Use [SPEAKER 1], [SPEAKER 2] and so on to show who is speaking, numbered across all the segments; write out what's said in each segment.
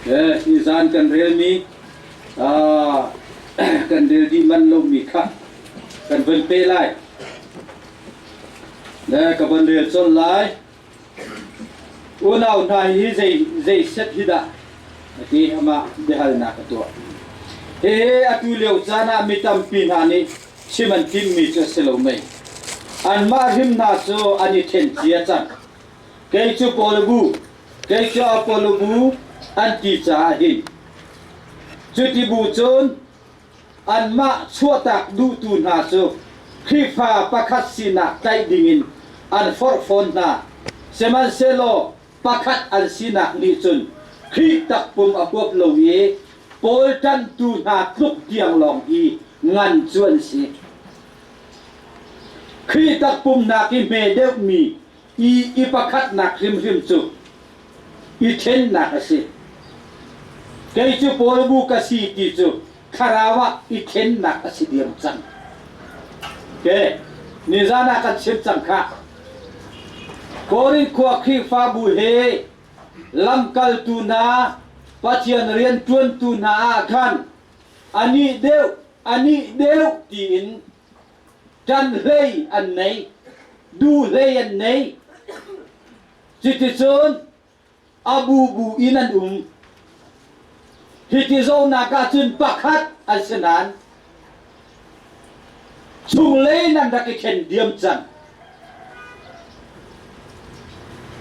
[SPEAKER 1] Nizan kan relmi kan rel dih manh lomi kha kan von pe lai. Le ka von rel colh lai. Unau hna hi zei zei set hi dah ti amah biahalnak a tuah. Hihi atu lio caan ah mi tampi hna nih chim an timmi cu a si lo mei. Anmah hrim hna cu an i ṭhen cia cang. Kei cu Paul bu, kei cu Apollo bu an ti caah hin. Cuti bu cun anmah chuahtak duhtu hna cu Khrihfa pakhat sinak tlaih dingin an forh fawn hna. Sihmanhsehlaw pakhat an sinak nih cun Khrih takpum a huap lo i Paul ṭanhtu hna tluk tiang lawng hi ngan cu an si. Khrih takpum nak i hme deuhmi i i pakhatnak hrimhrim cu i ṭhennak a si. Kei cu Paul bu ka si ti cu thlarau ah i ṭhennak a si diam cang. Ke nizan ah kan chim cang khah. Korin khua Khrihfabu he lamkaltu hna Pathian rianṭuantu hna ah khan anih deuh anih deuh tiin ṭan hlei an nei, duh hlei an nei. Cuticun a bubu in an um. Hiti zohnak ahcun pakhat an si nain chunglei in an rak i ṭhen diam cang.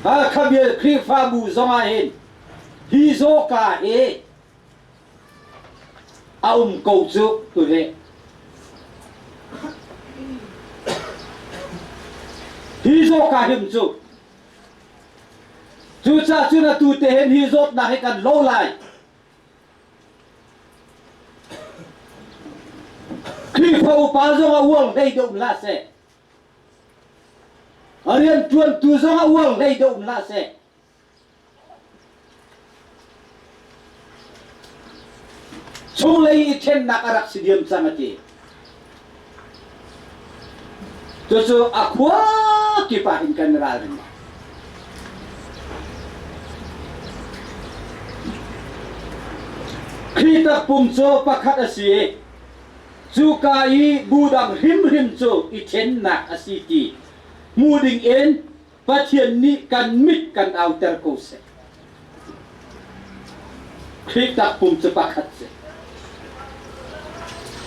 [SPEAKER 1] Hakha bial Khrihfabu zongah hin hi zawka hi a um ko cu tuhi. Hi zawka him cu cucaah cun atu te hin hi zawtnak hi kan lo lai. Khrihfa upa zong a uang hlei deuh hlah seh. A rianṭuantu zong a uang hlei deuh hlah seh. Chunglei i ṭhennak a rak si diam cang a ti. Cucu a khua kip ah hin kan ralring. Khrih takpum cu pakhat a si i cuka i bu dang hrimhrim cu i ṭhennak a si ti hmu ding in Pathian nih kan mit kan auter ko seh. Khrih takpum cu pakhat si.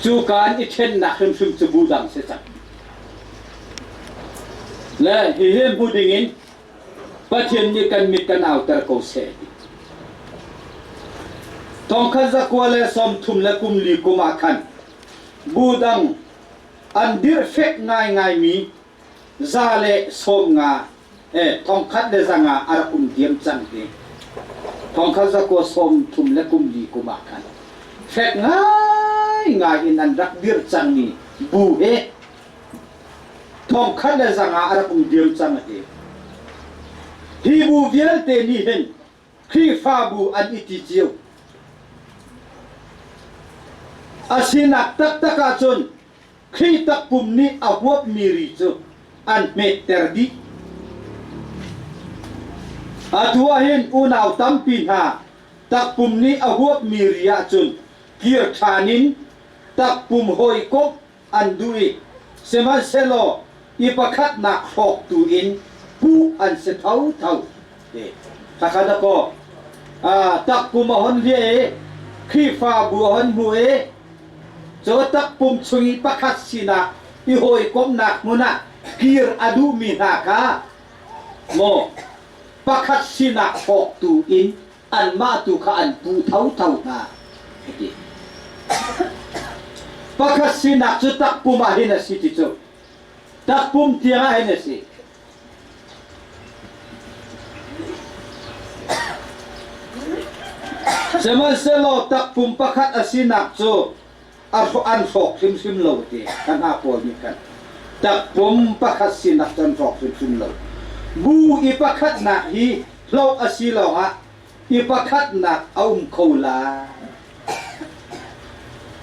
[SPEAKER 1] Cu kaan i ṭhennak hrimhrim cu bu dang si cang. Le hihi hmu dingin Pathian nih kan mit kan auter ko seh ti. Thongkhat zakua le sawmthum le kum li kum ah khan bu dang an dirh fek ngaingaimi 150 thongkhat le 500 a rak um diam cang hi. Thongkhat zakua 34 le kum li kum ah khan fek ngaingai in an rak dirh cangmi bu he thongkhat le 500 a rak um diam cang a ti. Hi bu vialte nih hin Khrihfabu an i ti cio. A sinak taktak ahcun Khrih takpum nih a huapmi ri cu an hmetter dih. Atu ahhin unau tampi hna takpum nih a huapmi ri ahcun kir ṭhan in takpum hawikomh an duh i sihmanhsehlaw i pakhatnak hrawktu in puh an si thotho. Khakha dakaw takpum a hon hliah i Khrihfabu a hon hmu i Cu takpum chung i pakhat sinak i hawikomhnak hmun ah kir a duhmi hna kha maw pakhat sinak hrawktu in anmah tu kha an puh thotho hna a ti. Pakhat sinak cu takpum ah hin a si ti cu takpum tiang ah hin a si. Sihmanhsehlaw takpum pakhat a sinak cu an hrawk hrimhrim lo ti kan hna pawl nih khan takpum pakhat sinak cu an hrawk hrimhrim lo. Bu i pakhatnak hi hloh a si lawngah i pakhatnak a um kho lai.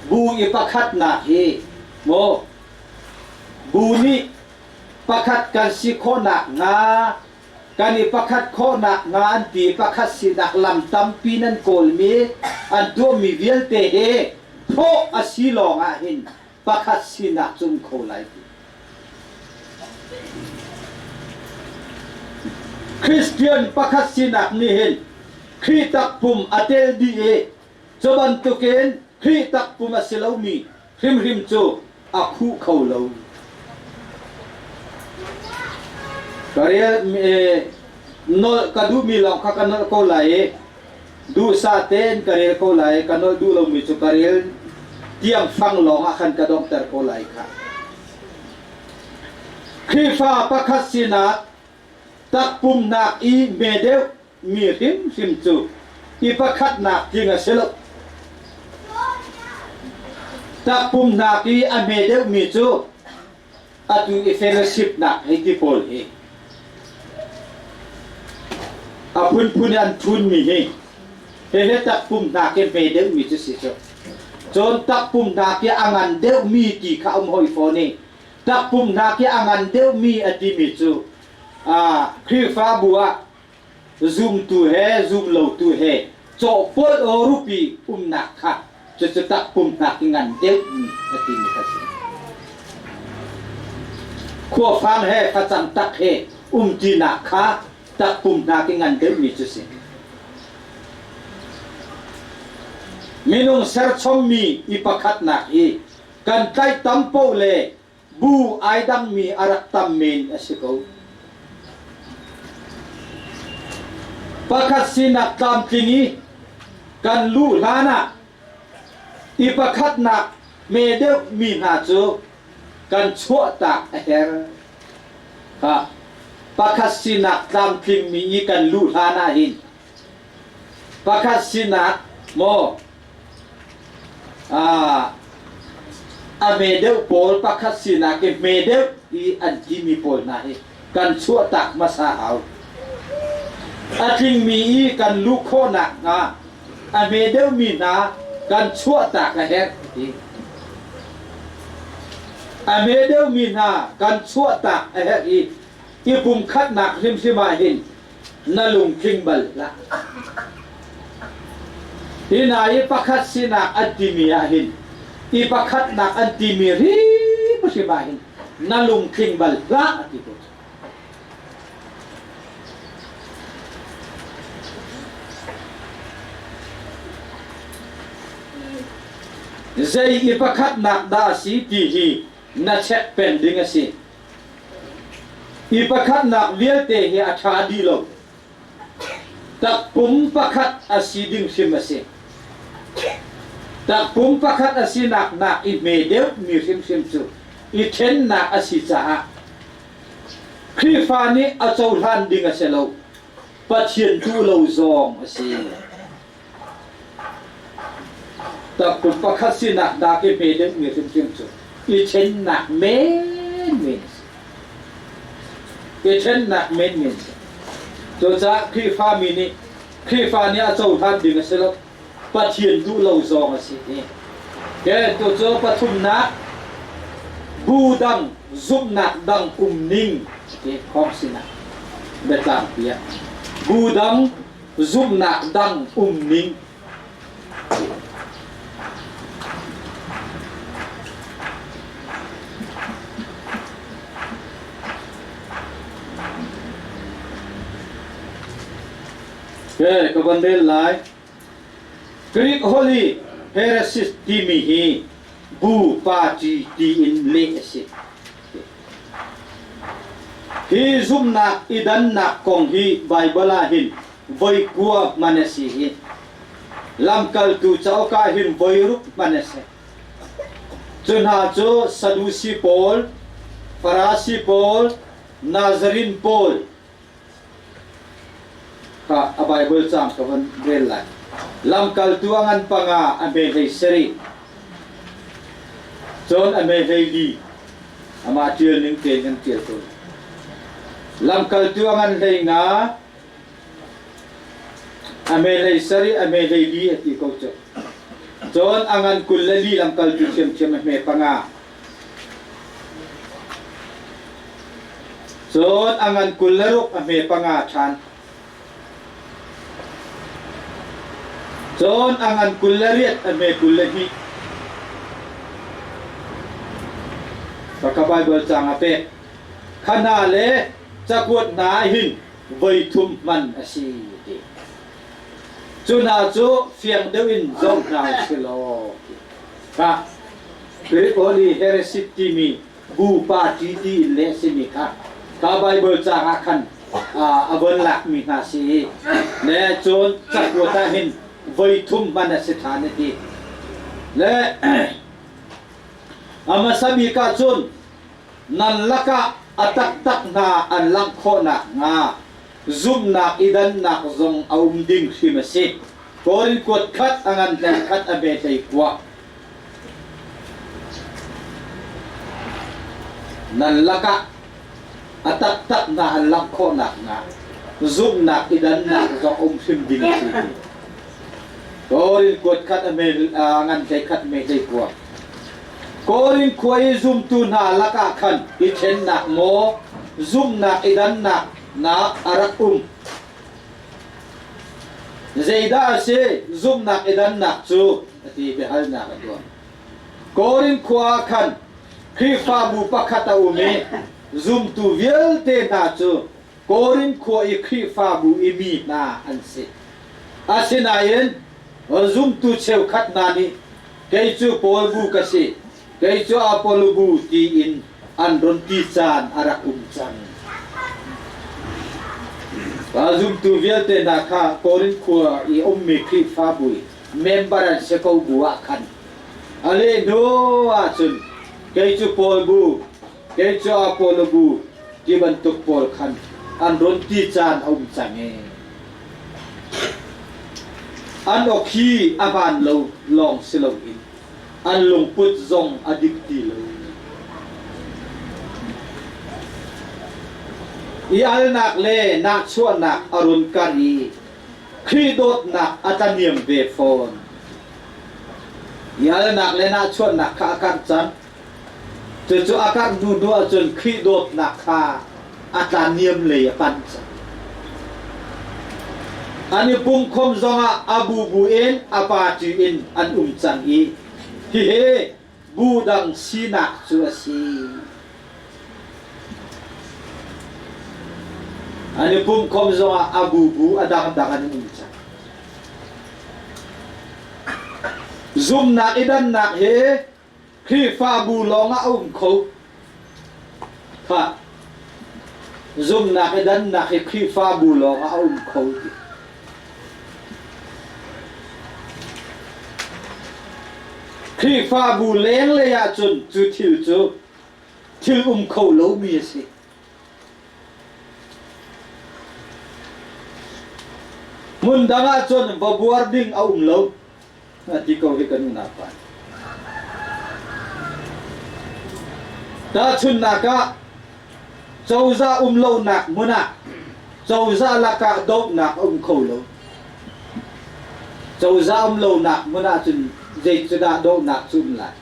[SPEAKER 1] Bu i pakhatnak hi maw bu nih pakhat kan si khawh nakhnga Kan i pakhat khawhnak hnga an ti pakhat sinak lam tampi nan kawlmi an tuahmi vialte hi thawh a si lawng ah hin pakhat sinak cu um kho lai ti. Christian pakhat sinak nih hin Khrih takpum a tel dih i cu bantukin Khrih takpum a si lomi hrimhrim cu a khuh kho lo. Ka rel nolh ka duhmi lawng kha ka nolh ko lai i duhsah tein ka rel ko lai ka nolh duh lomi cu ka rel tiang fang lawng ah khan ka donghter ko lai kha. Khrihfa pakhat sinak takpumnak i hme deuh mi hrimhrim cu i pakhatnak tling a si lo. Takpumnak i a hme deuhmi cu atu i fellowship nak hei ti pawl hi a phunphun an thunmi hi hihi takpum hna khi hme deuhmi cu si cu. Cun takpum hna khi a ngan deuhmi ti kha um hoi fawn i takpum hna khi a ngan deuhmi a timi cu Khrihfabu ah zumtu he zumlotu he cawhpawlh aw rupi umnak kha cucu takpum hnak i ngan deuhmi a timi kha si. Khuafang he facang tak he umṭinak kha takpum hnak i ngan deuhmi cu si. Minung serchommi i pakhatnak i kan tlaih tam paoh le bu ai dangmi a rak tam men a si ko. Pakhat sinak tlamtling i kan luh hlan ah i pakhatnak hme deuh mi hna cu kan chuahtak a herh. Ha. Pakhat sinak tlamtling mi i kan luh hlan ah hin pakhat sinak maw a hme deuh pawl pakhat sinak i hme deuh i an timi pawl hna hi kan chuahtak hmasa hau. A tlingmi i kan luh khawhnak hnga a hme deuhmi hna kan chuahtak a herh ti. A hme deuhmi hna kan chuahtak a herh i i pumkhatnak hrimhrim ah hin na lungtling bal hlah. Hi hna i pakhat sinak an timi ah hin i pakhatnak an timi hrimhrim ah hin na lungtling bal hlah a ti ko. Zei i pakhatnak dah a si ti hi na check peng ding a si. Hi pakhatnak vialte hi a ṭha dih lo. Takpum pakhat a si ding hrim a si. Takpum pakhat a sinak nak i hme deuhmi hrimhrim cu i ṭhennak a si caah Khrihfa nih a cohlan ding a si lo. Pathian duh lo zong a si. Takpum pakhat sinak dak i hme deuhmi hrimhrim cu i ṭhennak menmen a si. I ṭhennak menmen a si. Cucaah Khrihfami nih Khrihfa nih a cohlan ding a si lo. Pathian duh lo zong a si. Ke tu cu pathumnak bu dang zumhnak dang um ning ti khong sinak biatlangpi ah bu dang zumhnak dang um ning Ke ka van rel lai. Greek holh i heresis timi hi bu party tiin leh a si. Hi zumhnak i dannak kong hi Baibal ah hin voi kua hman a si i lamkaltu cauk ah hin voi ruk hman a si. Cu hna cu Sadusi pawl, Farasi pawl, Nazarin pawl kha a Baibal caang ka von rel lai. Lamkaltu a ngan panga a hme hlei sarih. Cun a hme hlei li. Amah ṭial ning tein kan ṭial ko. Lamkaltu a ngan hlei nga a hme hlei sarih a hme hlei li a ti ko cu. Cun a ngan 24 lamkaltu ṭhiamṭhiam a hme panga. Cun a ngan 26 a hme panga ṭhan. Cun a ngan 28 a hme 22. Kaka Baibal caang a pek. Kha hna le cakuat hna ah hin voi thum hman a si ti. Cu hna cu fiang deuh in zoh hna u si law. Kha Greek heresy timi bu party ti in leh simi kha kha Bible caang ah khan a von lakmi hna si i le cun cakuat ah hin voi thum hman a si ṭhan a ti. Le a hmasa bik ah cun nan lakah a taktak hna an langh khawh nakhnga zumhnak i dannak zong a um ding hrim a si. Korin kuat khat a ngan hlei khat a hme hlei kua. Nan lakah a taktak hna an langh khawh nakhnga zumhnak i dannak zong um hrim ding a si. Korin kuat khat a ngan hlei khat me hlei kua. Korin khua i zumtu hna lakah khan i ṭhennak maw zumhnak i dannak nak a rak um. Zeidah a si zumhnak i dannak cu a ti biahalnak a tuah. Korin khua ah khan Khrihfabu pakhat a um i zumtu vialte hna cu Korin khua i Khrihfabu i mi hna an si. Asinain zumtu cheukhat hna nih kei cu Paul bu ka si, kei cu Apollo bu tiin an run ti caan a rak um cang. Zumtu vialte hna kha Korin khua i ummi Khrihfabu i member an si ko bu ah khan a leh hnu ahcun kei cu Paul bu, kei cu Apollo bu ti bantuk pawl khan an run ti caan a um cang ee. An awkhi a hmaan lo lawng si loin an lungput zong a dik ti lo. I alnak le nahchuahnak a run kar i Khrih dawtnak a tlaniam ve fawn. I alnak le nahchuahnak kha a karh cang. Cucu a karh hnu hnu ahcun Khrih dawtnak kha a tlaniam lei a panh cang. An i pumkhom zongah a bubu in a party in an um cang i hihi bu dang sinak cu a si. An i pumkhom zongah a bubu a dangdang an um cang. Zumnak i dannak hi Khrihfabu lawngah a um kho. Khah. Zumnak i dannak hi Khrihfabu lawngah a um kho ti. Khrihfabu lenglei ahcun cu thil cu thil um kho lomi a si. Hmun dang ahcun va buar ding a um lo. A ti ko hi kan unau pa. Tahchunhnak ah cozah um lonak hmun ah cozah lakah dohnak a um kho lo. Cozah um lonak hmun ah cun zei cu dah dohnak cu um lai?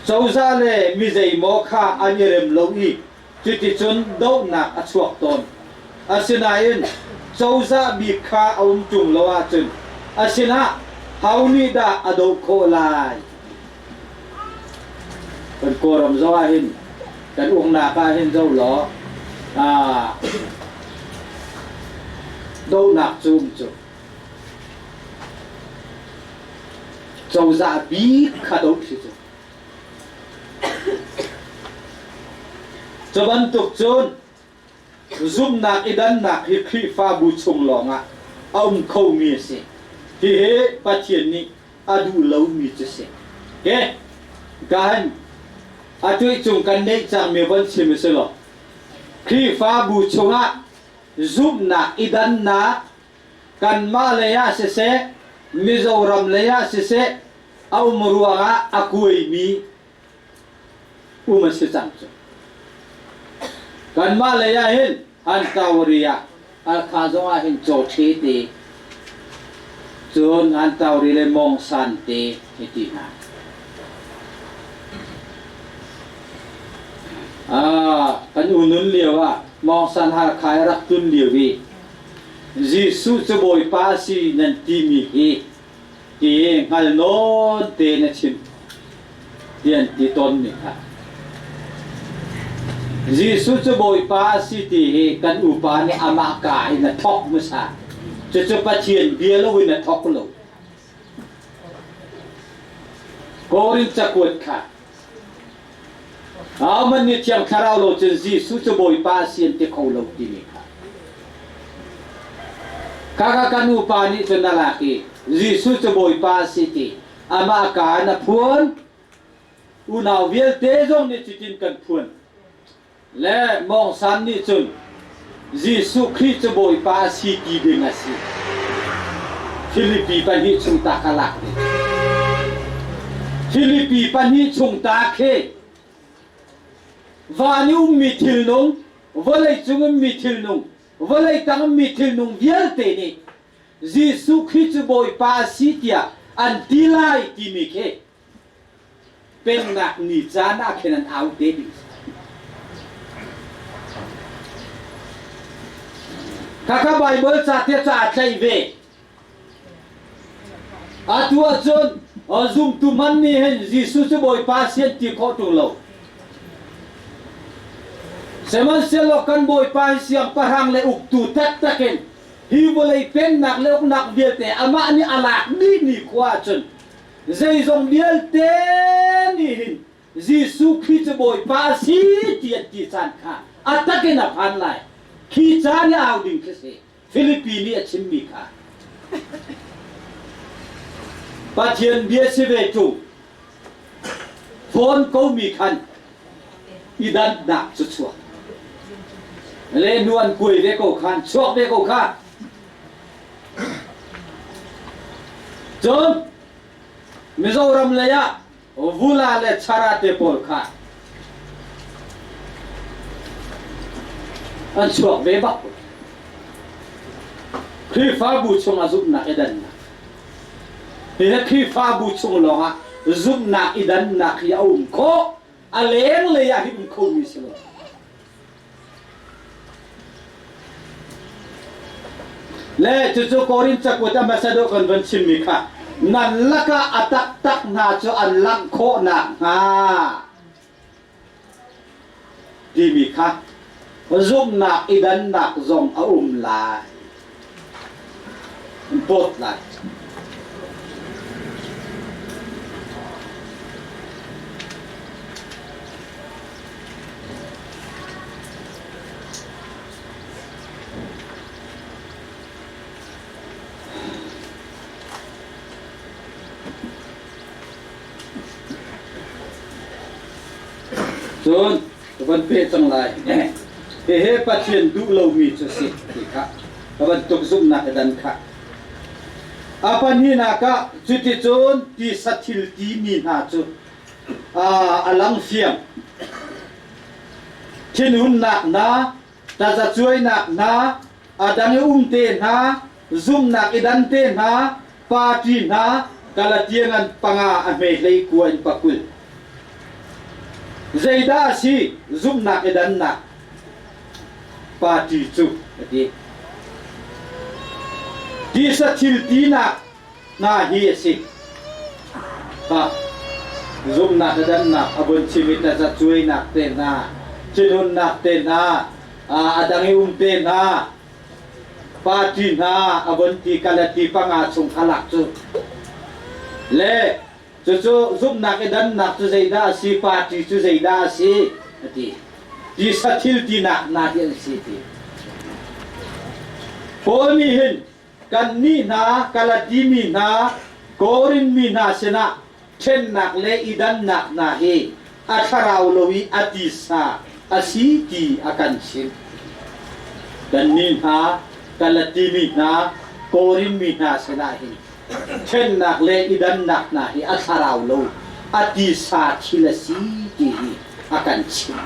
[SPEAKER 1] Cozah le mi zeimaw kha an i rem lo i Cuticun dohnak a chuak tawn. Asinain cozah bik kha a um ṭung lo ahcun a sinah ho nih dah a doh khawh lai? Kan Kawlram zoh ahhin kan uknak ah hin zoh law dohnak cu um cu. Cozah bik kha doh si cu. Cu bantuk cun zumhnak i dannak hi Khrihfabu chung lawngah a um khomi a si. Hihi Pathian nih a duh lomi cu si. Ke kahan atu cung kan neih cangmi von chim a si lo. Khrihfabu chungah zumhnak i dannak kanmah lei ah siseh, Mizoram lei ah siseh, a um ruangah a kuaimi um a si cang cu. Kanmah lei ah hin han tauri ah Halkha zong ah hin caw ṭhe te cun han tauri le mawng san te hei ti hna. Kan unun lio ah Mawngsan Halkha i rak tlun lio i Jesuh cu Bawipa a si nan timi hi ti hngal nawn tein a chim ti an ti tawnmi kha. Jesuh cu Bawipa a si ti hi kan upa nih amah ka in a thawk hmasa. Cucu Pathian bia loin a thawk lo. Korin cakuat kha Ahohmanh nih Thiang Thlarau lo cun Jesuh cu Bawipa a si an ti kho lo timi kha. Khakha kan upa nih cun a lak i Jesuh cu Bawipa a si ti amah ka in a phuan. Unau vialte zong nih cutin kan phuan. Le Mawngsan nih cun Jesuh Khrih cu Bawipa a si ti ding a si. Filipi pahnih chung ta ka lak ding. Filipi pahnih chung ta khi van i ummi thilnung, vawlei cung ummi thilnung, vawlei tang ummi thilnung vialte nih Jesuh Khrih cu Bawipa a si tiah an ti lai timi khi Pennak ni caan ah khin an au te ding. Khakha Bible ca te ca tlaih ve. Atu ahcun zumtu man nih hin Jesuh cu Bawipa si an ti khawh ṭung lo. Sihmanhsehlaw kan Bawipa hi siangpahrang le uktu taktak in hi vawlei pennak le uknak vialte amah nih a lak dihmi khua ahcun Zeizong vialte nih hin Jesuh Khrih cu Bawipa a si ti an ti caan kha a tak in a phan lai. Khi caan i au ding khi si. Filipi nih a chimmi kha. Pathian bia si ve ṭung. Fawn komi khan i danhnak cu chuak. Le nu an kuai ve ko khan, chuak ve ko kha. Cun Mizoram lei ah Vula le Chara te pawl kha an chuak ve bak. Khrihfabu chungah zumhnak i dannak. Hihi Khrihfabu chung lawngah zumhnak i dannak hi a um khawh. A lenglei ah hi um khomi si lo. Le cucu Korin cakuat a hmasa deuh kan van chimmi kha nan lakah a taktak hna cu an langh khawh nakhnga timi kha zumhnak i dannak zong a um lai. An pawt lai. Cun ka van peh cang lai. Hihi Pathian duh lomi cu si ti kha ka bantuk zumhnak i dan kha. A pahnihnak ah cuticun tisa thil timi hna cu a lang fiang. Thinhunnak hna, tazacuainak hna, a dang i um te hna, zumhnak i dan te hna, party hna, Galatian an panga a hme hlei kua in pakul. Zeidah a si zumhnak i dannak? Party cu a ti. Tisa thil tinak hna hi a si. Ha, zumhnak le dannak a vun chim i tazacuainak te hna, thinhunnak te hna, a dang i um te hna, party hna a vun ti kalati panga chung kha lak cu. Le cucu zumhnak i dannak cu zeidah a si, party cu zeidah a si, a ti. Tisa thil tinak hna hi an si ti. Paul nih hin Kannih hna Galati mi hna, Korin mi hna sinah ṭhennak le i dannak hna hi a thlarau lo i a tisa a si ti a kan chimh. Kannih hna Galati mi hna, Korin mi hna sinah hin ṭhennak le i dannak hna hi a thlarau lo a tisa thil a si ti hi a kan chimh.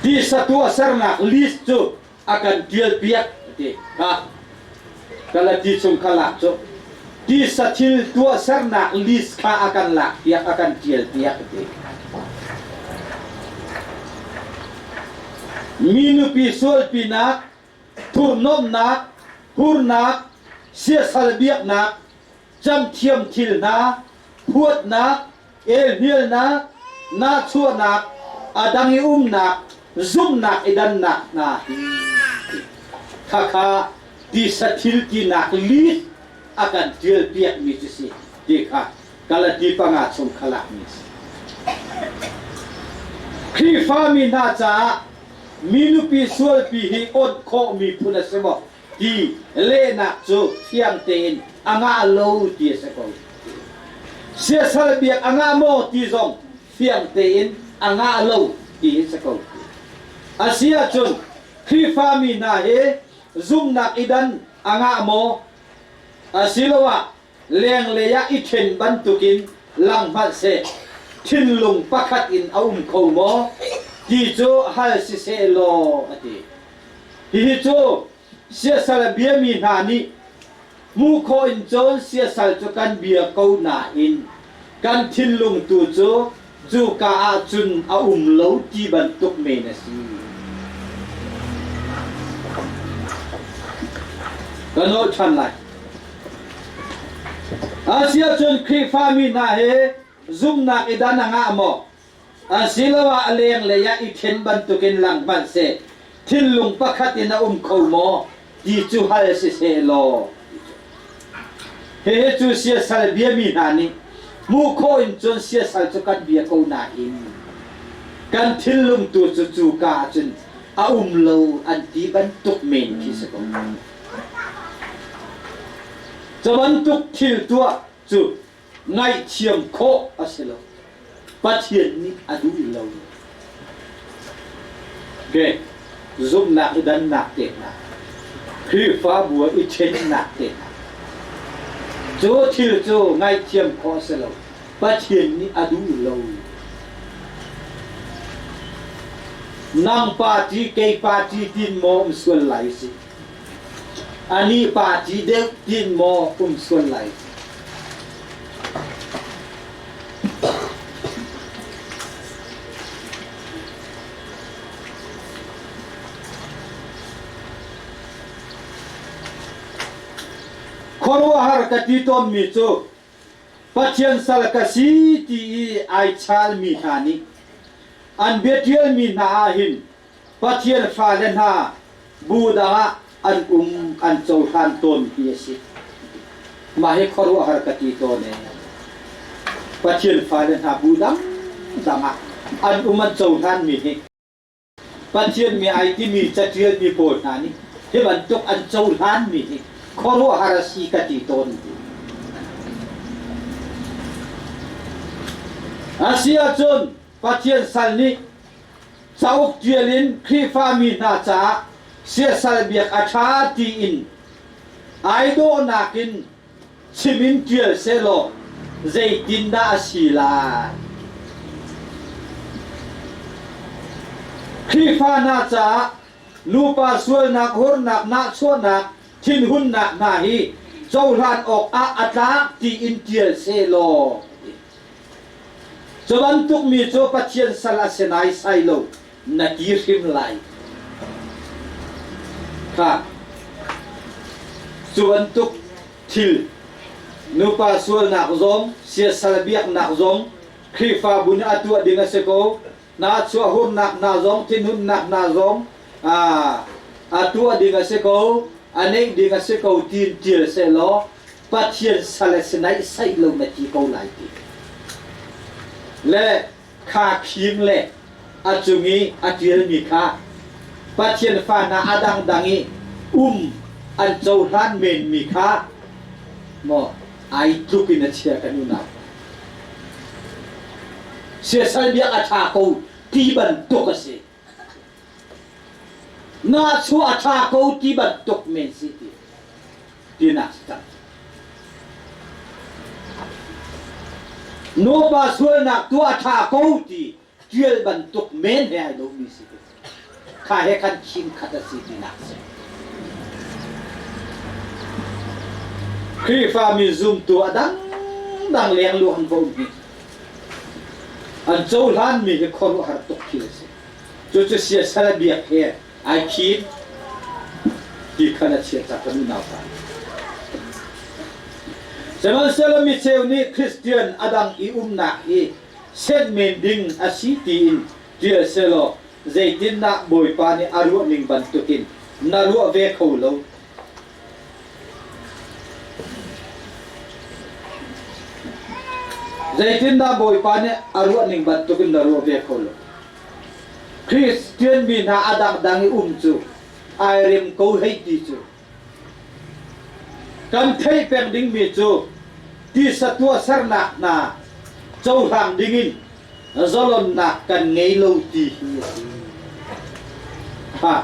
[SPEAKER 1] Tisa tuahsernak list cu a kan ṭialpiak a ti. Kha. Galati chung kha lak cu tisa thil tuahsernak list kha a kan lak piak a kan tial piak ti. Mi nupi sualpinak, thurhnawmhnak, hurnak, siasal biaknak, camthiam thil hna, huatnak, elhnialnak, nahchuahnak, a dang i umnak, zumhnak i dannak hna hi khakha tisa thil tinak lit a kan ṭial piakmi cu si ti kha Galati panga chung kha lakmi a si. Khrihfami hna caah mi nupi sualpi hi awnh khawh miphun a si maw ti lehnak cu fiang tein a ngah lo ti a si ko. Siasal biak a ngah maw ti zong fiang tein a ngah lo ti a si ko. A si ahcun Khrihfami hna hi zumhnak i dan a ngah maw asiloah lenglei ah i ṭhen bantukin lang hmanhseh thinlung pakhat in a um kho maw ti cu hal siseh law a ti. Hihi cu siasal a biami hna nih hmuh khawh in cun siasal cu kan bia ko nain kan thinlung tu cu cuka ah cun a um lo ti bantuk men a si. Ka nolh ṭhan lai. Asiahcun Khrihfami hna he zumhnak i dan a ngah maw? Asiloah a lenglei ah i ṭhen bantukin lang hmanhseh thinlung pakhat in a um kho maw ti cu hal siseh law hihi cu siasal biami hna nih hmuh khawh in cun siasal cu kan bia ko nain kan thinlung tu cu cuka ah cun a um lo an ti bantuk men khi si ko. Cu bantuk thil tuah cu ngaihthiam khawh a si lo. Pathian nih a duh lo. Okay. Zumhnak i dannak te hna, Khrihfabu ah i ṭhennak te hna. Cu thil cu ngaihthiam khawh a si lo. Pathian nih a duh lo. Nang party kei party tin maw um sual lai si? Anih party deuh tin maw um sual lai si? Khuaruahhar ka ti tawnmi cu Pathian sal ka si ti i ai chalmi hna nih an biaṭialmi hna ah hin Pathian fale hna bu dang ah an um an cohlan tawn ti a si. Mah hi khuaruahhar ka ti tawn ee. Pathian fale hna bu dang dang ah an um an cohlanmi hi Pathian mi ai timi caṭialmi pawl hna nih hi bantuk an cohlanmi hi khuaruahhar a si ka ti tawn. A si ahcun Pathian sal nih cauk ṭial in Khrihfami hna caah siasal biak a ṭha tiin ai dawhnak in chim in ṭial sehlaw zeitindah a si lai? Khrihfa hna caah nupa sualnak, hurnak, nahchuahnak, thinhunnak hna hi cohlan awkah a tlak tiin ṭial sehlaw Cu bantuk mi cu Pathian sal a si naisai lo na ti hrim lai. Kha cu bantuk thil nupa sualnak zong siasal biaknak zong Khrihfabu nih a tuah ding a si ko. Nahchuah hurnak hna zong thinhunnak hna zong a tuah ding a si ko, a neih ding a si ko tiin ṭial sehlaw Pathian sal a si naihsaih lo na ti ko lai ti. Le kha khing le a cung i a ṭialmi kha Pathian fa hna a dangdang i um an cohlan menmi kha maw ai tluk in a chia kan unau. Siasal biak a ṭha ko ti bantuk a si. Nahchuah a ṭha ko ti bantuk men si ti tinak si cang. Nupa sualnak tuah a ṭha ko ti ṭial bantuk men he ai lomi si ti. Kha he khan khing khat a si tinak si. Khrihfami zumtu a dangdang lengluang an va um hi an cohlanmi hi khuaruahhar tuk thil a si. Cucu siasal a biak he ai khin ti khan a chia cak kan unau pa. Sihmanhsehlaw micheu nih Christian a dang i umnak hi senh men ding a si tiin ṭial sehlaw zeitindah Bawipa nih a ruah ning bantukin na ruah ve kho lo? Zeitindah Bawipa nih a ruah ning bantukin na ruah ve kho lo? Christian mi hna a dangdang i um cu ai rem ko hei ti cu. Kan theih peng dingmi cu tisa tuahsernak hna cohlang dingin zalonnak kan ngei lo ti hi a si. Ha,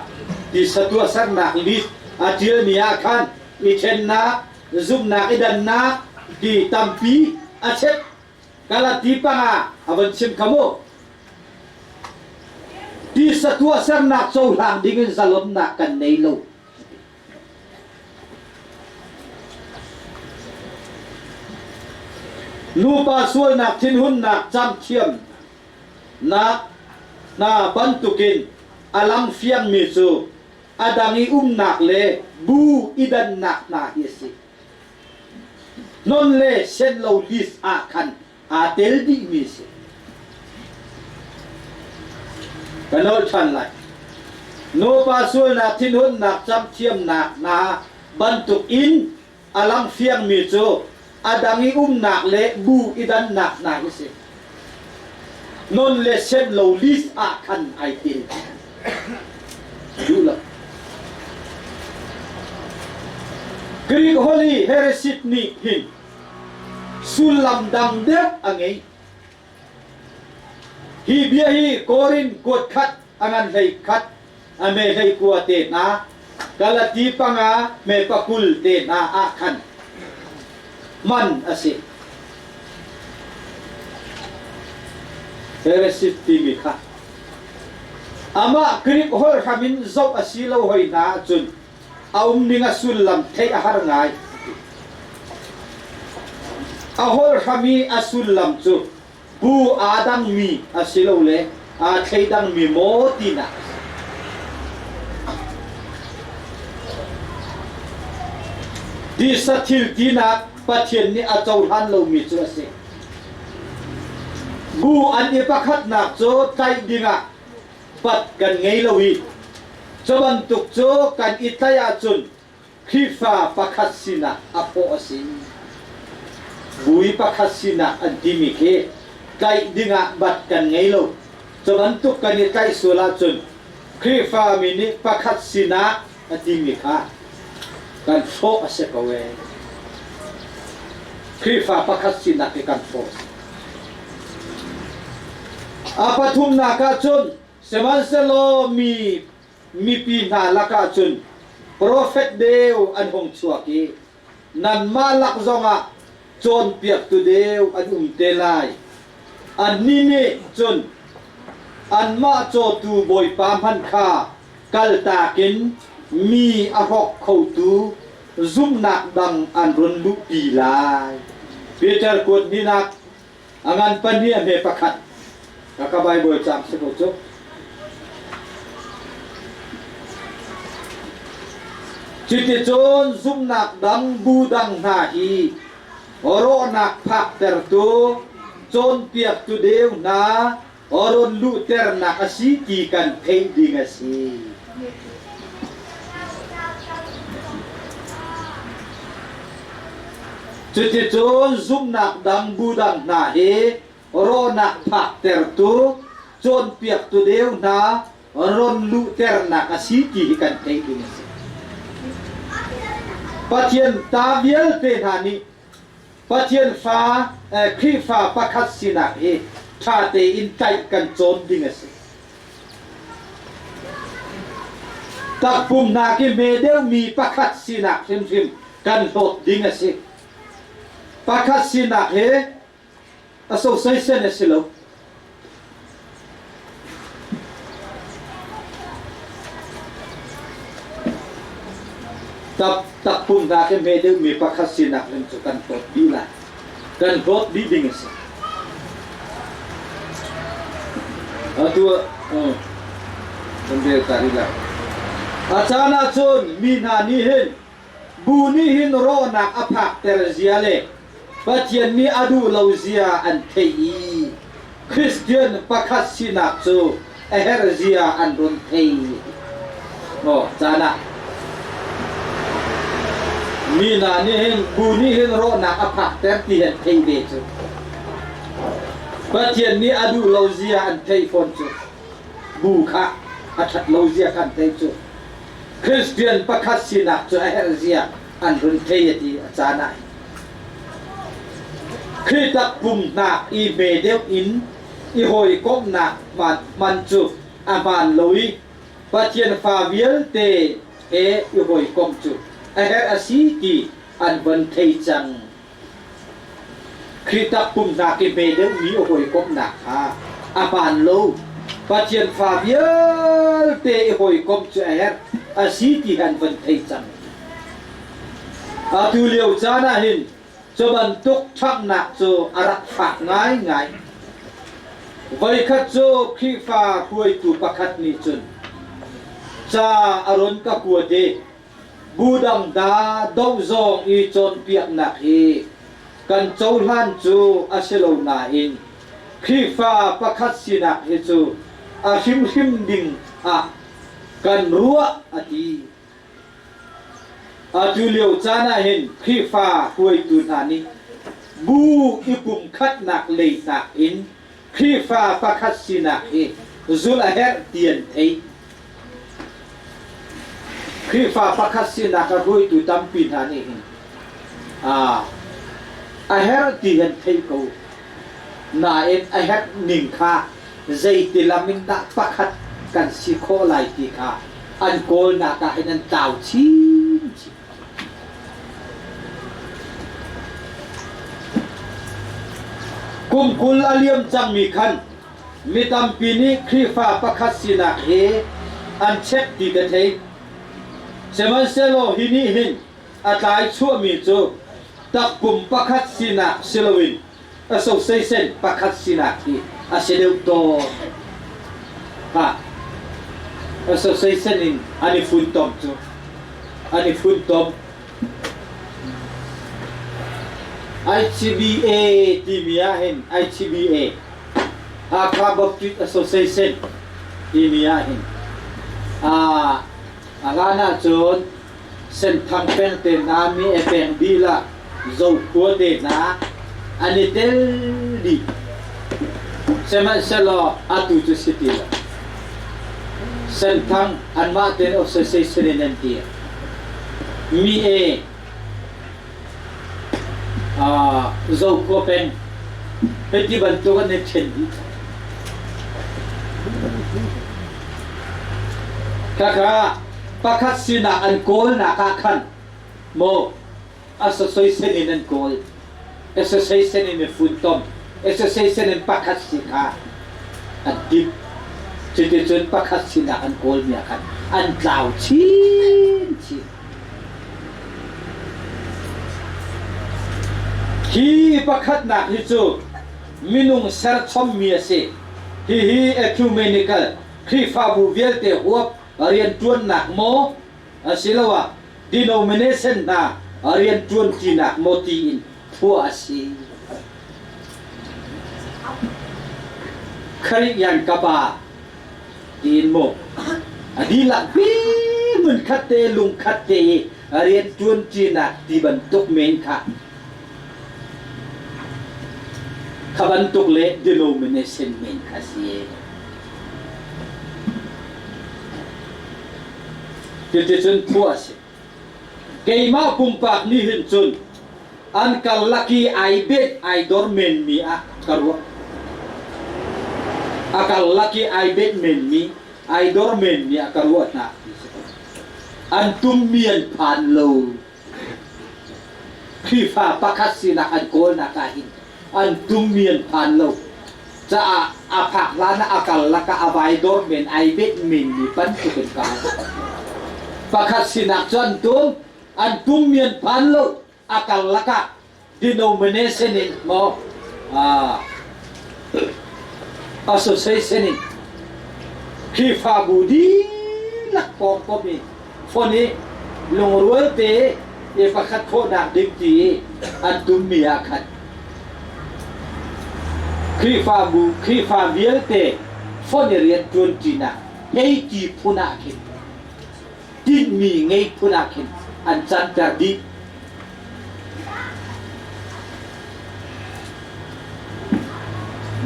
[SPEAKER 1] tisa tuahsernak list a ṭialmi ah khan i ṭhennak, zumhnak i dannak ti tampi a chep Galati panga a von chim kha mu. Tisa tuahsernak cohlang dingin zalonnak kan nei lo. Nupa sualnak thinhunnak camthiam nak hna bantukin a lang fiangmi cu a dang i umnak le bu i dannak hna hi a si. Hnon le senlo list ah khan aa tel dihmi a si. Ka nawl ṭhan lai. Nupa sualnak thinhunnak camthiamnak hna bantuk in a lang fiangmi cu a dang i umnak le bu i dannak hna hi si. Non le senlo list ah khan ai tel. Duh lo. Greek holh i heresit nih hin sullam dang deuh a ngei. Hi bia hi Korin kuat khat a ngan hlei khat a me hlei kua te hna Galati panga me pakul te hna ah khan hman a si. Heresit timi kha amah Greek holh hram in zoh a si lo hoi hna ahcun a umning a sullam theih a har ngai. A holh hram i a sullam cu bu aa dangmi asilole aa thleidangmi maw tinak a si. Tisa thil tinak Pathian nih a cohlan lomi cu a si. Bu an i pakhatnak cu tlaih dingah bat kan ngei lo i cu bantuk cu kan i tlaih ahcun Khrihfa pakhat sinak a pawh a si. Bui pakhat sinak an timi khi tlaih dingah bat kan ngei lo. Cu bantuk kan i tlaih sual ahcun Khrihfa mi nih pakhat sinak a timi kha kan hrawh a si ko ee. Khrihfa pakhat sinak hi kan hrawh a si. A pathumnak ahcun sihmanhsehlaw mi mipi hna lakah cun profet deu an hung chuak i nanmah lak zongah cawnpiaktu deu an um te lai. Annih nih cun anmah cawtu Bawipa hmanh kha kaltak in mi a hrawk khotu zumhnak dang an run luhpi lai. Peter kuat hnihnak A ngan pahnih a hme pakhat. Ka Bible cang si ko cu. Cuticun zumhnak dang bu dang hna hi rawhnak phaktertu cawnpiaktu deu hna rawn luhternak a si ti kan theih ding a si. Cuticun zumhnak dang bu dang hna hi rawhnak phaktertu, cawnpiaktu deu hna rawn luhternak a si ti hi kan theih ding a si. Pathian ta vialte hna nih Pathian fa Khrihfa pakhat sinak hi ṭha tein tlaih kan cawn ding a si. Takpum hna ki hme deuhmi pakhat sinak hrimhrim kan hlawt ding a si. Pakhat sinak hi a sosaisen a si lo. Tak takpum hna khi hme deuhmi pakhat sinak in cu kan hlawt dih lai. Kan hlawt dih ding a si. Atu kan rel ta rih lai. A caan ahcun mi hna nih hin bu nih hin rawhnak a phakter zia le Pathian nih a duh lo zia an theih i Christian pakhat sinak cu a herh zia an run thei. Maw caan ah mi hna nih hin bu nih hin rawhnak a phakter ti an theih ve cu. Pathian nih a duh lo zia an theih fawn cu. Bu kha a ṭhat lo zia kha an theih cu. Christian pakhat sinak cu a herh zia an run thei a ti a caan ah Khrih takpumnak i hme deuh in i hawikomhnak hman cu a hmaan lo i Pathian fa vialte he i hawikomh cu a herh a si ti an von thei cang. Khrih takpumnak i hme deuhmi a hawikomhnak kha a hmaan lo. Pathian fa vialte i hawikomh cu a herh a si ti an von thei cang. Atu lio caan ah hin cu bantuk ṭhanghnak cu a rak fak ngaingai. Voikhat cu Khrihfa hruaitu pakhat nih cun ca a run ka kuat i bu dang da doh zawng i cawnpiaknak hi kan cohlan cu a si lo nain Khrihfa pakhat sinak hi cu a hrimhrim ding ah kan ruah a ti. Atu lio caan ah hin Khrihfa hruaitu hna nih bu i pumkhatnak lei nakin Khrihfa pakhat sinak hi zulh a herh ti an theih. Khrihfa pakhat sinak a hruaitu tampi hna nih hin a herh ti an theih ko. Nain a herh ning kha zeiti lam in dah pakhat kan si khawh lai ti kha an kawlnak ah hin an tlau chinchin. Kum 20 a liam cangmi khan Mi tampi nih Khrihfa pakhat sinak hi an check ti ka thei. Sihmanhsehlaw hi nih hin a tlai chuahmi cu takpum pakhat sinak si loin association pakhat sinak hi a si deuh tawn. Ha. Association in an i funtom cu an i funtom. ICBA timi ah hin ICBA Hakha Baptist Association timi ah hin a hlan ahcun Senthang peng te hna, Mi e peng dihlak, Zokhua te hna an i tel dih. Sihmanhsehlaw atu cu si ti lo. Senthang anmah tein association in an dir. Mi e Zokhua peng hiti bantuk an i ṭhen dih. Khakha pakhat sinah an kawlnak ah khan maw association in an kawl association in i funtom association in pakhat si kha an timh cuticun pakhat sinak an kawlmi ah khan an tlau chinchin Hi pakhatnak hi cu minung serchommi a si. Hihi ecumenical Khrihfabu vialte huap rianṭuannak maw asiloah denomination hna rianṭuanṭinak maw tiin phuah a si. Khrih yan ka pa tiin maw a dihlak pi hmunkhat te lungkhat te i rianṭuanṭinak ti bantuk men kha kha bantuk le denomination men kha si. Cuticun phuah a si. Keimah pumpak nih hin cun an karlak i ai bet ai dor menmi ah ka ruah. A karlak i ai bet menmi, ai dor menmi ah ka ruah hna. An tummi an phan lo. Khrihfa pakhat sinak an kawlnak ah hin an tummi an phan lo. Caah a phak hlan ah a karlak ah a vai dor men ai bet menmi bantuk in ka Pakhat sinak cu an tum. An tummi an phan lo. A karlak ah denomination in maw association in Khrihfabu dihlak pawngkom i fon i lungrual te i pakhat khawhnak ding ti i an tummi ah khan Khrihfabu Khrihfa vialte fon i rian ṭuanṭinak hei ti phun ah khin tinhmi ngei phun ah khin an canter dih.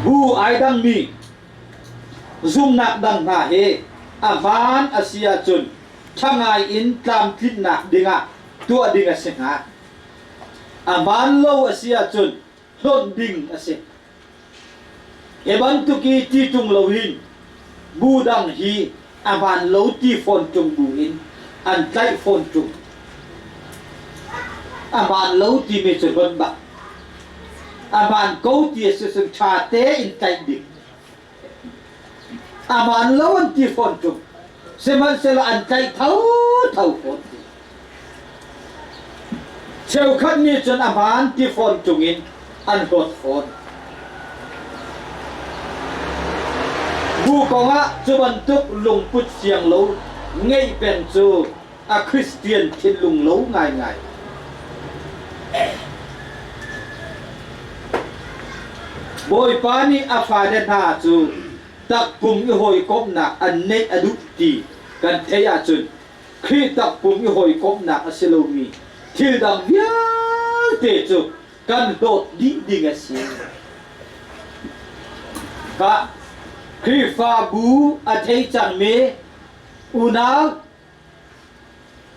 [SPEAKER 1] Bu ai dangmi zumnak dang hna hi a hmaan a si ahcun ṭha ngai in tlamtlinnak dingah tuah ding a si hnga. A hmaan lo a si ahcun hlonh ding a si. Hi bantuk i ti ṭung loin bu dang hi a hmaan lo ti fawn ṭung bu in an tlaih fawn ṭung. A hmaan lo timi cu hlonh bak. A hmaan ko ti a si cun ṭha tein tlaih ding. A hmaan lo an ti fawn ṭung. Sihmanhsehlaw an tlaih thotho fawn ti. Cheukhat nih cun a hmaan ti fawn ṭung in an hlawt fawn. Bu kongah cu bantuk lungput fiang lo ngeih peng cu a Christian thinlung lo ngaingai. Bawipa nih a fale hna cu takpum i hawikomhnak an neih a duh ti kan theih ahcun Khrih takpum i hawikomhnak a si lomi thil dang vialte cu kan hlawt dih ding a si. Kha Khrihfabu a thei cangmi unau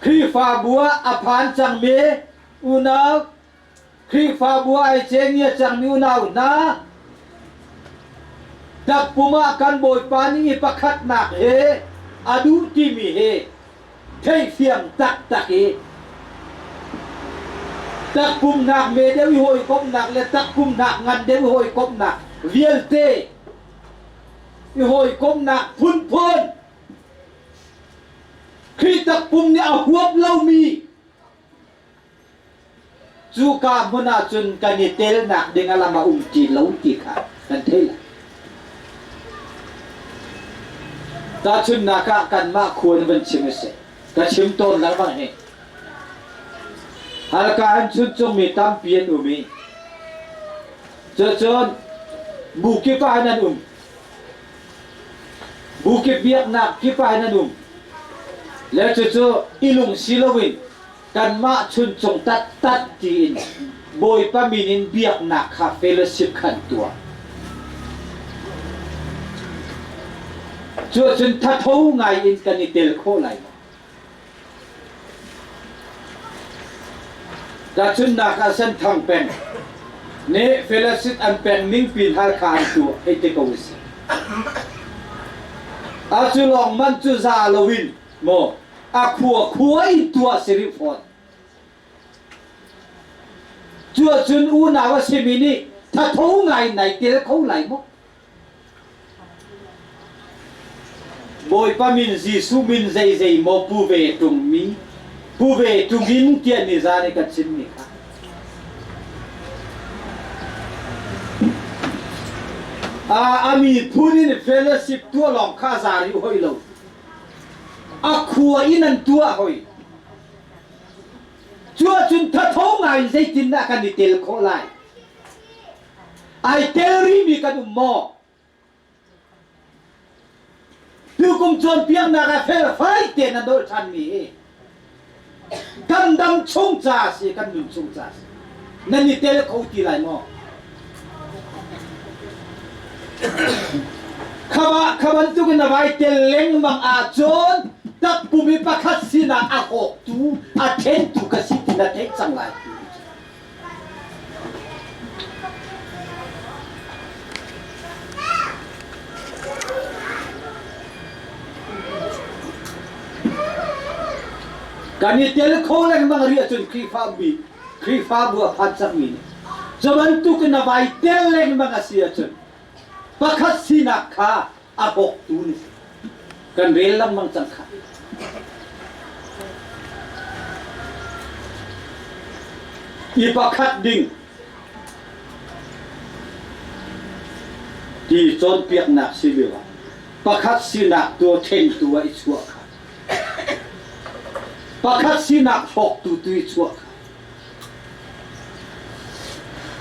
[SPEAKER 1] Khrihfabu ah a phan cangmi unau Khrihfabu ah ai cengia cangmi unau hna takpum ah kan Bawipa nih i pakhatnak he a duh timi hi theihfiang taktak i takpumnak me deuh i hawikomhnak le takpumnak ngan deuh i hawikomhnak vialte i hawikomhnak phunphun Khrih takpum nih a huap lomi cuka hmun ah cun kan i telnak ding a lam a um ti lo ti kha kan thei lai. Tahchunhnak ah kanmah khua in van chim a si. Ka chim tawn lengmang hi. Halka an chuncungmi tampi an um i cucun bu kip ah an um. Bu kip biaknak kip ah nan um. Le cucu i lung si loin kanmah chuncung tattat tiin Bawipa min in biaknak kha fellowship khan tuah. Cuacun thatho ngai in kan i tel khawh lai maw? Tahchunhnak ah Senthang peng nih fellowship an peng ning pin Halkha an tuah hei ti ko usih. A cu lawng man cu za loin maw a khua khua in tuah si rih fawn. Cu ahcun unau a simi nih thatho ngai nai tel kho lai maw? Bawipa min Jesuh min zeizei maw pu ve ṭungmi pu ve ṭungin tiah nizan i ka chimmi kha. A miphun in fellowship tuah lawng kha za rih hoi lo. A khua in an tuah hoi. Cu ahcun thatho ngai in zeitindah kan i tel khawh lai? Ai tel rihmi kan um maw? Tukum cawnpiaknak ah felfai tein a dolh ṭhanmi hi kan dam chung ca a si, kan nun chung ca a si. Nan i tel kho ti lai maw? Kha bantuk in na vai tel lengmang ahcun takpum i pakhat sinah a hawktu, a ṭhentu ka si ti na theih cang lai. Kan i tel kho lengmang rih ahcun Khrihfabu Khrihfabu a phan cangmi nih cu bantuk in a vai tel lengmang a si ahcun pakhat sinak kha a bawktu na si. Kan rel lengmang cang kha. I pakhat ding ti cawnpiaknak si lio ah pakhat sinak tu thentu ah i chuah kha pakhat sinak hrawktu tu i chuah kha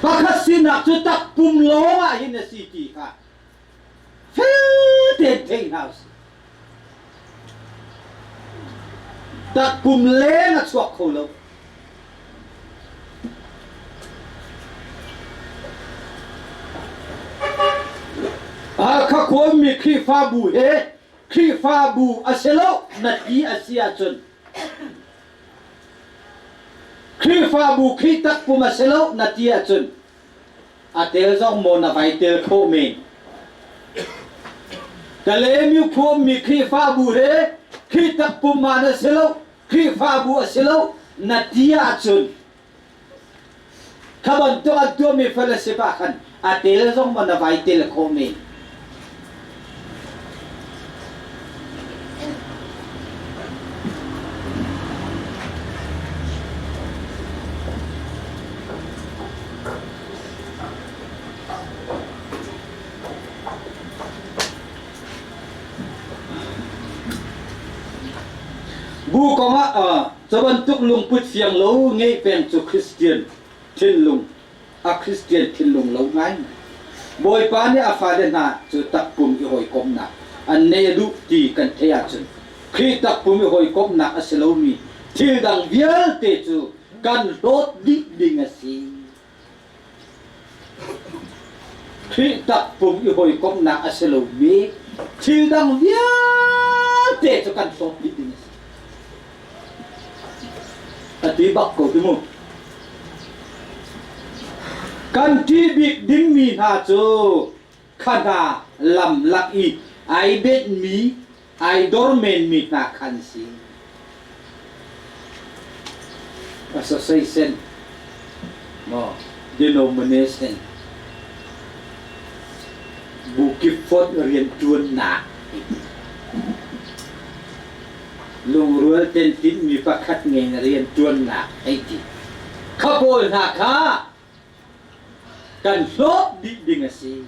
[SPEAKER 1] pakhat sinak cu takpum lawng ah hin a si ti kha fel tein thei hna usih. Takpum leng a chuak kho lo. Hakha khuami Khrihfabu he Khrihfabu a si lo na ti a si ahcun Khrihfabu Khrih takpum a si lo na ti ahcun A tel zong maw na vai tel khawh men? Kalaymyo khuami Khrihfabu he Khrih takpum ma na si lo, Khrihfabu a si lo na ti ahcun kha bantuk an tuahmi fellowship ah khan a tel zong maw na vai tel khawh men? Bu kong ah cu bantuk lungput fiang lo ngeih peng cu Christian thinlung a Christian thinlung lo ngai. Bawipa nih a fale hna cu takpum i hawikomhnak an nei a duh ti kan theih ahcun Khrih takpum i hawikomhnak a si lomi thil dang vialte cu kan hlawt dih ding a si. Khrih takpum i hawikomhnak a si lomi thil dang vialte cu kan hlawt dih ding a si. A ti bak ko ti mu. Kan ṭih bik dingmi hna cu kha hna lam lak i ai benhmi, ai dor menmi hna khan si. Association maw denomination bu kip fonh rianṭuannak Lungrual ten tinhmi pakhat ngei na rianṭuannak hei ti. Kha pawl hna kha kan hlawt dih ding a si.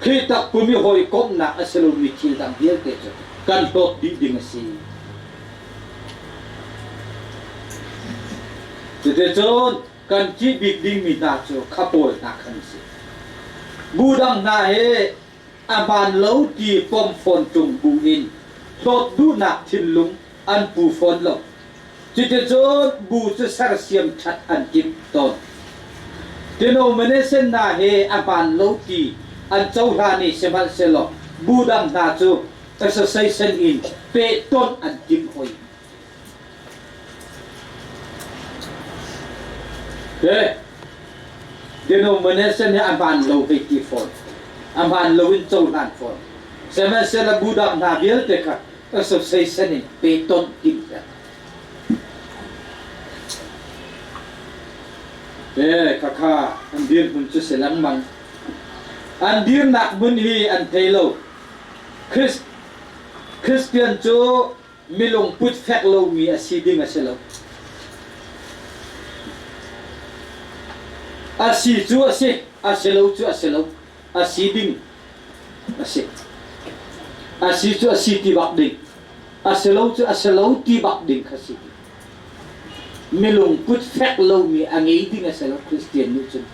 [SPEAKER 1] Khrih takpum i hawikomhnak a si lomi thil dang vialte cu kan hlawt dih ding a si. Cuticun kan ṭih bik dingmi hna cu kha pawl hna khan si. Bu dang hna he a hmaan lo ti pom fawn ṭung bu in hlawt duhnak thinlung an pu fawn lo. Cuticun bu cu sersiam ṭhat an timh tawn. Denomination hna he a hmaan lo ti an cohlan i sihmanhsehlaw bu dang hna cu association in pehtonh an timh hoi. He denomination hi a hmaan lo hei ti fawn. A hmaan lo in cohlan fawn. Sihmanhsehlaw bu dang hna vialte kha association in pehtonh timh peng. He khakha an dirhmun cu si lengmang. An dirnak hmun hi an thei lo. Christian cu milungput fek lomi a si ding a si lo. A si cu a si, a si lo cu a si lo. A si ding a si. A si cu a si ti bak ding. A si lo cu a si lo ti bak ding kha si. Milungput fek lomi a ngei ding a si lo Christian nih cun.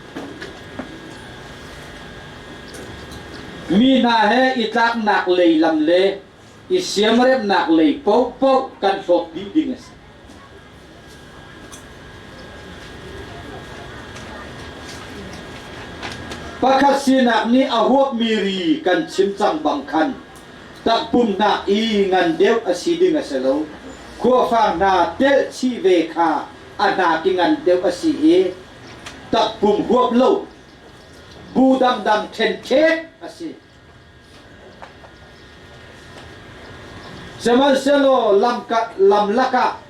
[SPEAKER 1] Mi hna he i tlaknak lei lam le i siamremhnak lei paohpaoh kan hlawt dih ding a si. Pakhat sinak nih a huapmi ri kan chim cang bang khan takpumnak i ngan deuh a si ding a si lo. Khuafang hna telh chih ve kha a hnak i ngan deuh a si i takpum huap lo bu dangdang ṭhenṭhek a si. Sihmanhsehlaw lam lakah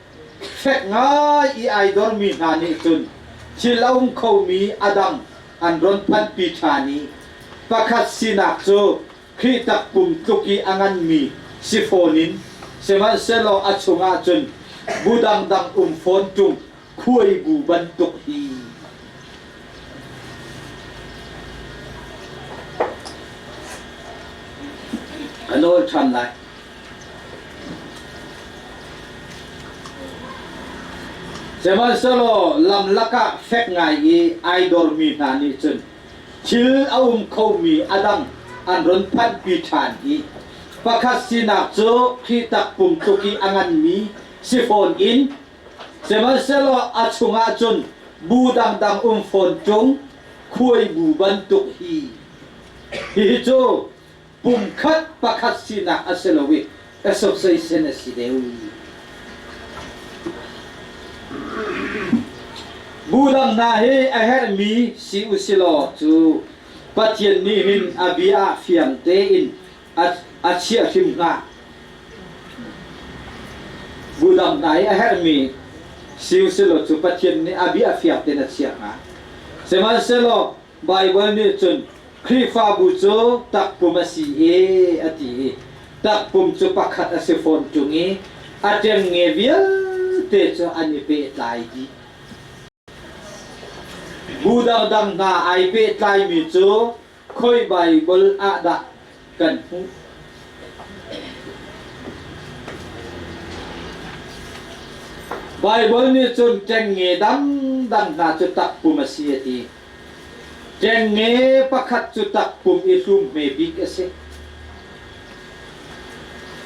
[SPEAKER 1] fek ngai i ai dormi hna nih cun thil a um khomi a dang an ron phanhpi ṭhan i pakhat sinak cu Khrih takpum tluk i a nganmi si fawn in sihmanhsehlaw a chungah cun bu dangdang um fawn ṭung. khuaibu bantuk hi. Ka nawl ṭhan lai. Sihmanhsehlaw lam lakah fek ngai i ai dormi hna nih cun thil a um khomi a dang an run phanhpi ṭhan i pakhat sinak cu Khrih takpum tluk i a nganmi si fawn in sihmanhsehlaw a chungah cun bu dangdang um fawn ṭung khuaibu bantuk hi hihi cu pumkhat pakhat sinak a si lo i association a si deuh. Bu dang hna hi a herhmi si u si law cu Pathian nih hin a bia ah fiang tein a chiah hrim hnga. Bu dang hna hi a herhmi si u si law cu Pathian nih a bia fiang tein a chiah hnga. Sihmanhsehlaw Baibal nih cun Khrihfabu cu takpum a si e a ti i takpum cu pakhat a si fawn ṭung i a ṭengnge vialte cu an i pehtlai dih. Bu dangdang hna ai pehtlaimi cu khoi Baibal ah dah kan hmuh? Baibal nih cun ṭengnge dangdang hna cu takpum a si a ti. Ṭengnge pakhat cu takpum i hlum hme bik a si.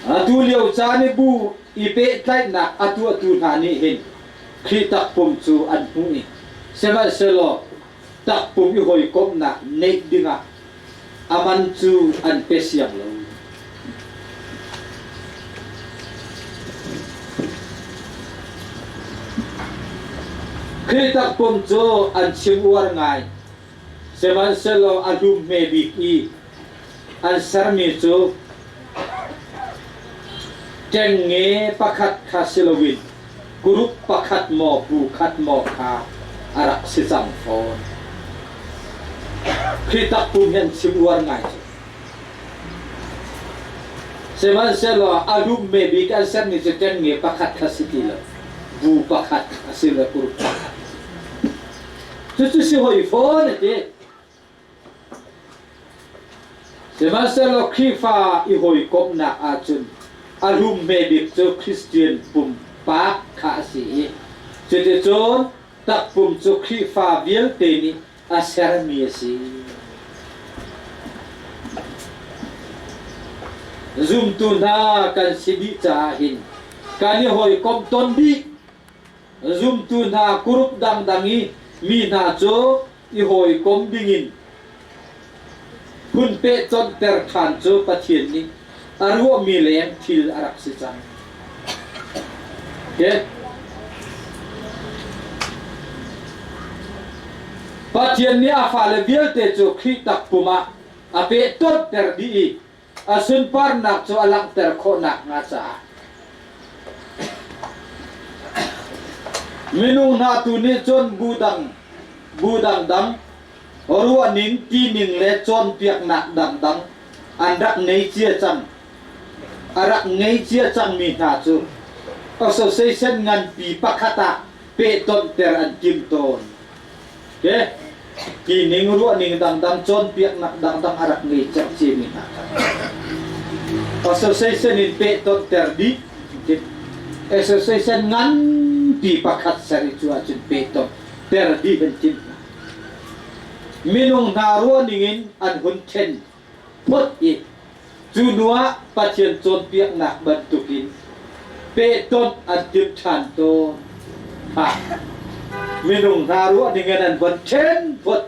[SPEAKER 1] Atu lio caan i bu i pehtlaihnak a tuahtu hna nih hin Khrih takpum cu an hmuh i sihmanhsehlaw takpum i hawikomhnak neih dingah a man cu an pe siang lo. Khrih takpum cu an chim uar ngai, sihmanhsehlaw a hlum hme bik i an sermi cu ṭengnge pakhat kha si loin group pakhat maw bu khat maw kha a rak si cang fawn. Khrih takpum hi an chim uar ngai cu. Sihmanhsehlaw a lum me bik an sermi cu ṭengnge pakhat kha si ti lo, bu pakhat a si le group pakhat. Cucu si hoi fawn a ti. Sihmanhsehlaw Khrihfa i hawikomhnak ahcun a hlum hme bik cu Christian pumpak kha a si i cuticun takpum cu Khrihfa vialte nih a sermi a si. Zumtu hna kan si dih caah hin kan i hawikomh ton dih. Zumtu hna kurup dangdang i mi hna cu i hawikom dingin hun pehconhter ṭhan cu Pathian nih a ruahmi leng thil a rak si cang. Okay. Pathian nih a fale vialte cu Khrih takpum ah a pehtonhter dih i a sunparnak cu a langhter khawh nakhnga caah minung hna tu nih cun bu dang bu dangdang ruahning tining le cawnpiaknak dangdang an rak ngei cia cang a rak ngei cia cangmi hna cu association nganpi pakhat ah pehtonhter an tim tawn. Okay? Tining ruahning dangdang cawnpiaknak dangdang a rak ngei cemcimi hna kha association in pehtonhter dih association nganpi pakhat ser i cu ahcun pehtonh ter dih an timh hna. Minung hna ruahning in an hun ṭhen phot i cu hnuah Pathian cawnpiaknak bantukin pehtonh an timh ṭhan tawn. Ha! Minung hna ruahning in an von ṭhen phot.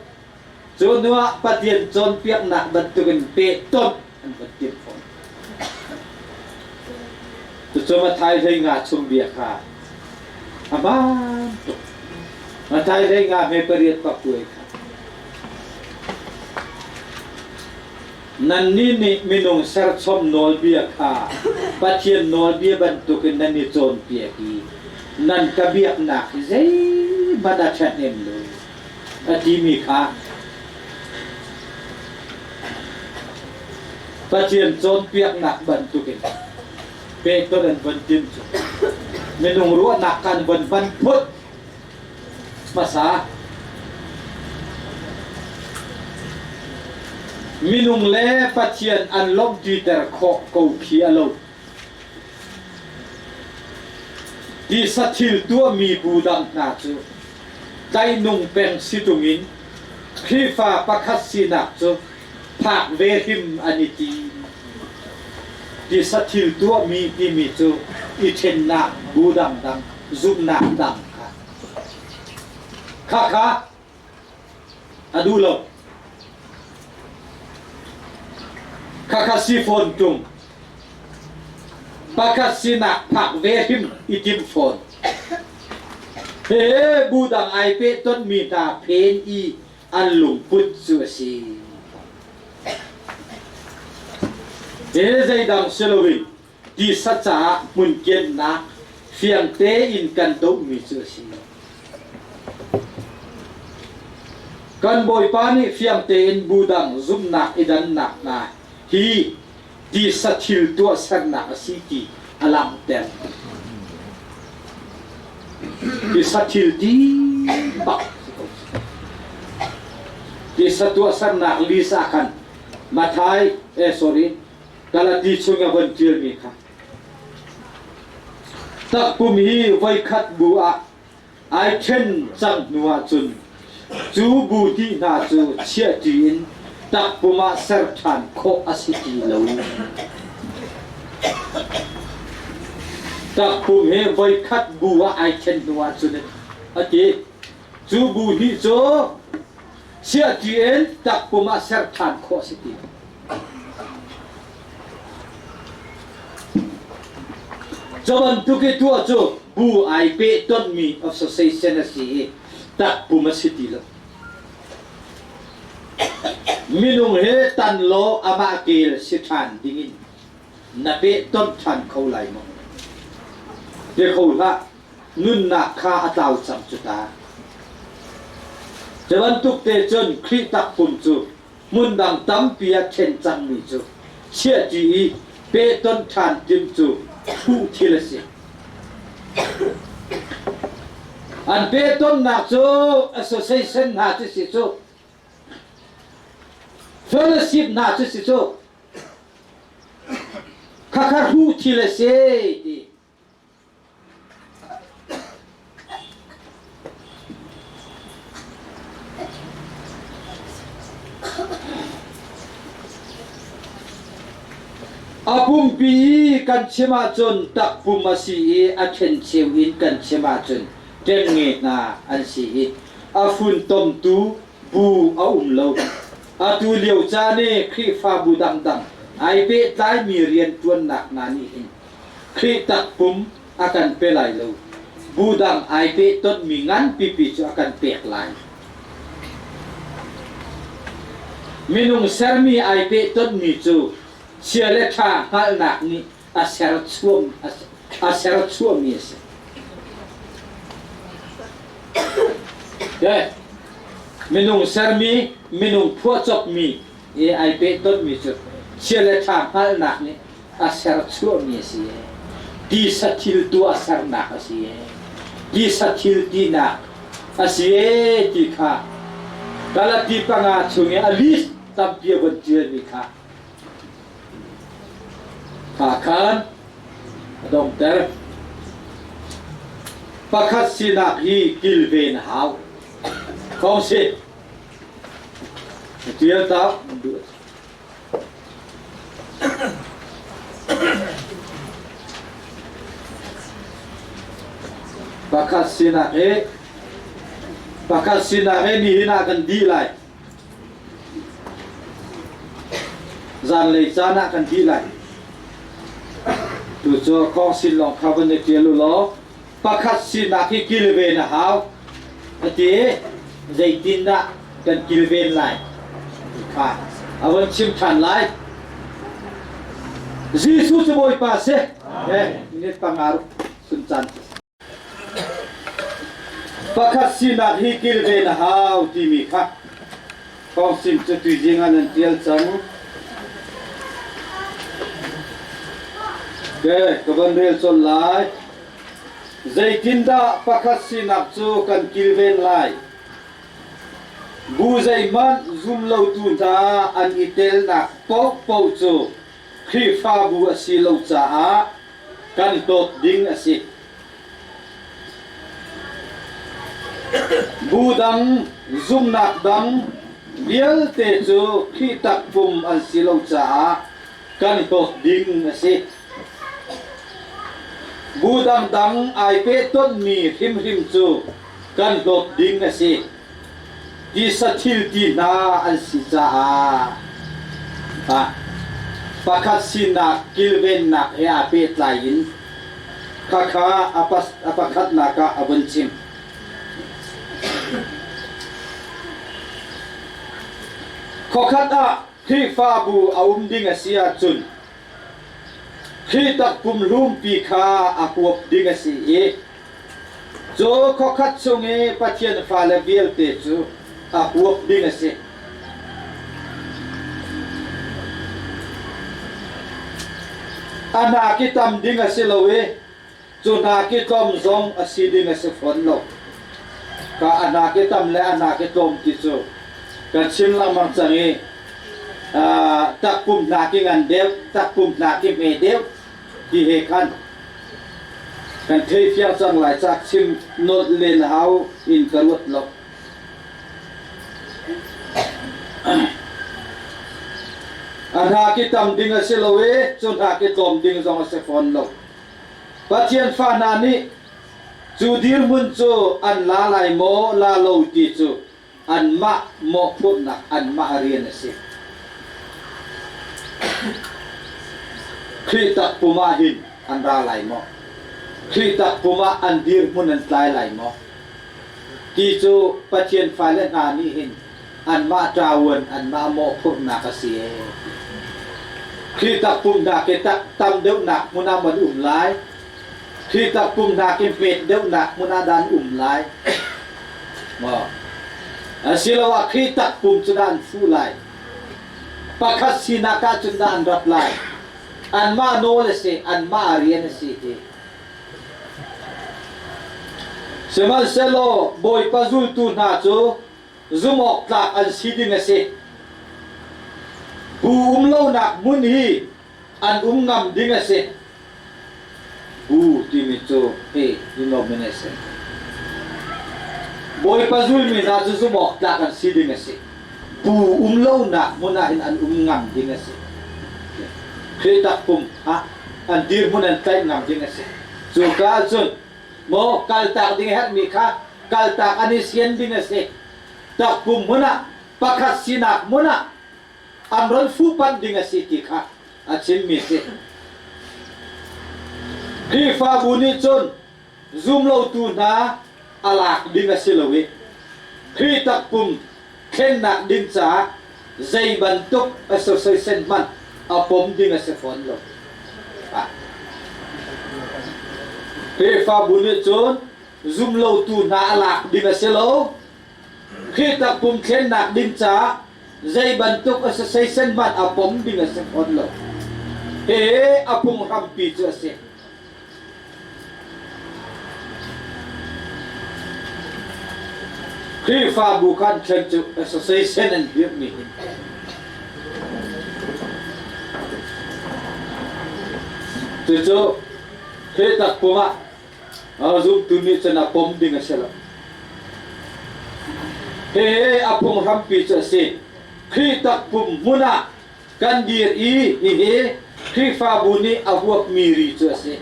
[SPEAKER 1] Cu hnuah Pathian cawnpiaknak bantukin pehtonh an von timh fawn. Cucu Matthai 15 chung bia kha a hmaan tuk. Matthai 15 hme pariat pakuai kha. Nannih nih minung serchom nawlbia kha Pathian nawlbia bantukin nan i cawnpiak i nan ka biaknak hi zeihmanh a ṭhahnem lo, a timi kha Pathian cawnpiaknak bantukin pehtonh an von tim cu minung ruahnak kha an von hman phut. Hmasa minung le Pathian an lawmhtiter khawh ko khi a lo. Tisa thil tuahmi bu dang hna cu tlainung peng si tung in Khrihfa pakhat sinak cu phak ve hrim an i tim. Tisa thil tuahmi timi cu i ṭhennak bu dangdang, zumhnak dang kha. Khakha a duh lo. Khakha si fawn ṭung. Pakhat sinak phak ve hrim i tim fawn. He bu dang ai peh tonmi hna phen i an lungput cu a si. He zeidang si loin tisa caah hmunkiannak fiang tein kan dohmi cu a si. Kan Bawipa nih fiang tein bu dang zumhnak i dannak hna hi tisa thil tuahsernak a si ti a langhter. Tisa thil ti bak tisa tuahsernak list ah khan Mathai eh sorry Galati chung a von ṭialmi kha takpum hi voikhat bu ah ai ṭhen cang hnu ahcun cu bu ti hna cu chiahṭi in takpum ah ser ṭhan khawh a si ti lo. Takpum hi voikhat bu ah ai ṭhen hnu ahcun a ti. Cu bu hnih cu chiahṭi in takpum ah ser ṭhan khawh a si ti lo. Cu bantuk i tuah cu bu ai pehtonhmi association a si i takpum a si ti lo. Minung hi tan law amah kel si ṭhan dingin na pehtonh ṭhan kho lai maw? Pe kho hlah. Nunnak kha a tlau cang cu ta. Cu bantuk te cun Khrih takpum cu hmun dang tampi ah ṭhen cangmi cu chiahṭi i pehtonh ṭhan tim cu hruh thil a si. An pehtonhnak cu association hna cu si cu fellowship hna cu si cu khakha hruh thil a si ti. A pumpi i kan chim ahcun takpum a si i a ṭhencheu in kan chim ahcun ṭengnge hna an si i a funtomtu bu a um lo. Atu lio caan i Khrihfabu dangdang ai pehtlaimi rianṭuannak hna nih hin Khrih takpum a kan pe lai lo. Bu dang ai pehtonhmi nganpipi cu a kan pek lai. Minung sermi ai pehtonhmi cu chia le ṭha hngalhnak nih a serchuam a serchuahmi a si. Okay. Minung sermi, minung phuahcopmi i ai pehtonhmi cu chia le ṭha hngalhnak nih a serchuahmi a si. Tisa thil tuah sernak a si. Tisa thil tinak a si ti kha Galati panga chung i a list tampi a von ṭialmi kha kha khan a donghter. Pakhat sinak hi kilven a hau. Kong si. A ṭial ta duh. Pakhat sinak hi pakhat sinak hi nihin ah kan dih lai. Zanlei caan ah kan dih lai. Tu cu khawngsin lawng kha van i ṭial u law pakhat sinak hi kilven a hau a ti zeitindah kan kilven lai kha a von chim ṭhan lai Jesuh cu Bawipa si eh minute panga sun caan pakhat sinak hi kilven a hau timi kha Kawngsim cu tuizing ah nan ṭial cang. Ke ka van rel colh lai. Zeitindah pakhat sinak cu kan kilven lai? Bu zeihmanh zum lotu hna an i telnak paohpaoh cu Khrihfabu a si lo caah kan hlawt ding a si. Bu dang, zumhnak dang vialte cu Khrih takpum an si lo caah kan hlawt ding a si. Bu dangdang ai pehtonhmi hrimhrim cu kan hlawt ding a si. Tisa thil ti hna an si caah pakhat sinak kilvennak he aa pehtlai in khakha a pakhatnak ah a vun chim. Khuakhat ah Khrihfabu a um ding a si ahcun Khrih takpum hlumpi kha a huap ding a si i cu khuakhat chung i Pathian fale vialte cu a huap ding a si. A hna ki tam ding a si lo i cu hna ki tlawm zong a si ding a si fawn lo. Ka a hna ki tam le a hna ki tlawm ti cu kan chim lengmang cang i takpum hna ki ngan deuh, takpum hna ki hme deuh ti he khan kan thei fiang cang lai cak chim nolh len hau in ka ruat lo. A hna ki tam ding a si lo i cu hna ki tlawm ding zong a si fawn lo. Pathian fa hna nih cu dirhmun cu an la lai maw la lo ti cu anmah mawhphurhnak anmah rian a si. Khrih takpum ah hin an ra lai maw? Khrih takpum ah an dirhmun an tlai lai maw? Ti cu Pathian fale hna nih hin anmah ṭavuan anmah mawhphurhnak a si ee. Khrih takpum hna ke tam deuhnak hmun ah man um lai. Khrih takpum hna ke hmet deuhnak hmun ah dah an um lai. Maw? Asiloah Khrih takpum cu dah an fuh lai. Pakhat sinak ah cun dah an rat lai. Anmah nawl a si, anmah rian a si ti. Sihmanhsehlaw Bawipa zultu hna cu zumhawktlak an si ding a si. Bu um lonak hmun hi an um ngam ding a si. Bu timi cu hi denomination. Bawipa zulmi hna cu zumhawktlak an si ding a si. Bu um lonak hmun ah hin an um ngam ding a si. Khrih takpum ah an dirhmun an tlaih ngam ding a si. Cuka ahcun maw kaltak ding herhmi kha kaltak an i sian ding a si. Takpum hmun ah pakhat sinak hmun ah an ron fuhpanh ding a si ti kha a chimmi si. Khrihfabu nih cun zumlotu hna a lak ding a si lo i Khrih takpum thlennak ding caah zei bantuk association hmanh a pom ding a si fawn lo. Khrihfabu nih cun zumlotu hna a lak ding a si lo. Khrih takpum thlennak ding caah zei bantuk association hmanh a pom ding a si fawn lo. Hihi a phunghrampi cu a si. Khrihfabu khan thlen cu association an dirhmi hi cucu Khrih takpum ah zumtu nih cun a pom ding a si lo. Hihi a phunghrampi cu a si. Khrih takpum hmun ah kan dir i hihi Khrihfabu nih a huapmi ri cu a si.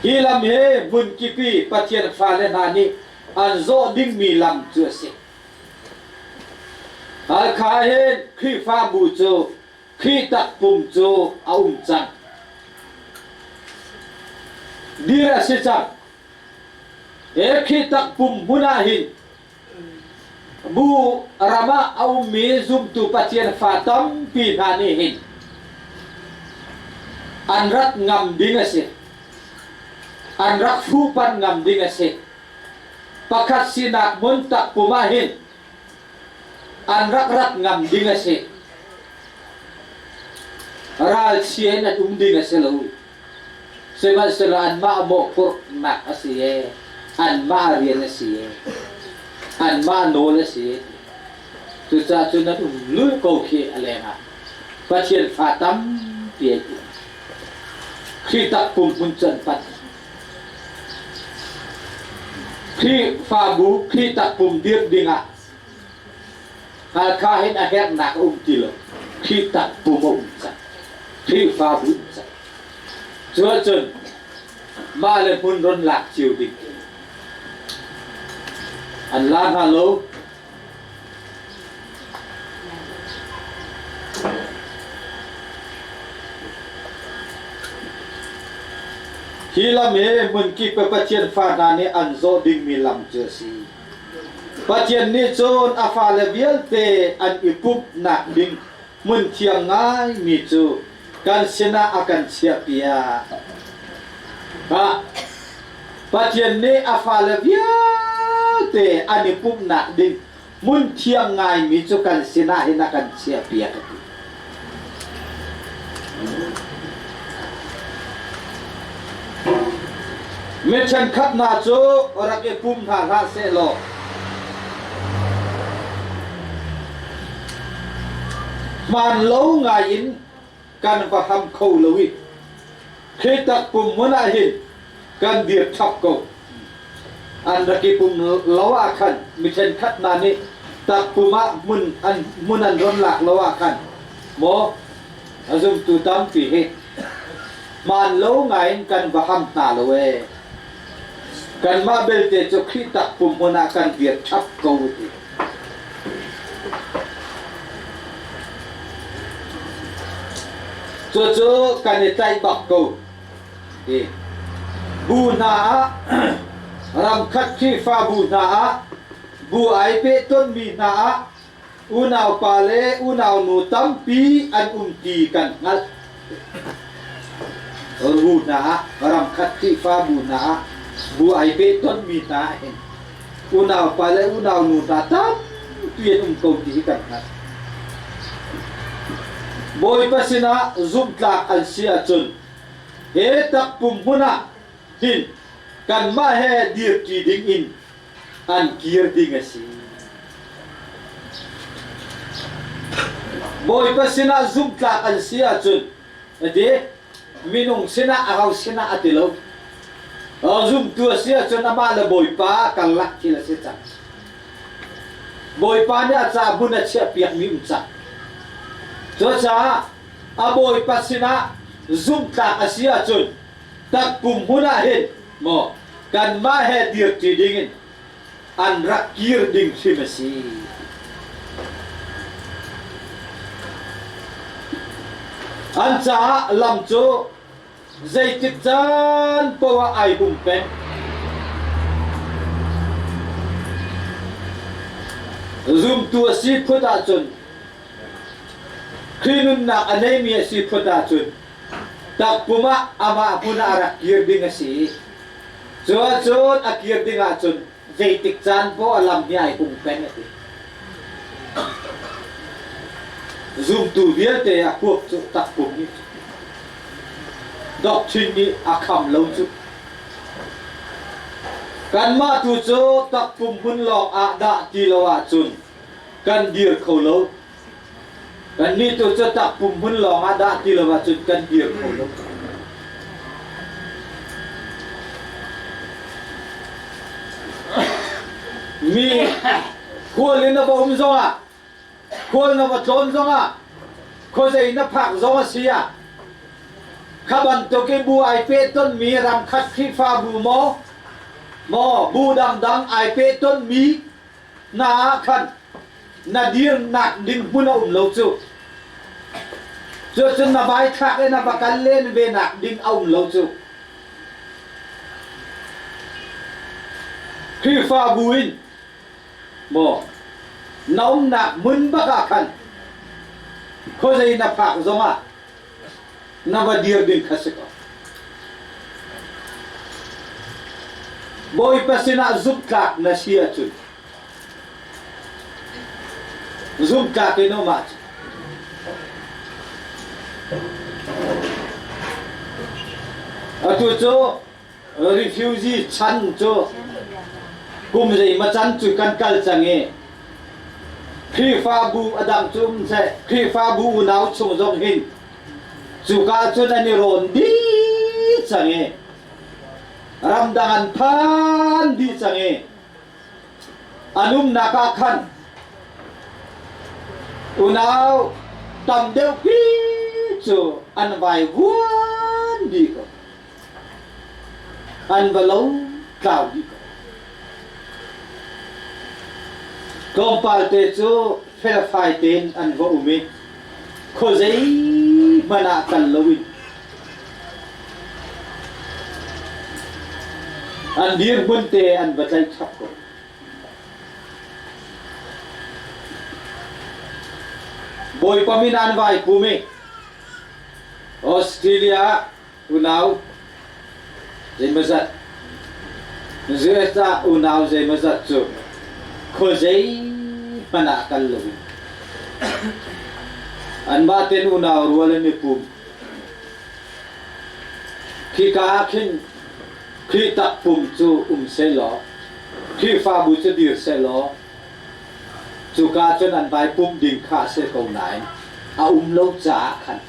[SPEAKER 1] Hi lam hi hmunkip i Pathian fale hna nih an zawh dingmi lam cu a si. Halkha hin Khrihfabu cu Khrih takpum cu a um cang. Dir a si cang. He Khrih takpum hmun ah hin Bu ram ah a ummi zumtu Pathian fa tampi hna nih hin an rat ngam ding a si. An rak fuhpanh ngam ding a si. Pakhat sinak hmun takpum ah hin an rak rat ngam ding a si. Ralchia in an um ding a si lo. Sihmanhsehlaw anmah mawhphurhnak a si ee, anmah rian a si ee, anmah nawl a si ee. Cucaah cun an um lulh ko khi a lengah Pathian fa tampi ai pum. Khrih takpum hmun cu an panh. Khrihfabu Khrih takpum dirh dingah Halkha hin a herhnak a um ti lo. Khrih takpum a um cang. Khrihfabu um cang. Cu ahcun mah le hmun ron lak cio ding an la hna lo. Hi lam hi hmunkip i Pathian fa hna nih an zawh dingmi lam cu a si. Pathian nih cun a fale vialte an i pumhnak ding hmun thiang ngaimi cu kan sinah a kan chiahpiak. Ah, Pathian nih a fale vialte an i pumhnak ding hmun thiang ngaimi cu kan sinah hin a kan chiahpiak a ti. Mi ṭhenkhat hna cu rak i pum hna hlah sehlaw hmaan lo ngaiin kan va ham kho lo i Khrih takpum hmun ah hin kan dir chap ko. An rak i pum lo ah khan mi ṭhenkhat hna nih takpum ah hmun an hmun an ron lak lo ah khan maw a zumtu tampi hi hmaan lo ngaiin kan va ham hna lo ee. Kanmah belte cu Khrih takpum hmun ah kan dir chap ko ti. Cucu kan i tlaih bak ko. Ti. Bu hna ah ramkhat Khrihfabu hna ah bu ai pehtonmi hna ah unaupa le unaunu tampi an um ti kan hngalh. Bu hna ah ramkhat Khrihfabu hna ah bu ai pehtonmi hna ah hin unaupa le unaunu hna tampi an um ko ti hi kan hngalh. Bawipa sinah zumhtlak an si ahcun he takpum hmun ah hin kanmah he dirṭi ding in an kir ding a si. Bawipa sinah zumhtlak an si ahcun ati minung sinah aho sinah a ti lo. Zumtu a si ahcun amah le Bawipa karlak thil a si cang. Bawipa nih a ca hmun a chiahpiakmi um cang. Cucaah a Bawipa sinah zumhtlak a si ahcun takpum hmun ah hin maw kanmah he dirṭi dingin an rak kir ding hrim a si. An caah lam cu zeitik caan poah ai hung peng. Zumtu a si phut ahcun Khrih nunnak a neimi a si phut ahcun takpum ah amah hmun ah a rak kir ding a si. Cu ahcun a kir ding ahcun zeitik caan poah a lam hi ai hung peng a ti. Zumtu vialte a huap cu takpum nih doctrine nih a kham lo cu. Kanmah tu cu takpum hmun lawng ah dah ti lo ahcun kan dir kho lo. Kannih tu cu takpum hmun lawng ah dah ti lo ahcun kan dir kho lo. Mi khual in na va um zongah, khual na va tlawn zongah, khuazei na phak zong a si ah, kha bantuk i bu ai pehtonmi ramkhat Khrihfabu maw, maw bu dangdang ai pehtonmi hna ah khan na dirnak ding hmun a um lo cu. Cucun na vai thlak i na va kal len ve nak ding a um lo cu. Khrihfabu in maw na umnak hmun bak ah khan khuazei na phak zongah na va dir ding kha si ko. Bawipa sinah zumhtlak na si ahcun zumhtlak in um ahcun Atu cu refugee chan cu kum zeimaw can cu kan kal cang i Khrihfabu a dang cu um seh Khrihfabu unau chung zong hin cuka cun an i rawn dih cang i ramdang an phan dih cang i an umnak ah khan unau tam deuhpi cu an vaivuan dih ko. An va lo tlau dih ko. Tlawmpal te cu felfai tein an va um i khuazei hmanh ah kal loin an dirhmun te an va tlaih chap ko. Bawipa min an vai pum i Australia ah unau zeimawzat US ah unau zeimawzat cu khuazei hmanh ah kal loin anmah ten unau rual an i pum. Khika ah khin Khrih takpum cu um sehlaw, Khrihfabu cu dir sehlaw, cuka cun an vai pumh ding kha a si ko nain a um lo caah khan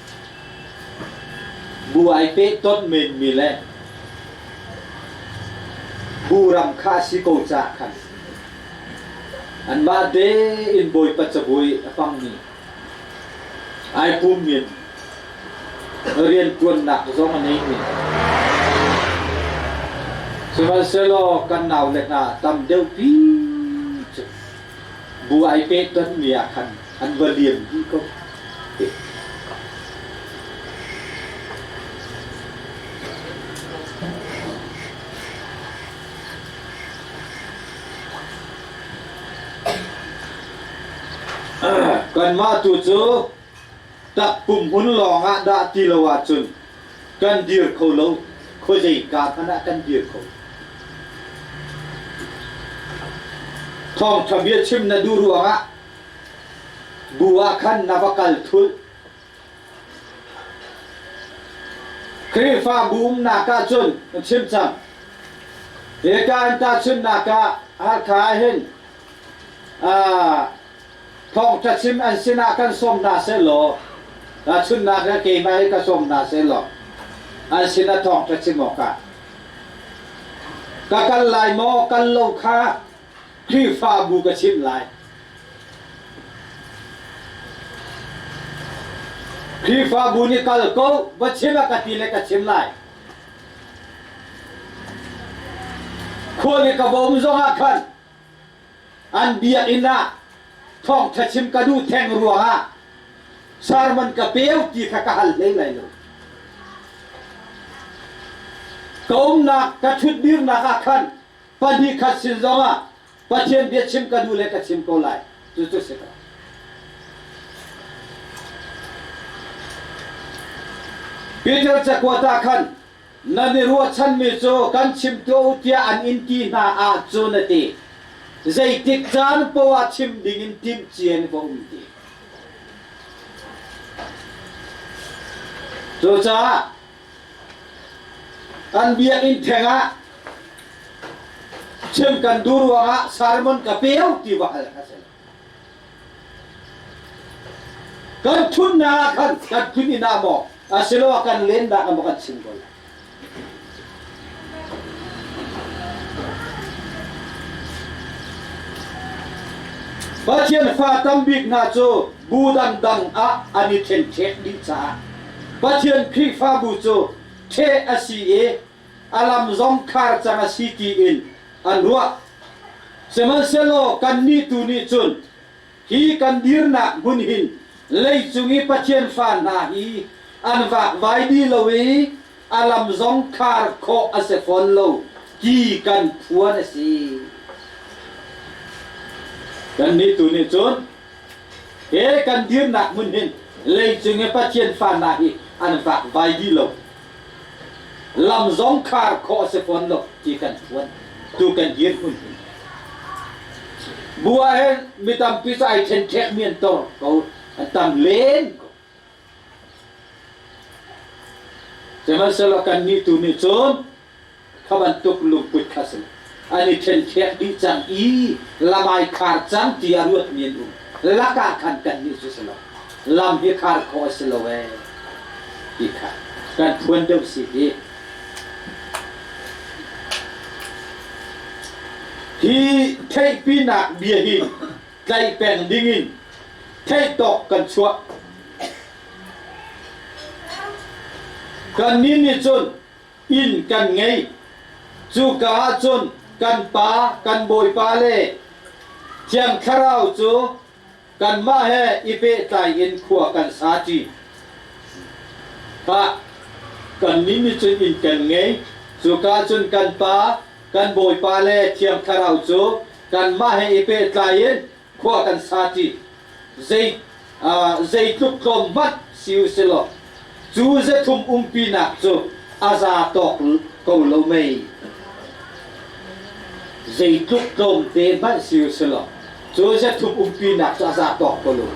[SPEAKER 1] bu ai pehtonh menmi le bu ram kha a si ko caah khan anmah tein Bawipa cabuai a hmangmi ai pummi rianṭuannak zong a neimi. Sihmanhsehlaw kan naule hna tam deuhpi cu bu ai pehtonmi ah khan an va liam dih ko. Kanmah tu cu takpum hmun lawng ah dah ti lo ahcun kan dir kho lo khuazei ka hmanh ah kan dir kho. Thawngṭha bia chim na duh ruangah bu ah khan na va kal thulh. Khrihfabu umnak ahcun na chim cang. Hika in tahchunhnak ah Hakha ah hin thawngṭha chim an sinah kan sawm hna sehlaw tahchunhnak ah keimah hi ka sawm hna sehlaw an sinah thawngṭha chim awkah ka kal lai maw kal lo kha Khrihfabu ka chimh lai. Khrihfabu nih kal ko va chim a ka ti le ka chim lai. Khual i ka bawm zongah khan an biakinn ah thawngṭha chim ka duh theng ruangah sermon ka peu ti kha ka hal hlei lai lo. Ka umnak ka ṭhutdirnak ah khan pahnih khat sin zongah Pathian bia chim ka duh le ka chim ko lai. Cucu si ko. Peter cakuat ah khan nan i ruahchanmi cu kan chim tuah u tiah an in ti hna ahcun a ti. Zeitik caan poah ah chim dingin timhcia in va um ti. Cucaah kan biakinn theng ah chim kan duh ruangah sermon ka peu ti va hal kha si. Kan thunnak ah khan kan thun inn ah maw asiloah kan lennak ah maw kan chim ko lai. Pathian fa tambik hna cu bu dangdang ah an i ṭhenṭhek dih caah Pathian Khrihfabu cu ṭheh a si i a lam zong khar cang a si tiin an ruah. Sihmanhsehlaw kannih tu nih cun Hi kan dirnak hmun hin leicung i Pathian fa hna hi an vakvai dih lo i a lam zong khar khawh a si fawn lo ti kan phuan a si. Kannih tu nih cun he kan dirnak hmun hin leicung i Pathian fa hna hi an vakvai dih lo. Lam zong khar khawh a si fawn lo ti kan phuan tu kan dir hmun hin. Bu ah hin mi tampi cu ai ṭhenṭhek mi an tor ko an tam len ko. Sihmanhsehlaw kannih tu nih cun kha bantuk lungput kha si an i ṭhenṭhek dih cang i lamai khar cang ti a ruatmi an um lakah khan kannih cu si lo lam hi khar khawh a si lo ee ti kha kan phuan deuh si hi hi theihpinak bia hi tlaih peng dingin theihtawk kan chuah kannih nih cun inn kan ngei. Cuka ah cun kan Pa, kan Bawipa le Thiang Thlarau cu kanmah he i pehtlai in khua kan sa ṭi. Khah, kannih nih cun inn kan ngei. Cuka ah cun kan Pa, kan Bawipa le Thiang Thlarau cu kanmah he i pehtlai in khua kan sa ṭi. Zei zeitluk tlawm hmanh si u silaw cu zathum umpinak cu a za tawk ko lo mei? Zeitluk tlawmte hmanh si u silaw cu zathum umpinak cu a za tawk ko lo.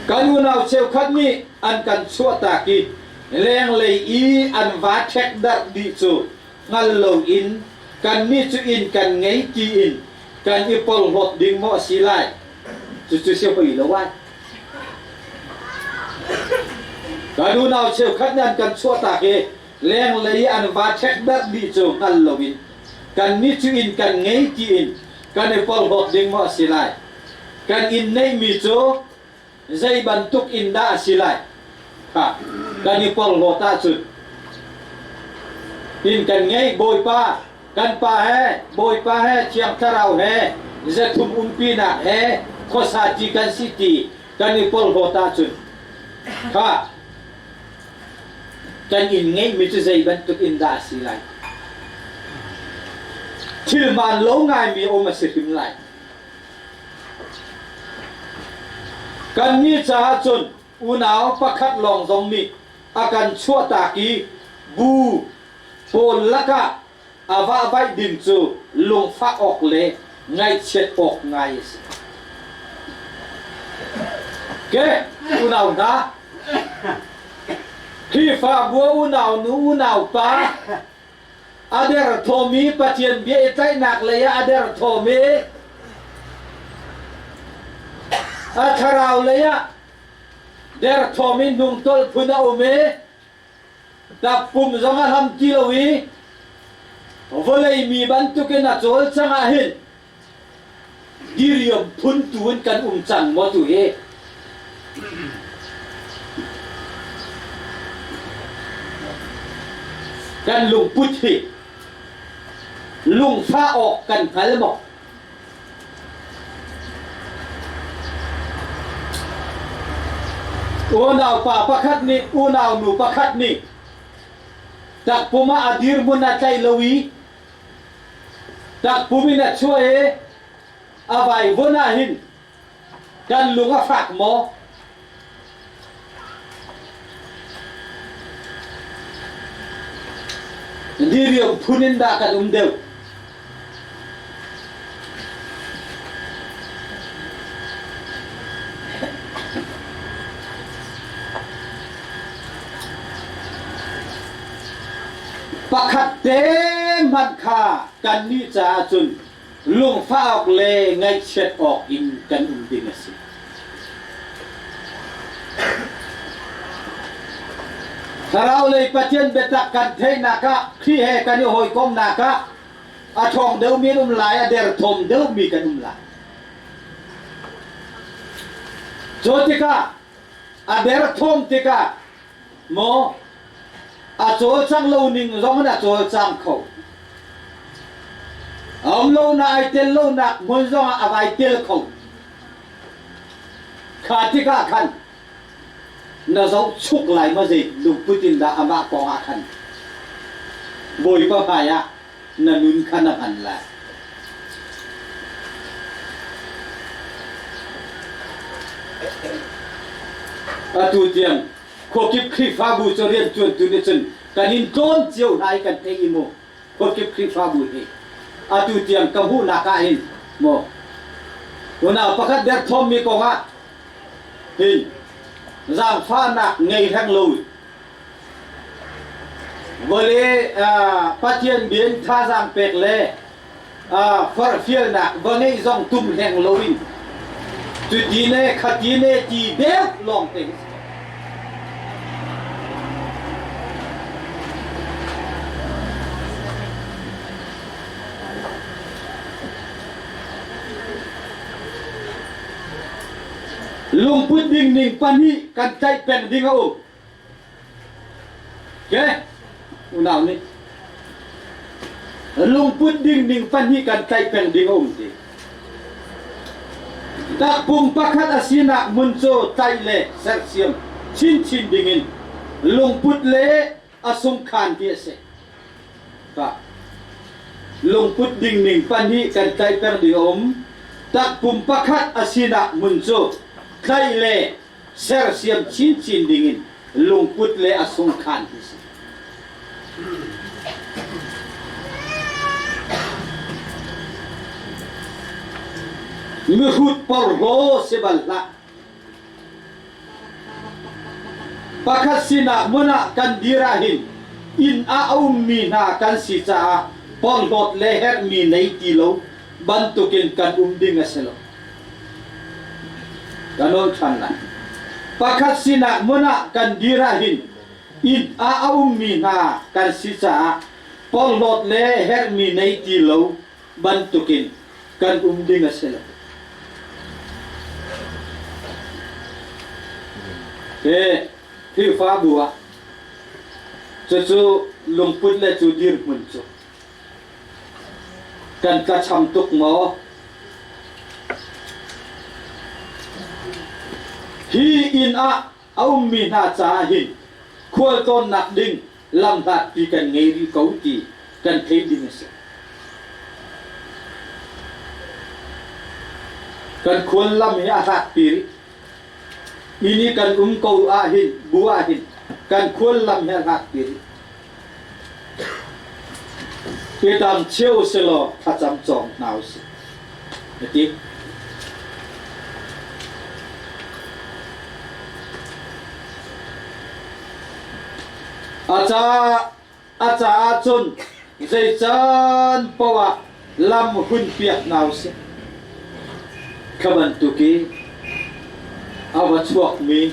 [SPEAKER 1] Kan unau cheukhat nih an kan chuahtak i lenglei i an va ṭhekdarh dih cu hngal loin kannih cu inn kan ngei tiin kan i porhlawt ding maw a si lai? Cucu si hoi lo ai. Kan unau cheukhat nih an kan chuahtak i lenglei i an va ṭhekdarh dih cu hngal loin kannih cu inn kan ngei tiin kan i porhlawt ding maw a si lai? Kan inn neihmi cu zei bantuk inn dah a si lai kha kan i porhlawt ahcun inn kan ngei Bawipa kan Pa he Bawipa he Thiang Thlarau he zathum umpinak he khuasa ti kan si ti kan i porhlawt ahcun kha kan inn ngeihmi cu zei bantuk inn dah a si lai thil maan lo ngaimi um a si hrim lai Kannih caah cun unau pakhat lawng zong nih a kan chuahtak i bu pawl lakah a vahvaih ding cu lungfah awk le ngaihchiat awk ngai a si. Ke unau hna, Khrihfabu unau nu unau pa A derthawmi Pathian bia i tlaihnak lei ah a derthawmi a thlarau lei ah derthawmi hnungtolh phun a um i takpum zong a hlam ti lo i vawlei mi bantukin a cawlcang ah hin diriam phun tu in kan um cang maw tu hi kan lungput hi lungfah awk kan hngal maw unau pa pakhat nih unau nu pakhat nih takpum ah a dirhmun a tlaih lo i Takpum in a chuah i a vaivun ah hin kan lung a fak maw? Diriam phun in dah kan um deuh? Pakhat te hmanh kha kannih caah cun lungfah awk le ngaihchiat awk in kan um ding a si. Thlarau lei Pathian biatak kan theihnak ah Khrih he kan i hawikomhnak ah a ṭhawng deuhmi an um lai, a derthawm deuhmi kan um lai. Cu tikah a derthawm tikah maw a cawlcang lo ning zong in a cawlcang kho. A um lonak ai tel lonak hmun zong ah a vai tel kho. Kha tikah khan na zohchuk lai maw zei lungput in dah amah kong ah khan Bawipa hmai ah na nun kha na hman lai. Atu tiang khuakip Khrihfabu cu rianṭuantu nih cun kan in tlawn cio hna i kan theih i mu khuakip Khrihfabu hi atu tiang ka hmuhnak ah hin maw unau pakhat derthawmmi kong ah hin. Zaangfahnak ngei hleng lo vawlei Pathian bia in thazaang pek le forhfialnak va ngeih zong tum hleng loin cuti le khati le ti deuh lawng te hi si. Lungput ding ning pahnih kan tlaih peng ding a um. Okay? Unau nih. Lungput ding ning pahnih kan tlaih peng ding a um ti. Takpum pakhat a sinak hmun cu tlaih le sersiam chinchin dingin lungput le a sungkhan ti a si. Ka lungput ding ning pahnih kan tlaihter ding a um. Takpum pakhat a sinak hmun cu tlaih le sersiam chinchin dingin lungput le a sungkhan ti si. Mihrut porhlaw si bal hlah. Pakhat sinah hmun ah kan dir ahhin inn ah a ummi hna kan si caah porhlawt le herhmi nei ti lo bantukin kan um ding a si lo. Ka nawl ṭhan lai. Pakhat sinah hmun ah kan dir ahhin inn ah a ummi hna kan si caah porhlawt le herhmi nei ti lo bantukin kan um ding a si lo. Hi Khrihfabu ah cucu lungput le cu dirhmun cu kan tlacham tuk maw? Hi inn ah a ummi hna caah hin khualtlawnnak ding lamhlatpi kan ngei rih ko ti kan theih ding a si. Kan khual lam hi a hlatpi rih. Inn i kan um ko ahhin, bu ahhin kan khual lam hi a hlatpi rih. Pitam cheu selaw thlacam cawng hna usih. A ti. A caah cun zei caan paoh ah lam hun piak hna usih. Kha bantuk i a va chuakmi,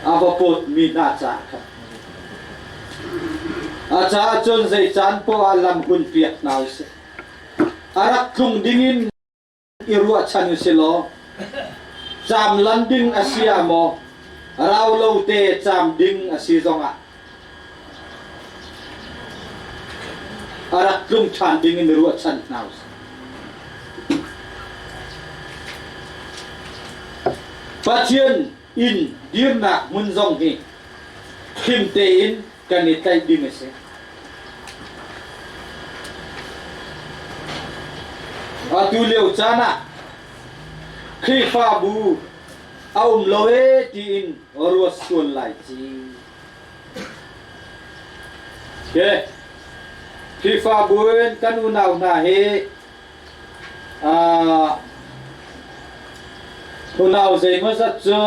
[SPEAKER 1] a va pawtmi hna caah khan. A caah cun zei caan paoh ah lam hun piak hna usih. A rak tlung dingin i ruahchan usilaw caam lan ding a si ah maw rau lo te caam ding a si zongah a rak tlung ṭhan ding in ruahchan hna usih. Pathian inn dirnak hmun zong hi him tein kan i tlaih ding a si. Atu lio caan ah Khrihfabu a um lo ee tiin ruat sual lai ci. Okay. Khrihfabu in kan unau hna hi uh, unau zeimawzat cu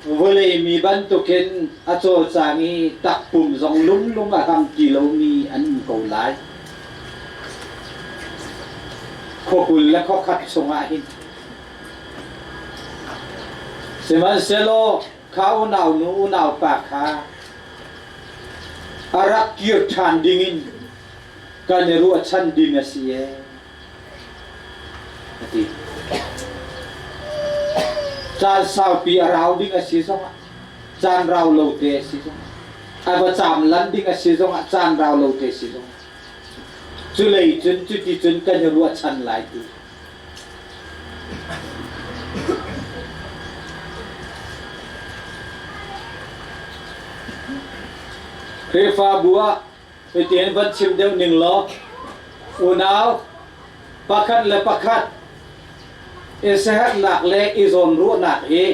[SPEAKER 1] Vawlei mi bantukin a cawlcang i takpum zong lunglung a hlam ti lomi an um ko lai. Khuakul le khuakhat chungah hin. Sihmanhsehlaw kha unau nu unau pa kha a rak kir ṭhan dingin kan i ruahchan ding a si ee. A ti. Caan saupi a rau ding a si zongah, caan rau lo te a si zongah, a va caam lan ding a si zongah, caan rau lo te a si zongah, cu lei cun cuti cun kan i ruahchan lai ti. Khrihfabu ah Hitin van chim deuh ning law unau pakhat le pakhat i siaherhnak le i zawnruahnak hi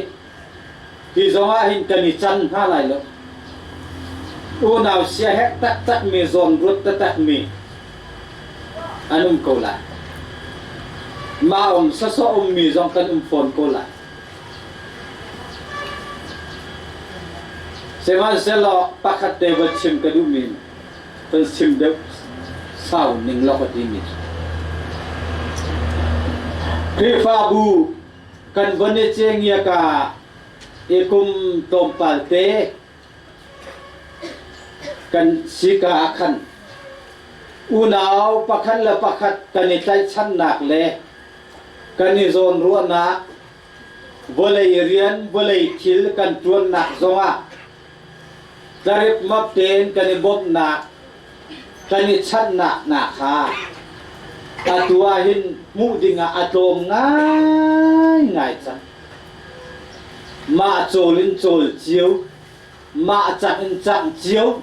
[SPEAKER 1] hi zongah hin kan i can hna lai lo. Unau siaherh taktakmi zawnruat taktakmi an um ko lai. Mah um sasawh ummi zong kan um fawn ko lai. Sihmanhsehlaw pakhat te van chim ka duhmi van chim deuh sau ning law ka timi cu Khrihfabu kan von i cengia ka i kum tlawmpal te kan si ka ah khan unau pakhat le pakhat kan i tlaihchannak le kan i zawnruahnak vawlei rian vawlei thil kan ṭuannak zongah tlaripmap tein kan i bawmhnak kan i chanhnak hna kha atu ah hin hmuh dingah a tlawm ngaingai cang. Mah cawl in cawl cio, mah cang in cang cio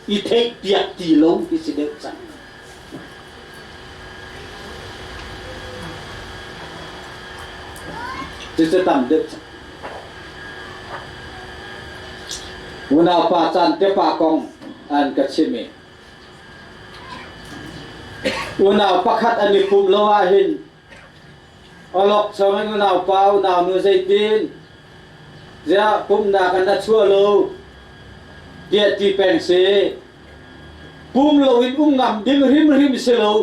[SPEAKER 1] i theihpiak ti lo ti si deuh cang. Cucu tam deuh cang. Unaupa caan te pa kong an ka chim i unau pakhat an i pumh lo ahhin awlok chong in unaupa unaunu zeitin ziah pumhnak an a chuah lo tiah ti peng si pum loin um ngam ding hrimhrim si lo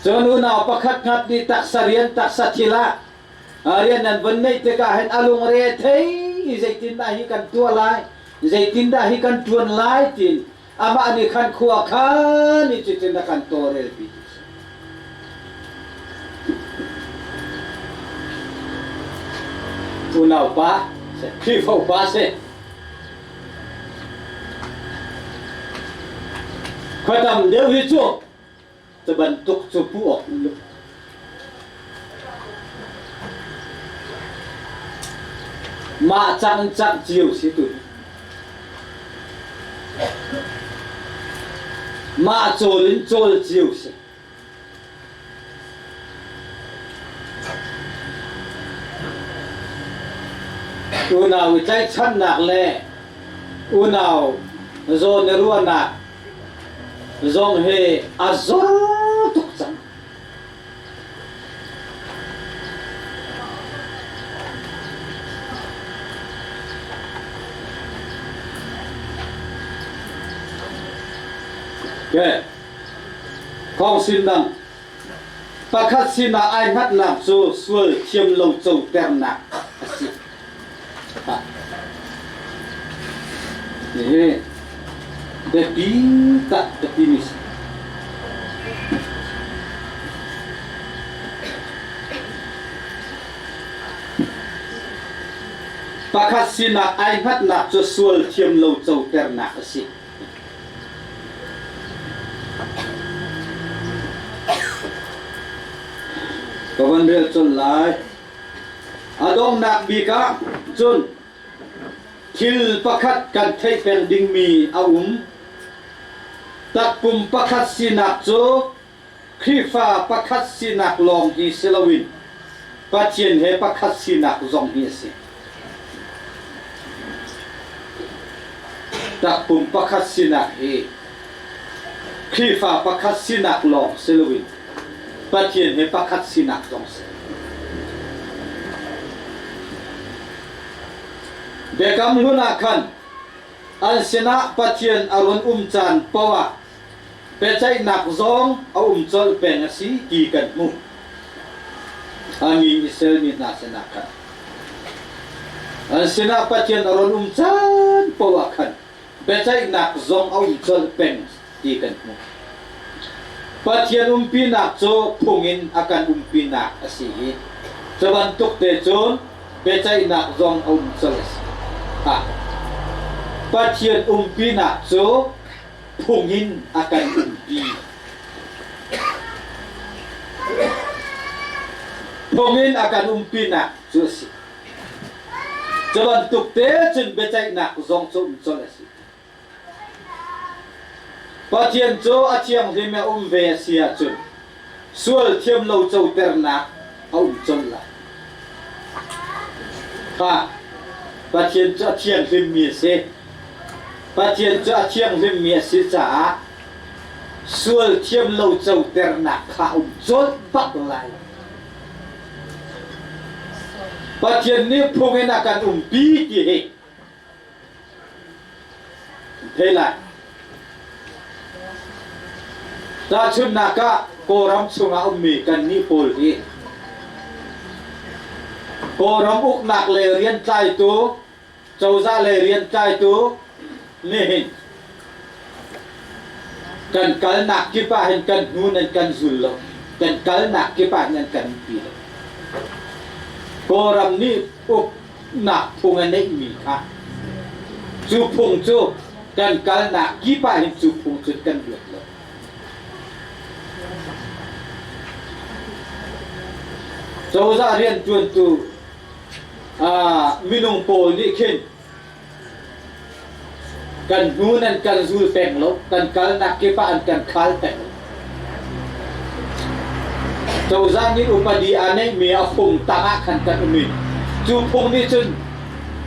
[SPEAKER 1] Cun unau pakhat khat nih taksa rian taksa thil ah rian nan von neih tikah hin a lungre thei i zeitindah hi kan tuah lai zeitindah hi kan ṭuan lai tiin amah nih khan khua khan i cutin a kan tawlrelpi ti si. Unau pa Khrihfa upa si Khua tam deuh hi cu cu bantuk cu pu awk um lo. Mah cang cang cio si tu. Mah cawl in cawl cio si. Unau i tlaihchannak le unau zawn i ruahnak zong hi a zor tuk cang. Okay. Thawng sin dang pakhat sinah ai hngatnak cu sual thiam lo coternak a si. Hihi biapi tak ka timi si. Pakhat sinah ai hngatnak cu sual thiam lo coternak a si. Ka van rel colh lai. A donghnak bik ah cun thil pakhat kan theih peng dingmi a um. Takpum pakhat sinak cu Khrihfa pakhat sinak lawng hi si loin Pathian he pakhat sinak zong hi a si. Takpum pakhat sinak hi Khrihfa pakhat sinak lawng si loin Pathian he pakhat sinak zong si. Biakam hlun ah khan an sinah Pathian a run um caan paoh ah biaceihnak zong a um colh peng a si ti kan hmuh. A mi Israel mi hna sinah khan an sinah Pathian a run um caan paoh ah khan biaceihnak zong a um colh peng ti kan hmuh. Pathian umpinak cu phung in a kan umpinak a si i cu bantuk te cun biaceihnak zong a um colh a si. Pathian umpinak cu phung in a kan umpi. Phung in a kan umpinak cu a si. Cu bantuk te cun biaceihnak zong cu um colh a si. Pathian cu a thianghlim a um ve a si ahcun sual thiam lo coternak a um colh lai. Kha Pathian cu a thianghlimmi a si. Pathian cu a thianghlimmi a si caah sual thiam lo coternak kha a um colh bak lai. Pathian nih phung in a kan umpi ti hi thei lai. Tahchunhnak ah Kawlram chungah ummi kannih pawl hi Kawlram uknak le riantlaitu cozah lei riantlaitu nihin kan kalnak kip ah hin kan hnu nan kan zul lo kan kalnak kip ah hin nan kan pi lo Kawlram nih uknak phung a neihmi kha cu phung cu kan kalnak kip ah hin cu phung cun kan luat lo cozah riantuantu minung pawl nih khin kan hnu nan kan zul peng lo kan kalnak kip ah an kan khal peng lo cozah nih upadi aa neihmi a phung tang ah khan kan um i cu phung nih cun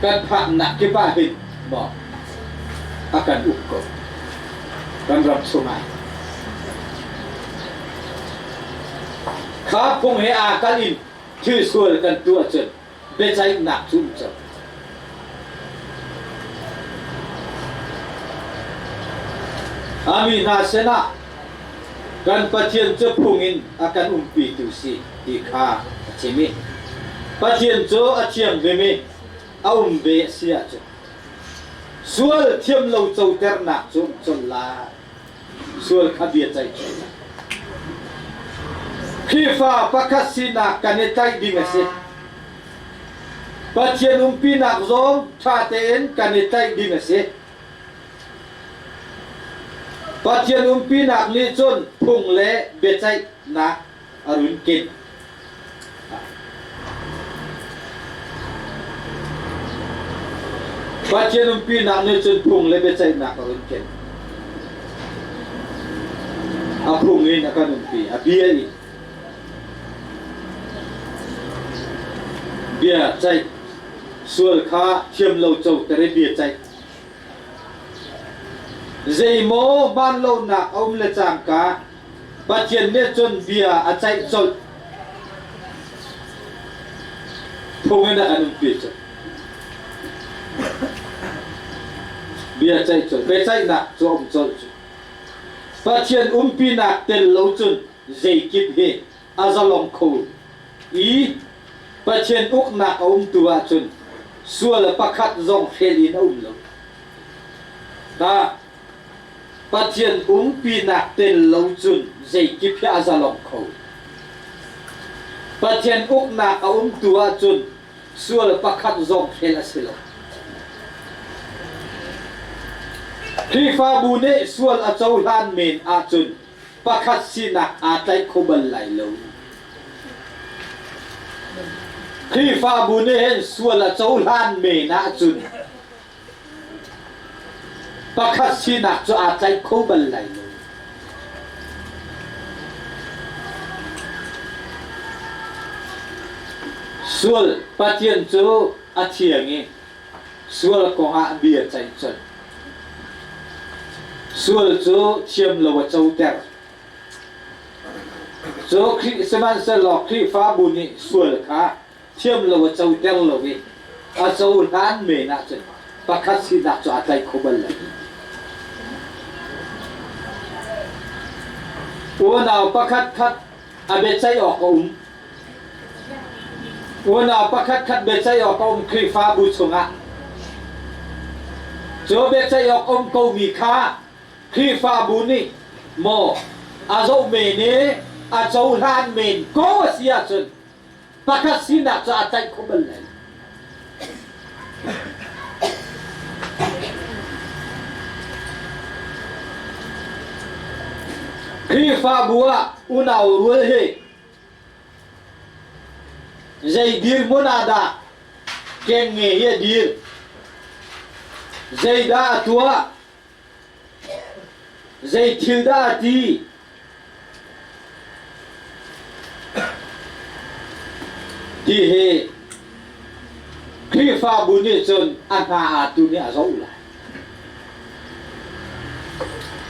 [SPEAKER 1] kan phaknak kip ah hin maw a kan uk ko kan ram chungah kha phung he aa kal in thil sual kan tuah cun biaceihnak cu um cang. A mi hna sinah kan Pathian cu phung in a kan umpitu si ti kha a chim i Pathian cu a thianghlim i a um ve a si ahcun sual thiam lo coternak cu um colh lai. Sual kha bia ceih colh lai. Khrihfa pakhat sinak kan i tlaih ding a si. Pathian umpinak zong ṭha tein kan i tlaih ding a si. Pathian umpinak nih cun phung le biaceihnak a run ken. Pathian umpinak nih cun phung le biaceihnak a run ken. A phung in a kan umpi, a bia in. Bia ceih sual kha thiam lo coter i bia ceih. Zeimaw hmaan lonak a um le cangka Pathian nih cun bia a ceih colh. Phung in a kan umpi cu. Bia ceih colh. Biaceihnak cu a um colh cu. Pathian umpinak tel lo cun zeikip hi a zalong kho i Pathian uknak a umtu ahcun sual pakhat zong hrel in a um lo. Ha Pathian umpinak tel lo cun zeikip hi a zalong kho. Pathian uknak a umtu ahcun sual pakhat zong hrel a si lo. Khrihfabu nih sual a cohlan men ahcun pakhat sinak aa tlaih kho bal lai lo. Khrihfabu nih hin sual a cohlan men ahcun pakhat sinak cu aa tlaih kho bal lai lo. Sual Pathian cu a thiang i sual kongah bia ceih colh. Sual cu thiam lo a coter. Cu Khrih sihmanhsehlaw Khrihfabu nih sual kha thiam lo a coter lo i a cohlan men ahcun pakhat sinak cu aa tlaih kho bal lo. Unau pakhat khat a biaceih awk a um. Unau pakhatkhat biaceih awk a um Khrihfabu chungah. Cu biaceih awk um komi kha Khrihfabu nih maw a zoh men i a cohlan men ko a si ahcun pakhat sinak cu a tlaih kho bal lai. Khrihfabu ah unau rual hi Zei dirhmun ah dah kengnge hi a dir? Zeidah a tuah? Zei thil dah a ti? Ti hi Khrihfabu nih cun a hna aa tu nih a zoh lai.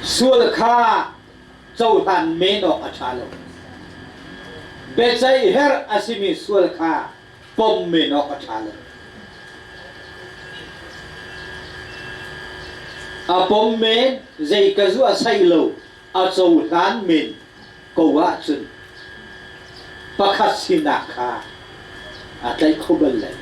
[SPEAKER 1] Sual kha cohlan men awk a ṭha lo. Biaceih herh a simi sual kha Pom men awk a ṭha lo. A pom men zei ka zu a sai lo, a cohlan men ko ahcun pakhat sinak kha a tlaih kho bal lai.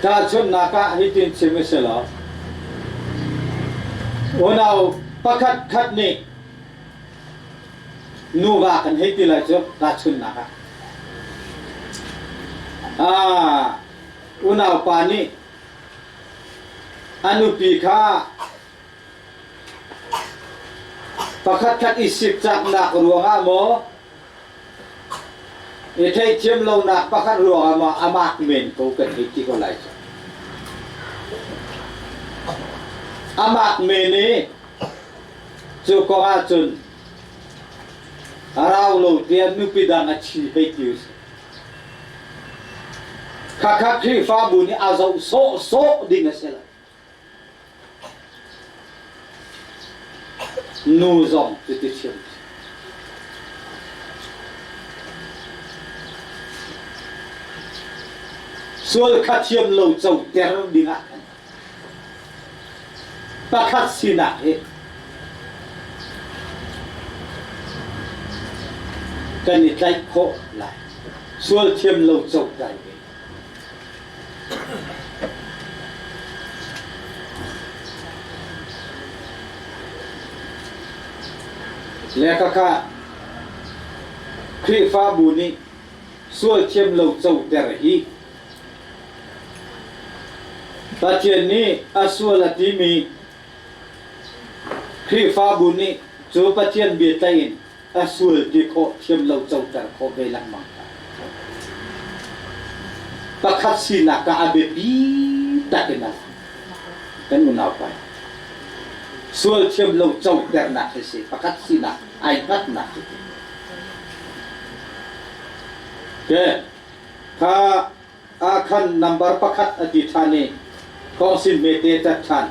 [SPEAKER 1] Tahchunhnak ah hitin chim a si lo. Unau pakhat khat nih nuva kan hei ti lai cu tahchunhnak ah. Ah, unau pa nih a nupi kha pakhatkhat i sikcaknak ruangah maw i theihthiam lonak pakhat ruangah maw a mak men ko kan hei ti ko lai cu. A mak men i cu kong ahcun a rau lo tiah nupi dang a chi hei ti usih. Khakha Khrihfabu nih a zoh sawhsawh ding a si lo. Nu zong cuti thiam. Sual kha thiam lo coter ding ah khan pakhat sinak hi kan i tlaih khawh lai. Sual thiam lo coter ve. Le khakha Khrihfabu nih sual thiam lo coter hi Pathian nih a sual a timi Khrihfabu nih cu Pathian biatlaih in a sual ti khawh thiam lo coter khawh ve lengmang hna. Pakhat sinak ah a biapi tak in a lang. Kan unau pa. Sual thiam lo coternak hi si pakhat sinak ai hngatnak hi. Ke kha ah khan number pakhat a ti ṭhan i kongsin hmete tat ṭhan.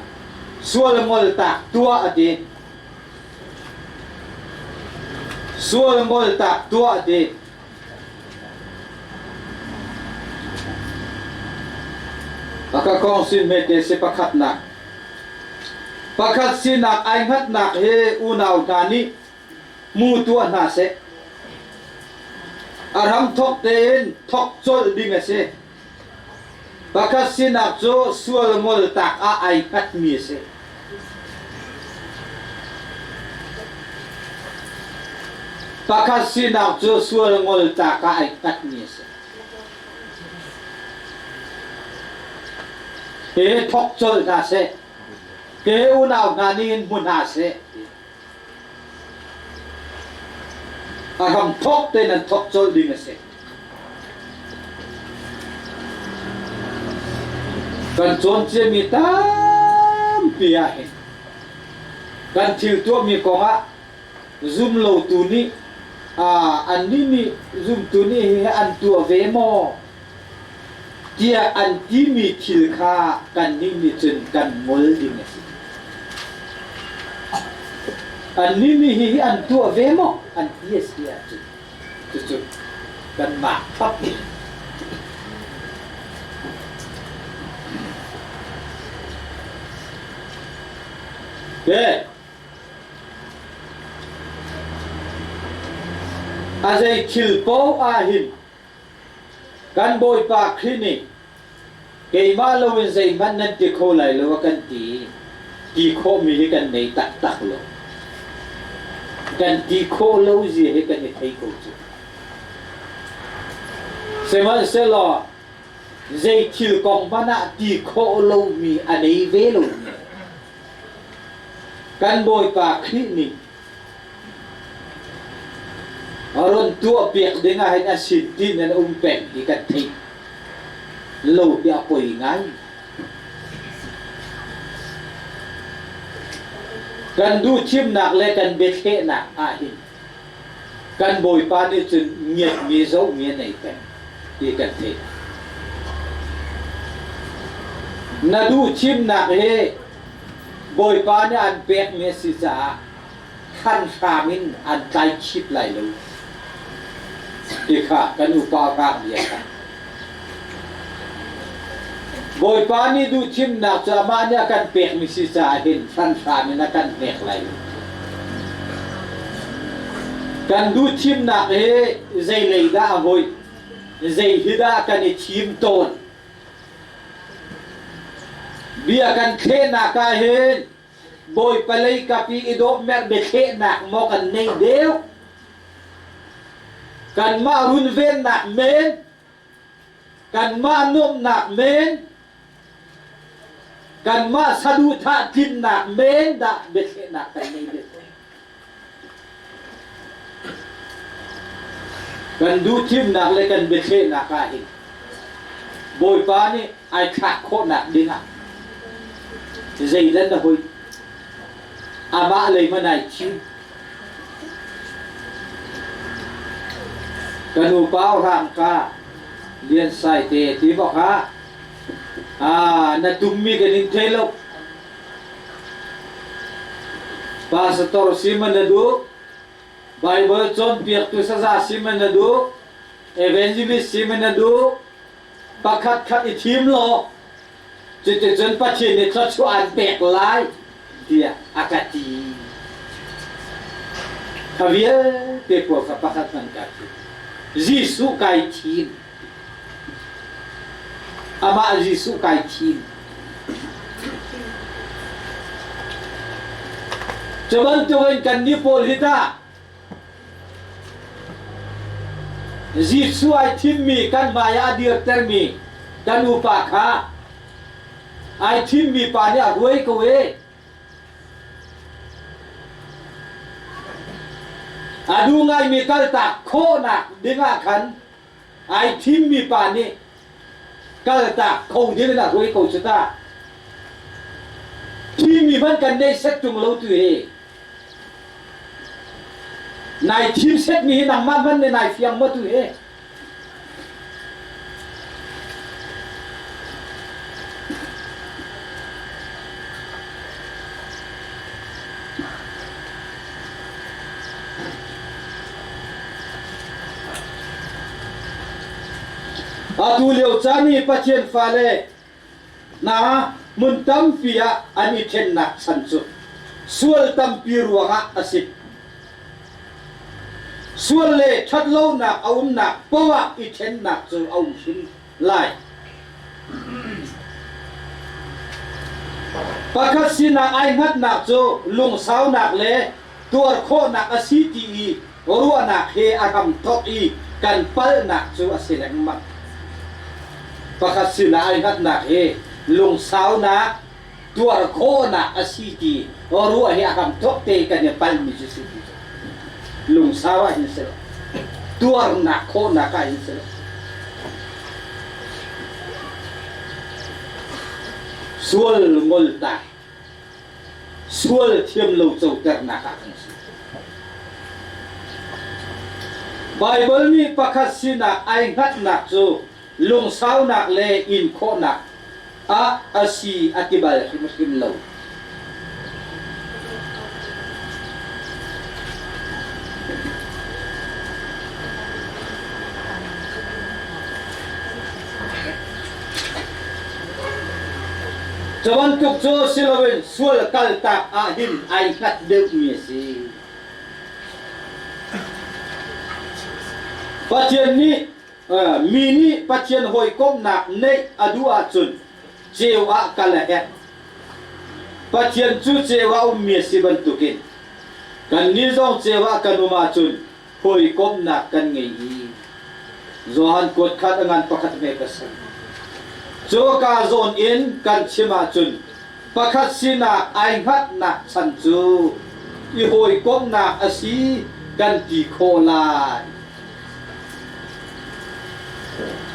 [SPEAKER 1] Sual ngol tak tuah a ti. Sual ngol tak tuah a ti. A ka kongsin hmete si pakhatnak. Pakhat sinak ai hngatnak hi unau hna nih mu tuah hna seh. A hramthawk tein thawk colh ding a si. Pakhat sinak cu sual ngol tak ah ai hngatmi a si. Pakhat sinak cu sual ngol tak ah ai hngatmi a si. He thawk colh hna seh. Ke unau hna nih hin hmu hna seh. A hramthawk tein an thawk colh ding a si. Kan cawn ciami tampi ah hin kan thil tuahmi kongah zumlotu nih annih nih zumtu nih hihi an tuah ve maw tiah an timi thil kha kannih nih cun kan ngol ding a si. Annih nih hihi an tuah ve maw an ti a si ahcun cucu kanmah thap nih Okay. A zei thil paoh ah hin Kan Bawipa Khrih nih keimah loin zeihmanh nan ti kho lai lo a kan ti. Ti khawhmi hi kan nei taktak lo. Kan ti khawh lo zia hi kan i thei ko cu. Sihmanhsehlaw zei thil kong hmanh ah ti khawh lomi a nei ve lomi kan Bawipa Khrih nih Run tuahpiak ding ah hin a sin tin in a um peng ti kan theih lo hi a poi ngai. Kan duhthimnak le kan biathlehnak ah hin kan Bawipa nih cun ngiatmi zohmi a nei peng ti kan theih. Na duh thimnak hi Bawipa nih an pekmi a si caah hranhram in an tlaichip lai lo ti kha kan upa rak bia kha. Bawipa nih duhthimnak cu amah nih a kan pekmi si caah hin hranhram in a kan hnek lai lo. Kan duhthimnak hi zeilei dah a hawih, zei hi dah kan i thim tawn. Bia kan thlehnak ah hin Bawipa lei kap i i dawh merh biathlehnak maw kan neih deuh? Kanmah runvennak men, kanmah nuamhnak men, kanmah saduhthah tlinnak men dah biathlehnak kan nei deuh? Kan duhthimnak le kan biathlehnak ah hin Bawipa nih ai thlak khawhnak dingah zeidan na hoi amah lei man ai thim kan upa rangka lian sai te ti bok ha ah na tummi kan in thei lo Pastor si man na duh Bible cawnpiaktu saza si man na duh evangelist si man na duh pakhat khat i thim law cuticun Pathian nih thluachuah an pek lai tiah a ka ti. Kha vialte pawl kha pakhat hmanh kaa thim. Jesuh kai thim. Amah Jesuh kai thim. Cu bantukin kannih pawl hi tah Jesuh ai thimmi kan hmai ah a dirtermi kan upa kha ai thimmi pa nih a hruai ko e. A duh ngaimi kaltak khawhnak dingah khan ai thimmi pa nih kaltak kho ding in a hruai ko cu ta. Thimmi hmanh kan nei set tung lo tu hi. Nai thim setmi hi nangmah hmanh nih nai fiang maw tu hi? Atu lio caan i Pathian fale hna hmun tampi ah an i ṭhennak chan cu sual tampi ruangah a si. Sual le ṭhatlonak a umnak poah i ṭhennak cu a um hrim lai. Pakhat sinak ai hngatnak cu lungsaunak le tuar khawhnak a si ti i ruahnak he a hramthawk i kan palhnak cu a si lengmang. Pakhat sinah ai hngatnak hi lungsaunak, tuar khawhnak a si ti ruah hi a hramthawk te kan i palhmi cu si ti cu. Lungsau ah hin si lo. Tuarnak khawhnak ah hin si lo. Sual ngoltak sual thiam lo coternak ah kan si. Baibal nih pakhat sinak ai hngatnak cu lungsaunak le inkhawhnak ah a si a ti bal hrimhrim lo. Cu bantuk cu si loin sual kaltak ah hin ai hngat deuhmi a si. Pathian nih mi nih Pathian hawikomhnak neih a duh ahcun ceu ah kal a herh. Pathian cu ceu ah ummi a si bantukin kannih zong ceu ah kan um ahcun hawikomhnak kan ngei i Johan kuat khat a ngan pakhat hme pasal. Cu ka zawn in kan chim ahcun pakhat sinah ai hngatnak chan cu i hawikomhnak a si kan ti khawh lai.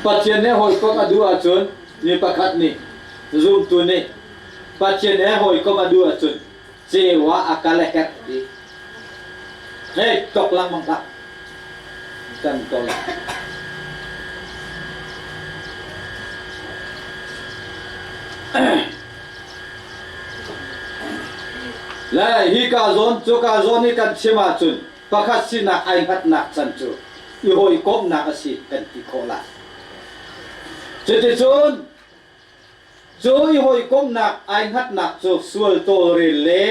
[SPEAKER 1] Pathian he hawikomh a duh ahcun mi pakhat nih zumtu nih Pathian he hawikomh a duh ahcun ceu ah a kal a herh ti. Hei tok lengmang hlah. Kan ko lai. Le hi ka zawn cu ka zawn i kan chim ahcun pakhat sinak ai hngatnak can cu i hawikomhnak a si kan ti khawh lai. Cuticun cu i hawikomhnak ai hngatnak cu sual tawlrel le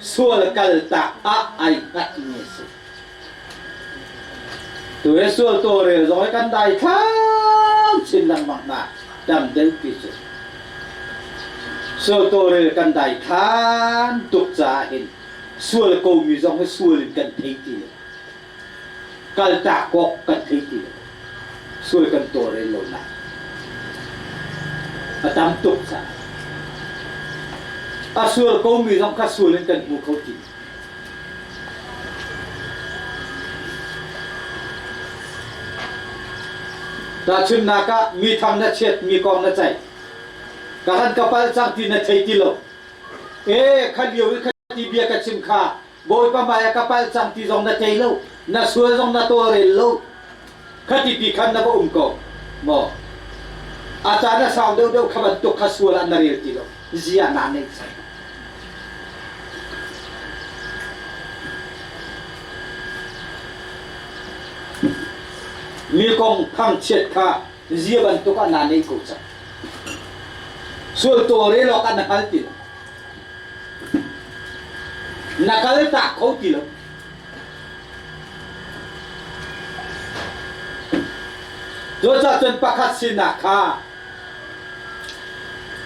[SPEAKER 1] sual kaltak ah ai hngatmi a si. Tu he sual tawlrel zong hi kan daithlang chin lengmang hna tam deuh ti cu. Sual tawlrel kan daithlan tuk caah hin sual komi zong hi sual in kan thei ti lo. Kaltak awk kan thei ti lo. Sual kan tawlrel lonak a tam tuk caah. A sual komi zong kha sual in kan hmu kho ti lo. Tahchunhnak ah mi thang na chiat mi kong na ceih. Ka han ka palh cang ti na thei ti lo. E kha lio i kha ti bia ka chim kha Bawipa hmai ah ka palh cang ti zong na thei lo. Na sual zong na tawlrel lo. Kha ti pi khan na va um ko. Maw? A caan a sau deuhdeuh kha bantuk kha sual ah na rel ti lo. Zia na nei cang. Mi kong thangchiat kha zia bantuk ah naa nei ko cang. Sual tawlrel awk ah na hngal ti lo. Na kal tak kho ti lo. Cucaah cun pakhat sinak kha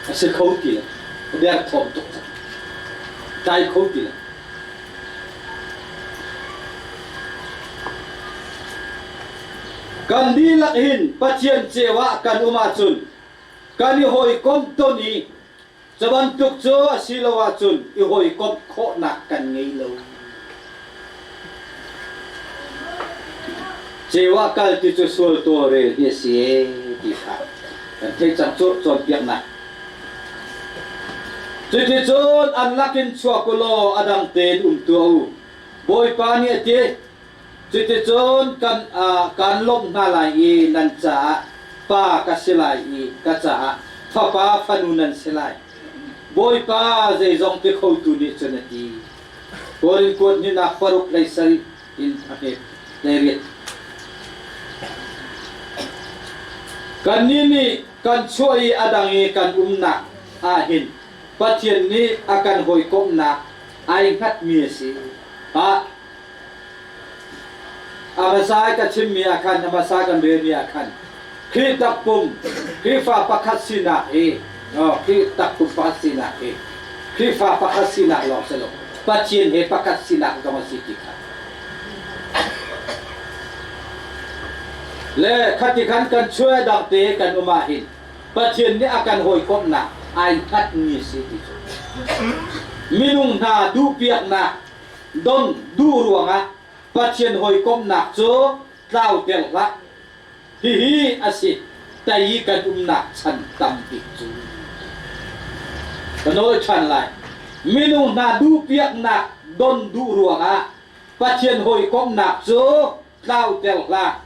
[SPEAKER 1] a si kho ti lo. A derthawm tuk cang. Tlai kho ti lo. Kan dihlak hin Pathian ceu ah kan um ahcun kan i hawikomh ton i cu bantuk cu a si lo ahcun i hawikomh khawhnak kan ngei lo. Ceu ah kal ti cu sual tawlrel hi a si ee ti kha kan theih cang cu cawnpiaknak. Cuticun an lakin chuak u law a dang tein um tuah u. Bawipa nih a ti. Cuticun kan kaan lawmh hna lai i nan caah pa ka si lai i ka caah fapa fanu nan si lai. Bawipa zeizong ti khotu nih cun a ti. Korin kuat hninak paruk hlei sarih in a hmet 18. Kannih nih kan chuah i a dang i kan umnak ah hin Pathian nih a kan hawikomhnak ai hngatmi a si. Ah, a hmasa i ka chimmi ah khan, a hmasa kan relmi ah khan, Khrih takpum, Khrihfa pakhat sinak hi, oh, Khrih takpum pakhat sinak hi, Khrihfa pakhat sinak lawng si lo, Pathian he pakhat sinak zong a si ti kha. Le khati khan kan chuai dang te kan um ah hin Pathian nih a kan hawikomhnak ai hngatmi a si ti cu. Minung hna duhpiaknak don duh ruangah Pathian hawikomhnak cu tlauter hlah. Hihi a si tei i kan umnak chan tam bik cu. Ka nawl ṭhan lai. Minung hna duhpiaknak don duh ruangah Pathian hawikomhnak cu tlauter hlah.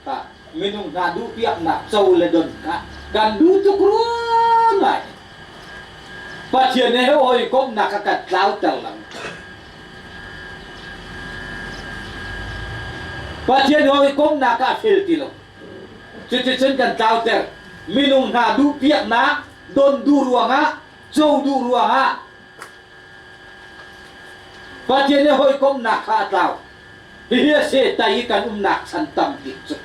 [SPEAKER 1] Kha minung hna duhpiaknak co le don kha kan duh tuk ruang lai. Pathian he hawikomhnak kha kan tlauter lang. Pathian hawikomhnak ah fel ti lo. Cuticun kan tlauter. Minung hna duhpiaknak don duh ruangah, co duh ruangah Pathian he hawikomhnak kha a tlau. Hihi a si tai i kan umnak chan tam bik cu.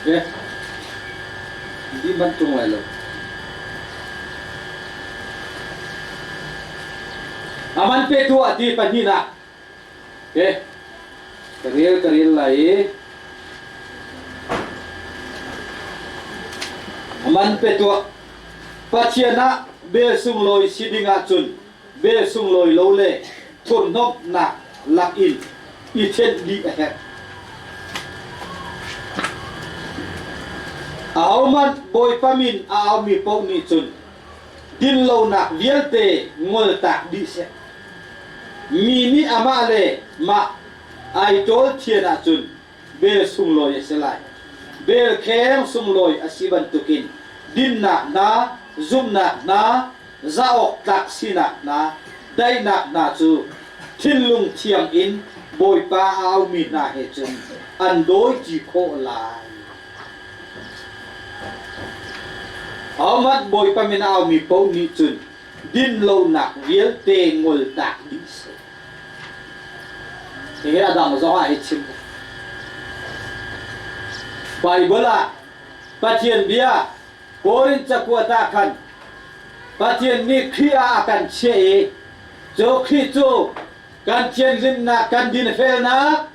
[SPEAKER 1] Eh, di man tung lai lo. Aman pe tu a ti pahnihnak. Eh, ka rel ka rel lai i aman pe tuah. Pathian ah bel sunglawi si ding ahcun bel sunglawi lo le thurhnawmhnak lak in i thenh dih a herh. Ahohmanh Bawipa min a aumi paoh nih cun dinlonak vialte ngoltak dih seh. Mi nih amah le mah ai ṭawl thian ahcun. Bel sunglawi a si lai. Bel kheng sunglawi a si bantukin dinnak hna, zumhnak hna, zah awk tlak sinak hna, daihnak hna cu thinlung thiang in Bawipa a aumi hna he cun an dawiṭi khawh lai. Ahohmanh Bawipa min a aumi paoh nih cun dinlonak vialte ngoltak dih seh. Hihi a dang zong ah hi chim. Bible ah Pathian bia Korin cakuat ah khan Pathian nih Khrih ah a kan chiah i cu Khrih cu kan thianhlimnak, kan dinfelnak,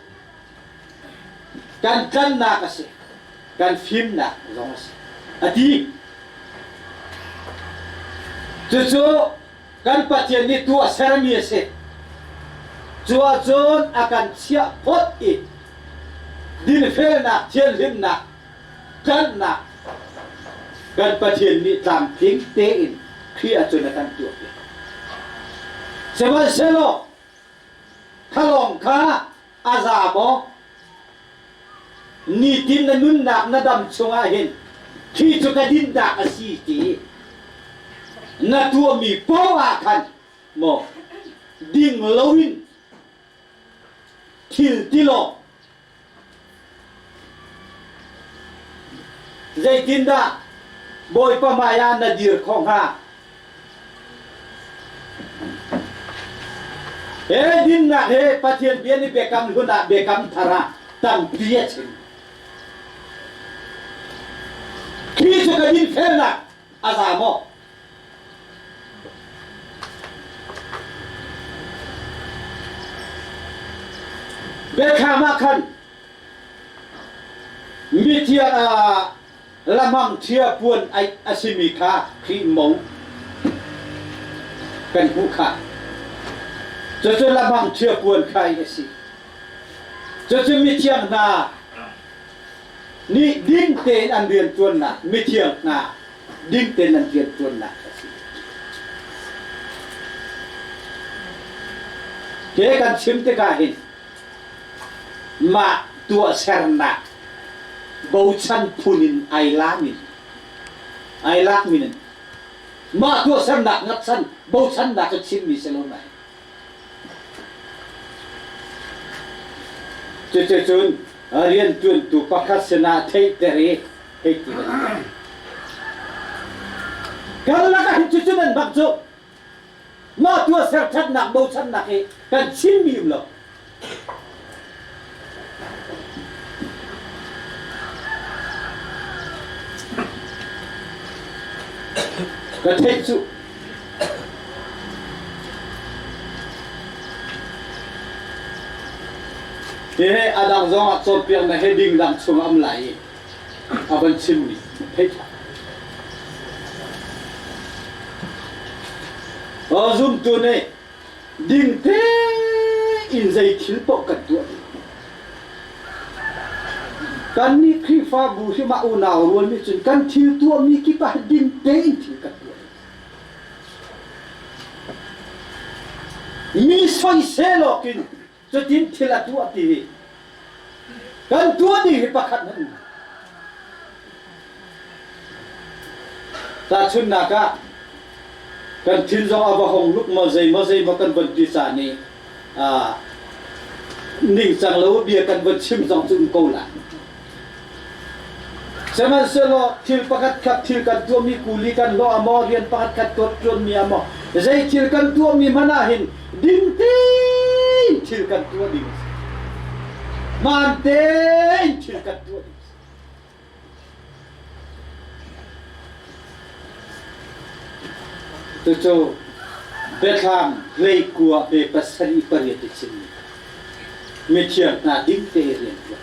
[SPEAKER 1] kan tlannak a si, kan fimnak zong a si, a ti. Cucu kan Pathian nih tu a sermi a si. Cu ahcun a kan chiah phot i dinfelnak, thianhlimnak, tlanhnak kan Pathian nih tlamtling tein Khrih ahcun a kan tuahpiak. Sihmanhsehlaw kha lawng kha a za maw? Nitin na nunnak na dam chungah hin khi cu ka dinnak a si ti na tuahmi paoh ah khan maw ding loin thil ti law zeitindah Bawipa hmaiah na dir khawh hnga? He dinnak he Pathian bia nih biakam hlun ah biakam thar ah tampi a chim. Khi cu ka dinfelnak a za maw? Biathlam ah khan mithiang ah lamang ṭhia puan aih a simi kha Khrih mo kan hmuh kha. Cucu lamang ṭhia puan kha a si. Cucu mithiang hna nih ding tein an rianṭuannak, mithiang hna ding tein an rianṭuannak a si. He kan chim tikah hin Mah tuahsernak bochan phun in ai lamin ai lakmi nan mah tuahsernak ngatchan bochannak cu chimmi si lo nai. Cuticun rianṭuantu pakhat sinah theihter i hei ti ban. Kan lakah hin cucu nan bak cu Mah tuahser ṭhatnak bochannak hi kan chimmi um lo. Ka theih cu Hihi a dang zong ah cawnpiaknak he ding dang chung a um lai i a van chimmi theih ṭha. Zumtu nih ding tein zei thil paoh kan tuah ding. Kannih Khrihfabu hi mah unau rual nih cun kan thil tuahmi kip ah ding tein thil kan tuah ding. Mi soisel awkin cutin thil a tuah ti hi kan tuah ding hi pakhat hmanh um. Tahchunhnak ah kan thin zong a va hong luk maw zei maw zei maw kan von ti caan i ningcang lo bia kan von chim zong cu um ko lai. Sihmanhsehlaw thil pakhat khat thil kan tuahmi kuli kan hlawh a maw rian pakhat khat ṭuanmi a maw zei thil kan tuahmi hmanh ah hin ding tein thil kan tuah ding a si. Hmaan tein thil kan tuah ding a si. Cucu Biathlam 19 pe 7 8 i chimmi mithiang hna ding te rian ṭuan.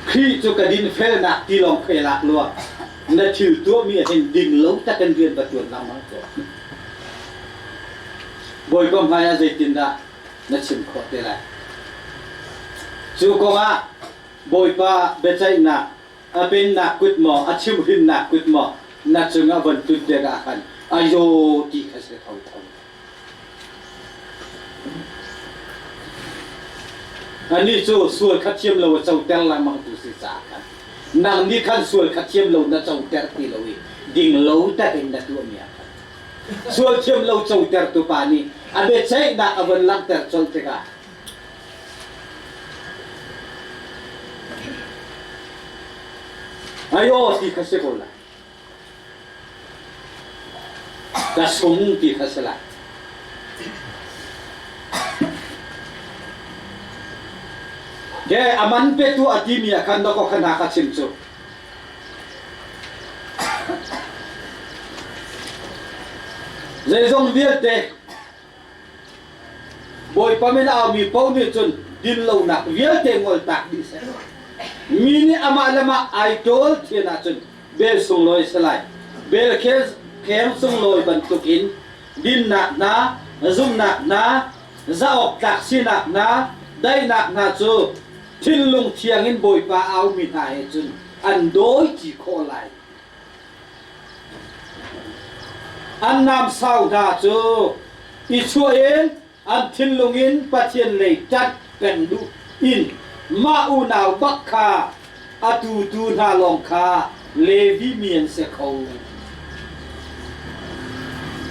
[SPEAKER 1] Khrih cu ka dinfelnak ti lawng kha i lak lua na thil tuahmi ah hin ding lo takin rian va ṭuan lengmang tuah. Bawipa hmai ah zeitindah na chim khawh te lai? Cu kongah Bawipa biaceihnak, a pennak kut maw, a chimhrinnak kut maw? Na cungah von tut tikah khan ayo ti kha si thotho. Anih cu sual kha thiam lo a coter lengmang tu si caah khan nang nih khan sual kha thiam lo na coter ti lo i ding lo takin na tuahmi ah khan sual thiam lo cotertu pa nih a biaceihnak a von langhter colh tikah ayo ti kha si ko lai. Ka sung ti kha si lai. Ke a man petu a timi ah khan dakaw kha hna ka chim cu. Zeizong vialte Bawipa min aumi paoh nih cun dinlonak vialte ngoltak dih seh. Mi nih amah le mah ai ṭawl thian ahcun bel sunglawi si lai. Bel kheng sunglawi bantukin dinnak hna, zumhnak hna, zaawk tlak sinak hna, daihnak hna cu thinlung thiang in Bawipa aumi hna he cun an dawi ṭi khawh lai. An namsau hna cu i chuah in an thinlung in Pathian lei ṭanh peng duh in mah unau bak kha a tutu hna lawng kha Levi mi an si kho.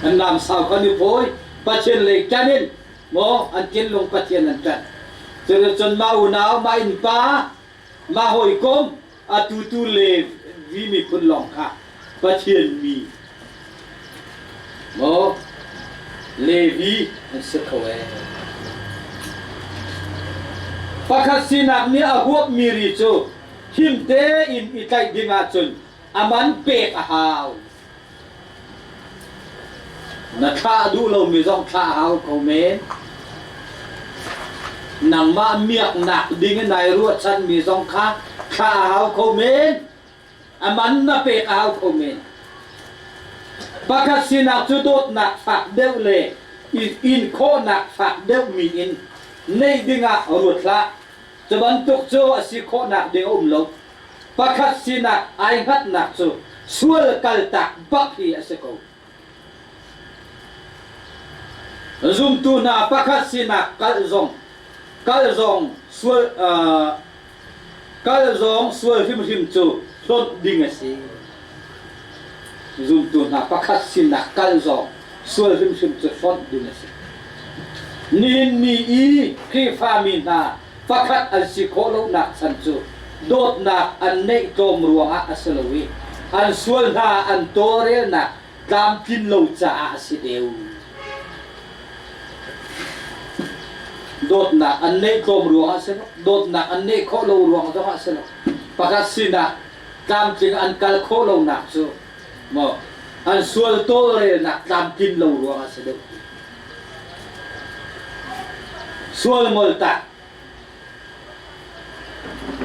[SPEAKER 1] An namsau kha an i phawi, Pathian lei ṭanh in maw an thinlung Pathian an ṭanh. Cuticun mah unau, mah innpa, mah hawikom a tutu Levi miphun lawng kha Pathian mi maw Levi an si kho ee. Pakhat sinak nih a huapmi ri cu him tein i tlaih ding ahcun a man pek a hau. Na thlah duh lomi zong thlah a hau ko men. Nangmah miaknak ding in nai ruahchanmi zong kha thlah a hau kho men. A man na pek a hau kho men. Pakhat sinak cu dawtnak fak deuh le in khawhnak fak deuhmi in neih dingah ruat hlah. Cu bantuk cu a si khawhnak ding a um lo. Pakhat sinak ai hngatnak cu sual kaltak bak hi a si ko. Zumtu hna pakhat sinak kal zong kal zong sual uh, kal zong sual hrimhrim cu hlonh ding a si. Zumtu hna pakhat sinak kal zong sual hrimhrim cu hlonh ding a si. Nihin ni i Khrihfami hna pakhat an si khawh lonak chan cu dawtnak an neih tlawm ruangah a si lo i an sual hna an tawlrelnak tlamtlin lo caah a si deuh. Dawtnak an neih tlawm ruangah a si lo, dawtnak an neih khawh lo ruang zongah a si lo. Pakhat sinak tlamtling an kal khawh lonak cu maw an sual tawlrelnak tlamtlin lo ruangah a si deuh. Sual ngoltak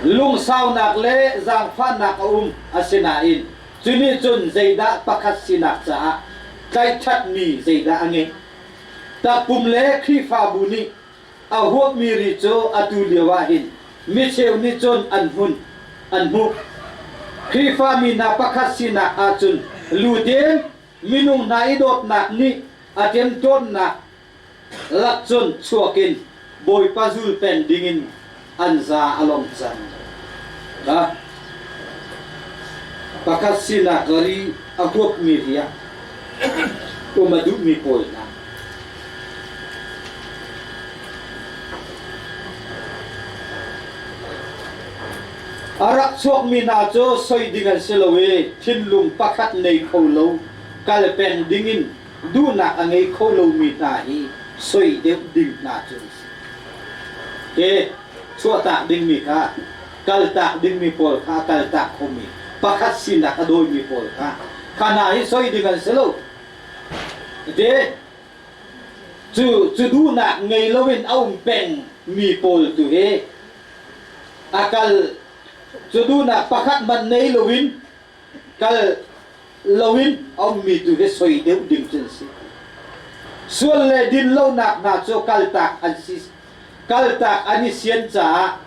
[SPEAKER 1] lungsaunak le zaangfahnak a um asinain cu nih cun zeidah pakhat sinak caah tlaihṭhatmi zeidah a ngeih? Takpum le Khrihfabu nih a huapmi ri cu atu lio ah hin micheu nih cun an hmun an hmuh. Khrihfami hna pakhat sinak ahcun lut in minung hna i dawtnak nih a ṭemṭawnnak lak cun chuak in Bawipa zul peng dingin an za a long cang. Ha? Pakhat sinak ri a huapmi riah um a duhmi pawl hna. A rak chuakmi hna cu soi ding an si lo i thinlung pakhat nei kho lo kal peng dingin duhnak a ngei kho lomi hna hi soi deuh ding hna cu an si. Ke chuahtak dingmi kha kaltak dingmi pawl kha kaltak khomi pakhat sinak a dawimi pawl kha kha hna hi soi ding an si lo. Te cu cu duhnak ngei loin a um peng mi pawl tu hi a kal cu duhnak pakhat hmanh nei loin kal loin a ummi tu hi soi deuh ding cu an si. Sual le dinlonak hna cu kaltak an si kaltak an i sian caah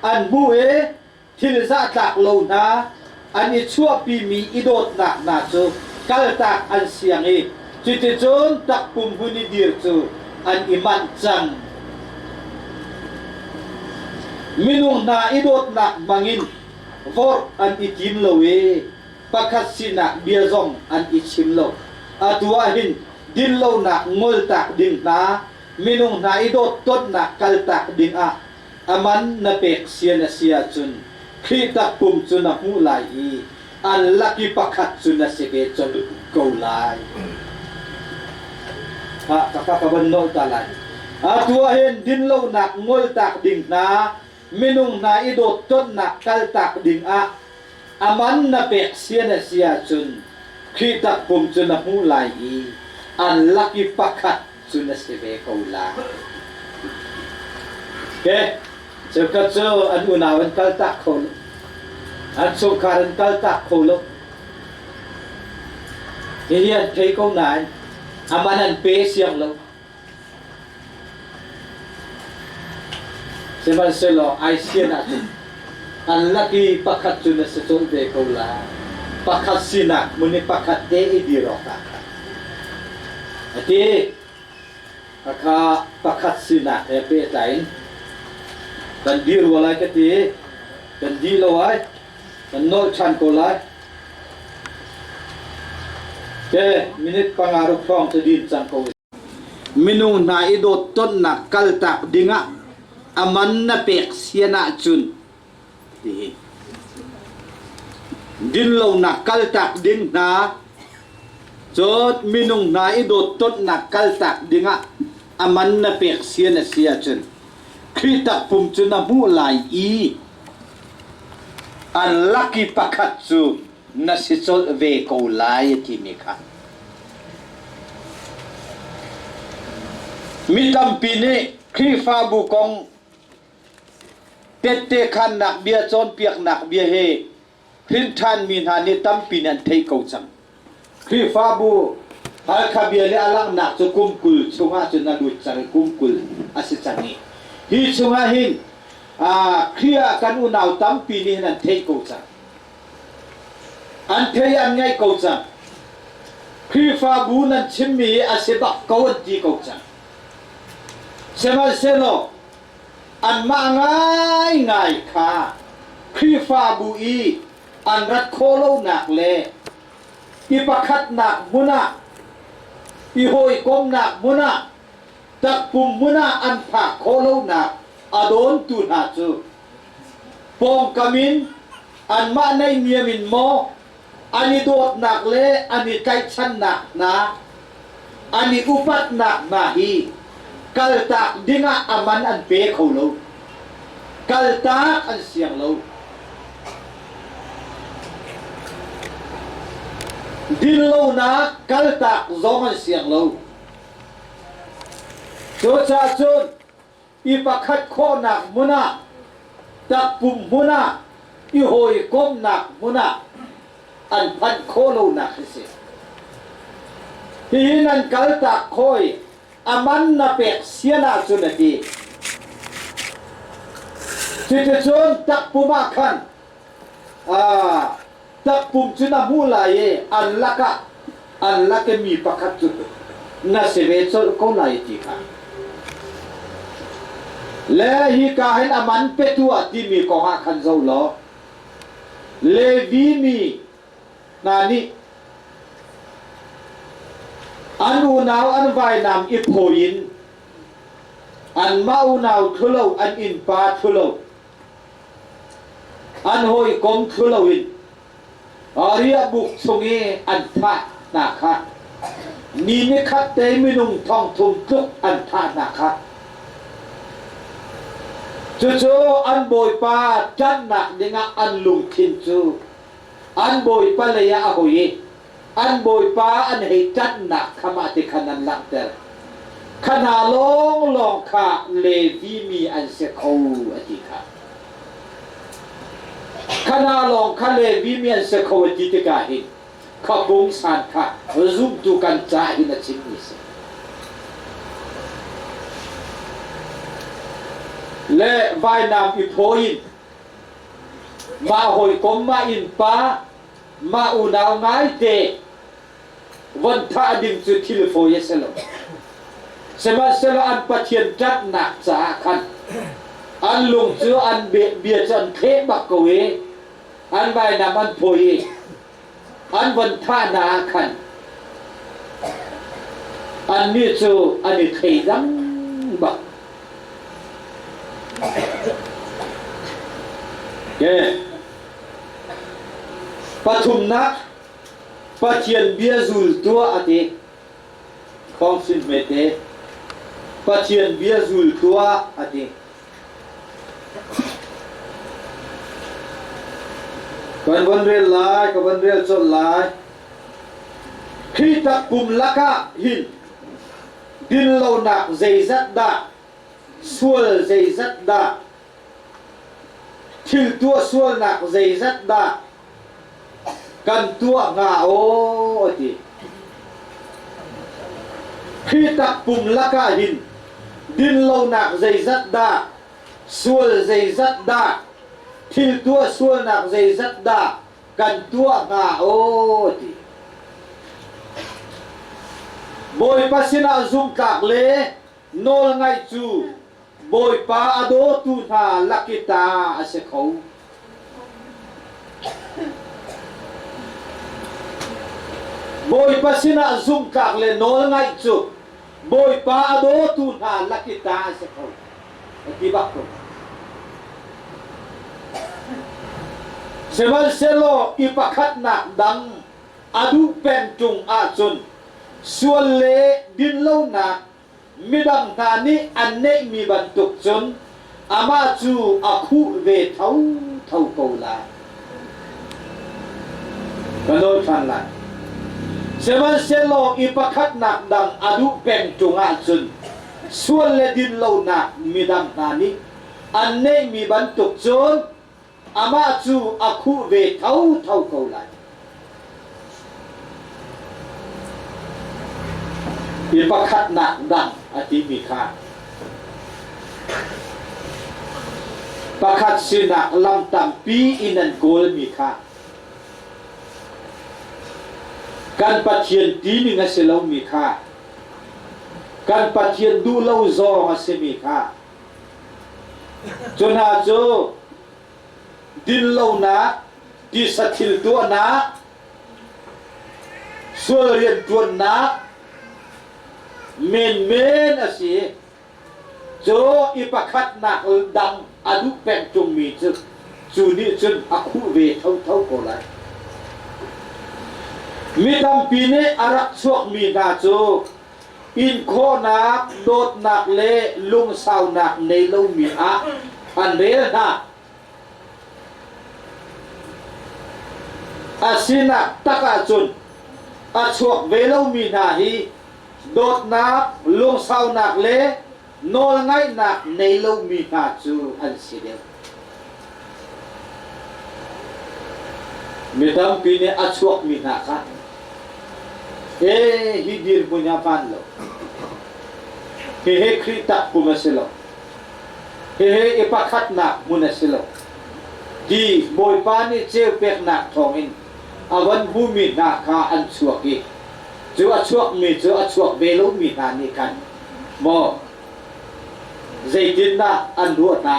[SPEAKER 1] an hmuh i thil zahtlak lo hna. an i chuahpimi i dawtnak hna cu kaltak an siang i cuticun takpum hun i dir cu an i manh cang. Minung hna i dawtnak hmangin vorh an i tim lo i pakhat sinak bia zong an i chim lo. Atu ah hin dinlonak ngoltak ding hna, minung hna i dawttonnak kaltak dingah a man na pek sian a si ahcun Khrih takpum cu na hmuh lai i an lak i pakhat cu na si ve colh ko lai. Ha, ka ka van nolh ta lai. Atu ah hin dinlonak ngoltak ding hna, minung hna i dawttonnak kaltak ding ah a man na pek sian a si ahcun Khrih takpum cu na hmuh lai i an lak i pakhat cu na si ve ko lai. Okay. Cheukhat cu an unau an kaltak kho lo. An chungkhar an kaltak kho lo. Hihi an thei ko nain a man an pe siang lo. Sihmanhsehlaw ai sian ahcun an lak i pakhat cu na si colh ve ko lai. Pakhat sinak hmun i pakhat te i dir awkah khan. A ti. Khakha pakhat sinak he pehtlai in kan dir rua lai ka ti. Kan di lo ai. Kan nolh ṭhan ko lai. Ke minute panga ruk hrawng cu din cang ko. Minung hna i dawttonnak kaltak dingah a man na pek sian ahcun ti dinlonak kaltak ding hna cun minung hna i dawttonnak kaltak dingah a man na pek sian a si ahcun Khrih takpum cu na hmuh lai i an lak i pakhat cu na si colh ve ko lai a timi kha. Mi tampi nih Khrihfabu kong tette khannak bia cawnpiaknak bia he hrinṭhanmi hna nih tampi nih an theih ko cang. Khrihfabu Halkha bia le a langhnak cu kum 20 chungah cun a lut cang i kum 20 a si cang i hi chungah hin Khrih ah kan unau tampi nih hin an theih ko cang. An thei an ngaih ko cang. Khrihfabu nan chimmi hi a si bak ko an ti ko cang. Sihmanhsehlaw anmah ngaingai kha Khrihfabu i an rat khawh lonak le i pakhatnak hmun ah i hawikomnak hmun ah takpum hmun ah an phak khawh lonak a dawntu hna cu pawngkam in anmah naihniam in maw an i dawtnak le an i tlaihchannak hna an i upatnak hna hi kaltak dingah a man an pe kho lo kaltak an siang lo dinlonak kaltak zong an siang lo cucaah cun i pakhat khawhnak hmun ah takpum hmun ah i hawikomhnak hmun ah an phanh khawh lonak hi si. Hihi nan kaltak khoi a man na pek sian ahcun a ti. Cuticun takpum ah khan takpum cu na hmuh lai i an lakah an lak i mi pakhat cu na si ve colh ko lai ti kha. Le hika hin a man petu ah timi kong ah khan zo law Levi mi hna nih an unau an vainam i phawi in anmah unau thlulo an innpa thlulo An hawikom thlu loin riahbuk chung i an thah hna kha ni nikhat te minung 3000 tluk an thah hna kha cucu an bawipa ṭanhnak dingah an lungthin cu an bawipa lei ah a hoi i an bawipa an hei ṭanhnak kha mah ti khan an langhter. Kha hna lawnglawng kha Levi mi an si kho a ti kha. Kha hna lawng kha Levi mi an si kho a ti tikah hin kha pungsan kha zumtu kan ca hin a chimmi si. Le vainam i phaw in. Mah hawikom, mah innpa, mah unau ngaite von thah ding cu thil fawi a si lo. Sihmanhsehlaw an Pathian ṭanhnak caah khan an lung cu an bia cu an thleh bak ko i an vainam an phawi i an von thah hna ah khan annih cu an i thleidang bak. Okay. Pathumnak Pathian bia zul tuah a ti. Khawngsin hmete Pathian bia zul tuah a ti. Kan von rel lai, ka von rel colh lai. Khi takpum lakah hin dinlonak zeizat dah, sual zeizat dah, thil tuah sualnak zeizat dah kan tuah hnga aw a ti. Khi takpum lakah hin dinlonak zeizat dah, sual zeizat dah, thil tuah sualnak zeizat dah kan tuah hnga aw a ti. Bawipa sinah zumhtlak le nawlngaih cu Bawipa a dawtu hna lak i ta a si kho. Bawipa sinah zumhtlak le nawlngaih cu Bawipa a dawtu hna lak i ta a si kho. A ti bak ko. Sihmanhsehlaw i pakhatnak dang a duh peng ṭung ahcun sual le dinlonak midang hna nih an neihmi bantuk cun amah cu a khuh ve thotho ko lai. Ka nawl ṭhan lai. Sihmanhsehlaw i pakhatnak dang a duh peng ṭung ahcun sual le dinlonak midang hna nih an neihmi bantuk cun amah cu a khuh ve thotho ko lai. Hi pakhatnak dang a timi kha pakhat sinak lam tampi in an kawlmi kha kan Pathian tining a si lomi kha kan Pathian duh lo zawng a simi kha Cu hna cu dinlonak, tisa thil tuahnak, sual rianṭuannak menmen a si. Cu i pakhatnak dang a duh peng ṭungmi cu cu nih cun a khuh ve thotho ko lai. Mi tampi nih a rak chuakmi hna cu inkhawhnak, dawtnak le lungsaunak nei lomi ah an rel hna. A sinak tak ahcun a chuak ve lomi hna hi dawtnak, lungsaunak le nawlngaihnak nei lomi hna cu an si deuh. Mi tampi nih a chuakmi hna kha ee hi dirhmun ah hmaan lo. Hihi Khrih takpum a si lo. Hihi i pakhatnak hmun a si lo. Ti Bawipa nih ceu peknak thawngin a von hmumi hna kha an chuak i cu a chuakmi cu a chuak ve lomi hna nih khan maw zeitindah an ruah hna?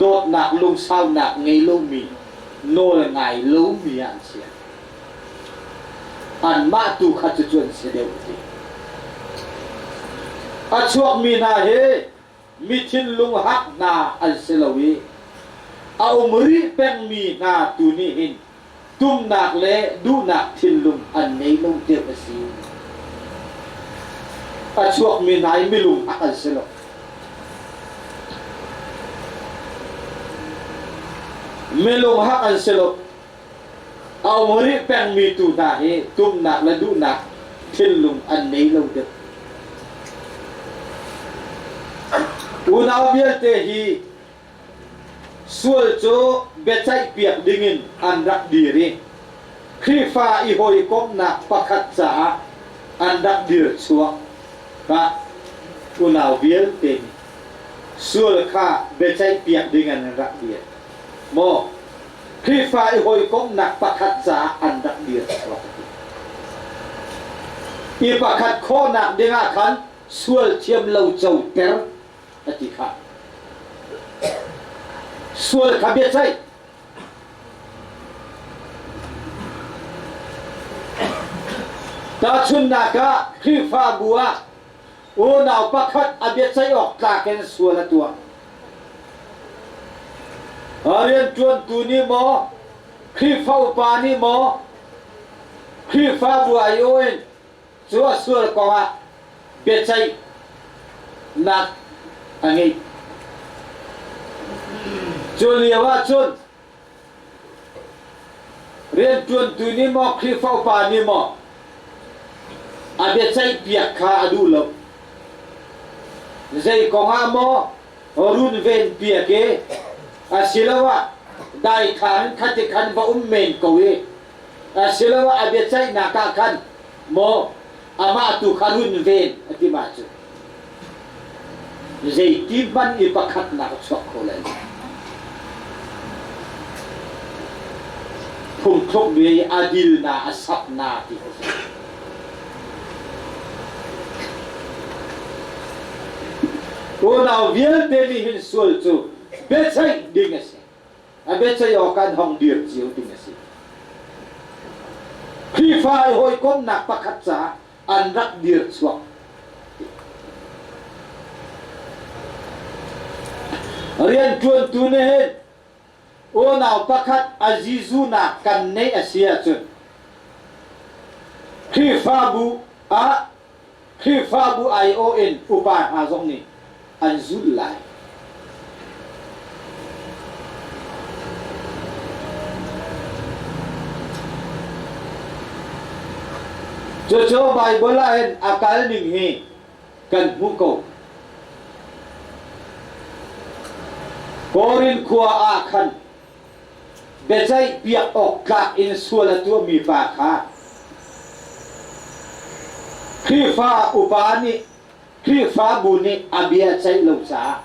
[SPEAKER 1] Dawtnak lungsaunak ngei lomi, nawl ngai lomi ah an si. Anmah tu kha cucu an si deuh ti. A chuakmi hna hi mi thinlung hak hna an si lo i a um rih pengmi hna tu nih hin tumnak le duhnak thinlung an ngei lo deuh a si. A chuakmi hna hi milung hak an si lo. Milung hak an si lo. A um rih pengmi tu hna hi tumnak le duhnak thinlung an ngei lo deuh. Unau vialte hi Sual cu biaceihpiak dingin an rak dir i Khrihfa i hawikomhnak pakhat caah an rak dir chuak. Kah unau vialte nih sual kha biaceihpiak dingin an rak dir. Maw Khrihfa i hawikomhnak pakhat caah an rak dir chuak a ti. I pakhat khawhnak dingah khan sual thiam lo coter a ti kha. Sual kha biaceih. Tahchunhnak ah Khrihfabu ah unau pakhat a biaceih awk tlak in sual a tuah. Rianṭuantu nih maw, Khrihfa upa nih maw, Khrihfabu aiawh in cu a sual kongah biaceihnak a ngei. Cu lio ahcun rianṭuantu nih maw Khrihfa upa nih maw a biaceihpiak kha a duh lo. Zei kongah maw runven piak i asiloah daithlang khati khan va um men ko i asiloah a biaceihnak ah khan maw amah tu kha runven a ti ma cu zeiti hmanh i pakhatnak a chuak kho lai lo. Phungthluk bia i a dil na a sap na ti a si. Unau vialte nih hin sual cu biaceih ding a si. A biaceih awk an hong dir cio ding a si. Khrihfa i hawikomhnak pakhat caah an rak dir chuak. Rianṭuantu nih hin unau pakhat a zizunak kan neih a si ahcun Khrihfabu ah Khrihfabu aiawh in upa hna zong nih an zulh lai. Cucu Baibal ah hin a kal ning hi kan hmuh ko. Korin khua ah khan biaceih piak awk tlak in sual a tuahmi pa kha Khrihfa upa nih Khrihfabu nih a bia ceih lo caah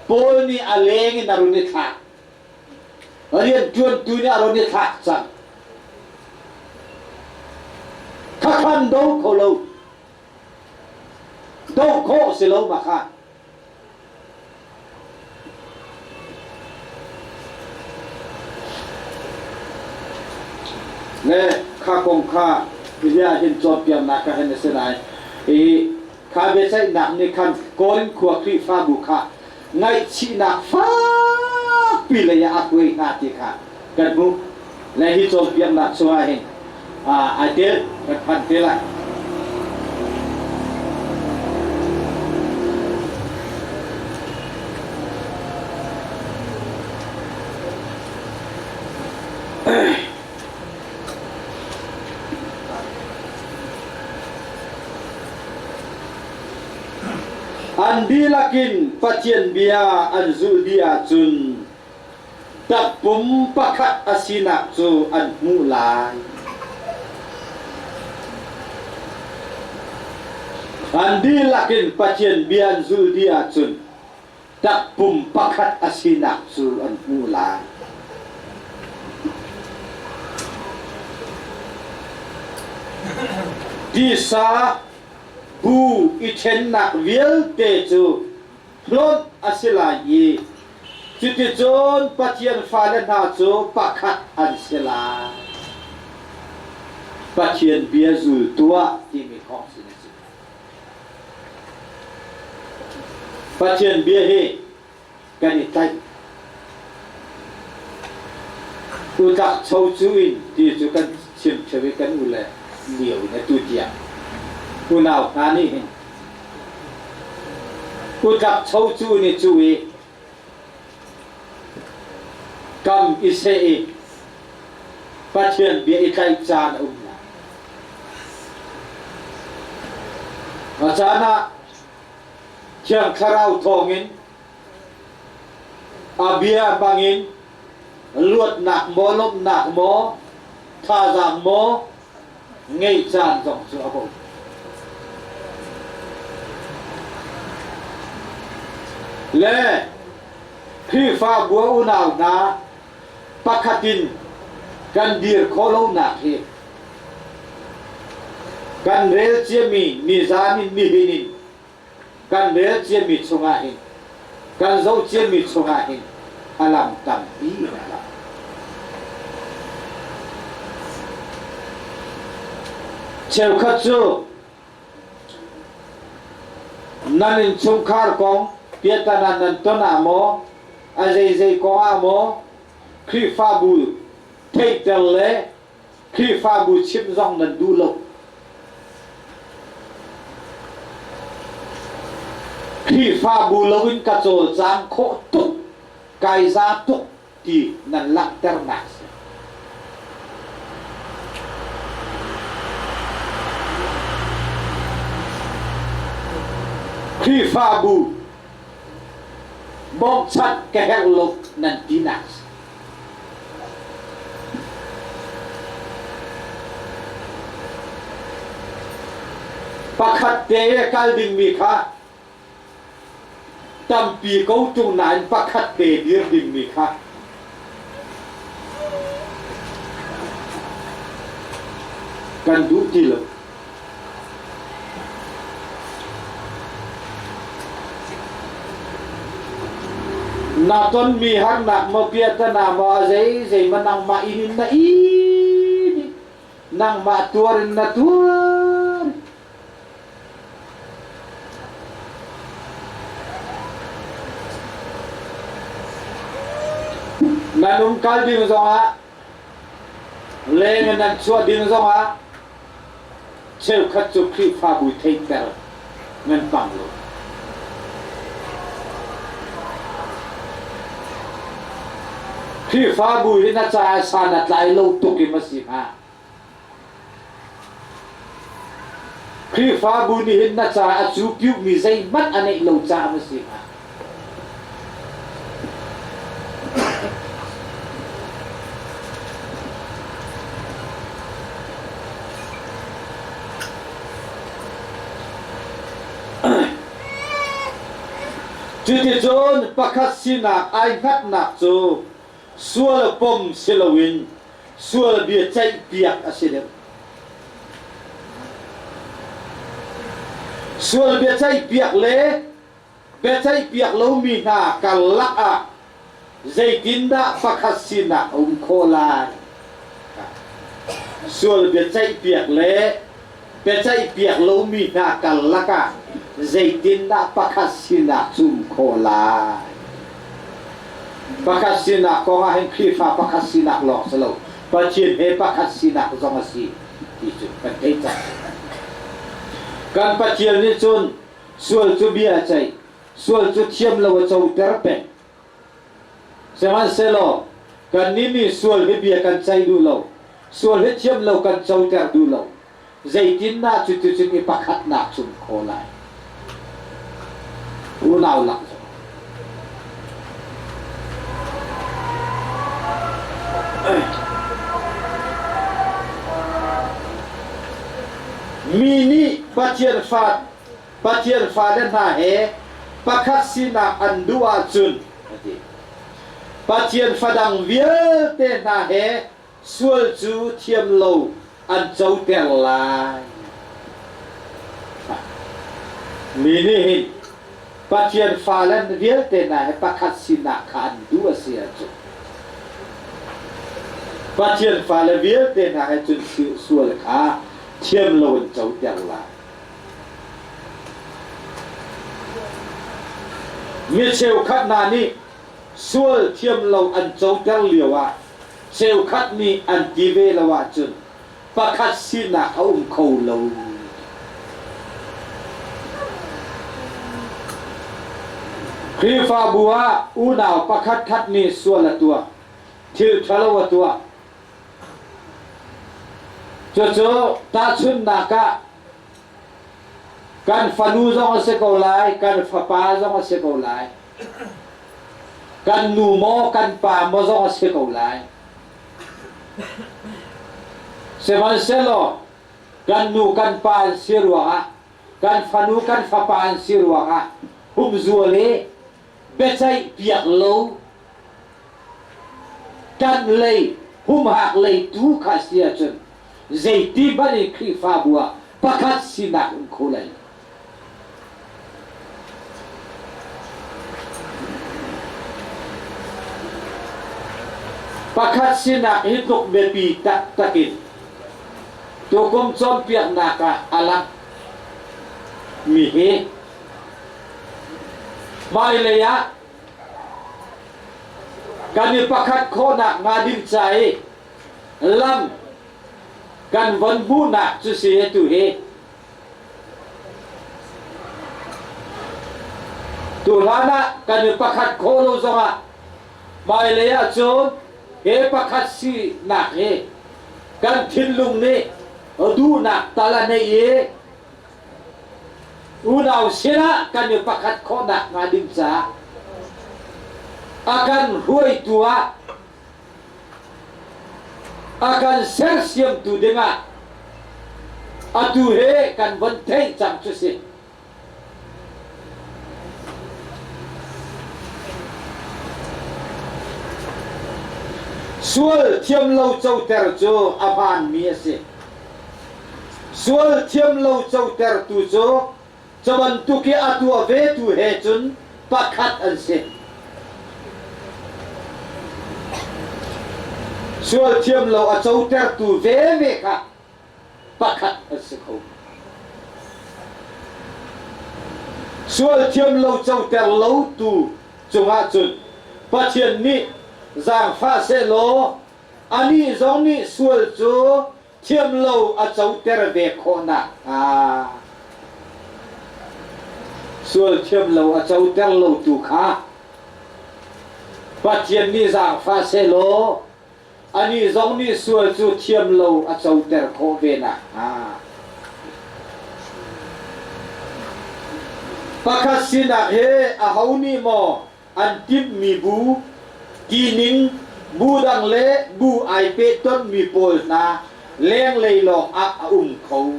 [SPEAKER 1] Paul nih a leng in a run i thlak. Rianṭuantu nih a run i thlak cang. Khakhan do kho lo. Do khawh si lo ma kha. Le kha kong kha bia hin cawnpiaknak ka hin a si lai i kha biaceihnak nih khan Korin khua Khrihfabu kha ngaihchihnak fakpi lei ah a hruai hna ti kha kan hmuh. Le hi cawnpiaknak chungah hin ai tel kan phan te lai. An dihlak in Pathian bia an zulh dih ahcun takpum pakhat a sinak cu an hmuh lai. An dihlak in Pathian bia an zulh dih ahcun takpum pakhat a sinak cu an hmuh lai. Tisa bu i ṭhennak vialte cu hlonh a si lai i cuticun Pathian fale hna cu pakhat an si lai. Pathian bia zul tuah timi kong sin a si. Pathian bia hi kan i tlaih. Utlak cho cu in ti cu kan chim ṭheo i kan u le lio in atu tiang unau hna nih hin utlak cho cu ni cu i kam i seh i Pathian bia i tlaih caan a um lai. A caan ah Thiang Thlarau thawngin a bia hmangin luatnak maw lawmhnak maw thazaang maw ngeih caan zong cu a bo. Le Khrihfabu unau hna. Pakhat in kan dir khawh lonak hi kan rel ciami nizan in nihin in kan rel ciami chungah hin kan zoh ciami chungah hin a lam tampi in a lang. Cheukhat cu Nan innchungkhar kong piahtana nan ton ah maw, a zeizei kong ah maw, Khrihfabu theihter le Khrihfabu chimh zong nan duh lo. Khrihfabu loin ka cawlcang khawh tuk, kai za tuk ti nan langhternak a si. Khrihfabu bawmchanh ka herh lo nan tinak a si. Pakhat te kal dingmi kha Tampi ko ṭung nain pakhat te dir dingmi kha kan duh ti lo. Na tonmi harnak maw piatana maw a zeizei ma nangmah inn in na in i nangmah tuar in na tuar. Nan umkal ding zongah leng in nan chuah ding zongah cheukhat cu Khrihfabu theihter nan pang lo. Khrihfabu hi na caah san a tlai lo tuk i ma si hnga? Khrihfabu nih hin na caah a cupiuhmi zeihmanh a neih lo caah na si hnga. Cuticun pakhat sinak ai hngatnak cu sual pom si loin sual bia ceihpiak a si deuh. Sual bia ceihpiak le biaceihpiak lomi hna karlak ah zeitindah pakhat sinak a um khawh lai? Sual biaceihpiak le biaceihpiak lomi hna karlak ah zeitindah pakhat sinak cu um khawh lai? Pakhat sinak kong ah hin Khrihfa pakhat sinak lawng si lo, Pathian he pakhat sinak zong a si ti cu kan thei cang. Kan Pathian nih cun sual cu bia a ceih, sual cu thiam lo a coter peng. Sihmanhsehlaw kannih nih sual hi bia kan ceih duh lo, sual hi thiam lo kan coter duh lo. Zeitindah cuticun i pakhatnak cung khaw lai? Unau lak zong. Mi nih Pathian fa Pathian fale hna he pakhat sinak an duh ahcun a ti. Pathian fadang vialte hna he sual cu thiam lo an coter lai. Mi nih hin Pathian fale vialte hna he pakhat sinak kha an duh a si ahcun Pathian fale vialte hna he cun sual kha thiam lo an coter lai. Mi cheukhat hna nih sual thiam lo an coter lioah cheukhat nih an ti ve lo ahcun pakhat sinak a um kho lo. Khrihfabu ah unau pakhatkhat nih sual a tuah, thil ṭhalo a tuah. Cucu tahchunhnak ah kan fanu zong a si ko lai, kan fapa zong a si ko lai. Kan nu maw kan pa maw zong a si ko lai. Sihmanhsehlaw kan nu kan pa an si ruangah kan fanu kan fapa an si ruangah humzual i biaceih piak lo. ṭanh lei humhak lei tu kha si ahcun zeiti hmanh in Khrihfabu ah pakhat sinak um kho lai lo. Pakhat sinak hi tluk biapi taktak in tukum cawnpiaknak ah a lang mi hi hmailei ah kan i pakhat khawhnak hnga ding ca i lam kan von hmuhnak cu si atu hi Tuhlan ah kan i pakhat khawh lo zongah hmailei ahcun he pakhat sinak hi kan thinlung nih duhnak tal a neih i unau sinah kan i pakhat khawhnak hnga ding caah a kan hruaitu ah a kan sersiamtu dingah atu he kan von theih cang cu si. Sual thiamlo coter cu a hmaanmi a si. Sual thiamlo cotertu cu Cu bantuk i a tuah vetu he cun pakhat an si. Sual thiam lo a cotertu veve kha pakhat an si kho. Sual thiam lo coter lo tu cungah cun Pathian nih zaangfah sehlaw anih zong nih sual cu thiamlo a coter ve khawh nakhnga sual thiamlo a coter lo tu kha Pathian nih zaangfah sehlaw anih zong nih sual cu thiamlo a coter khawh ve nakhnga pakhat sinak he aho nih maw an timhmi bu, tining, bu dang le bu ai pehtonhmi pawl hna lenglei lawng ah a um kho.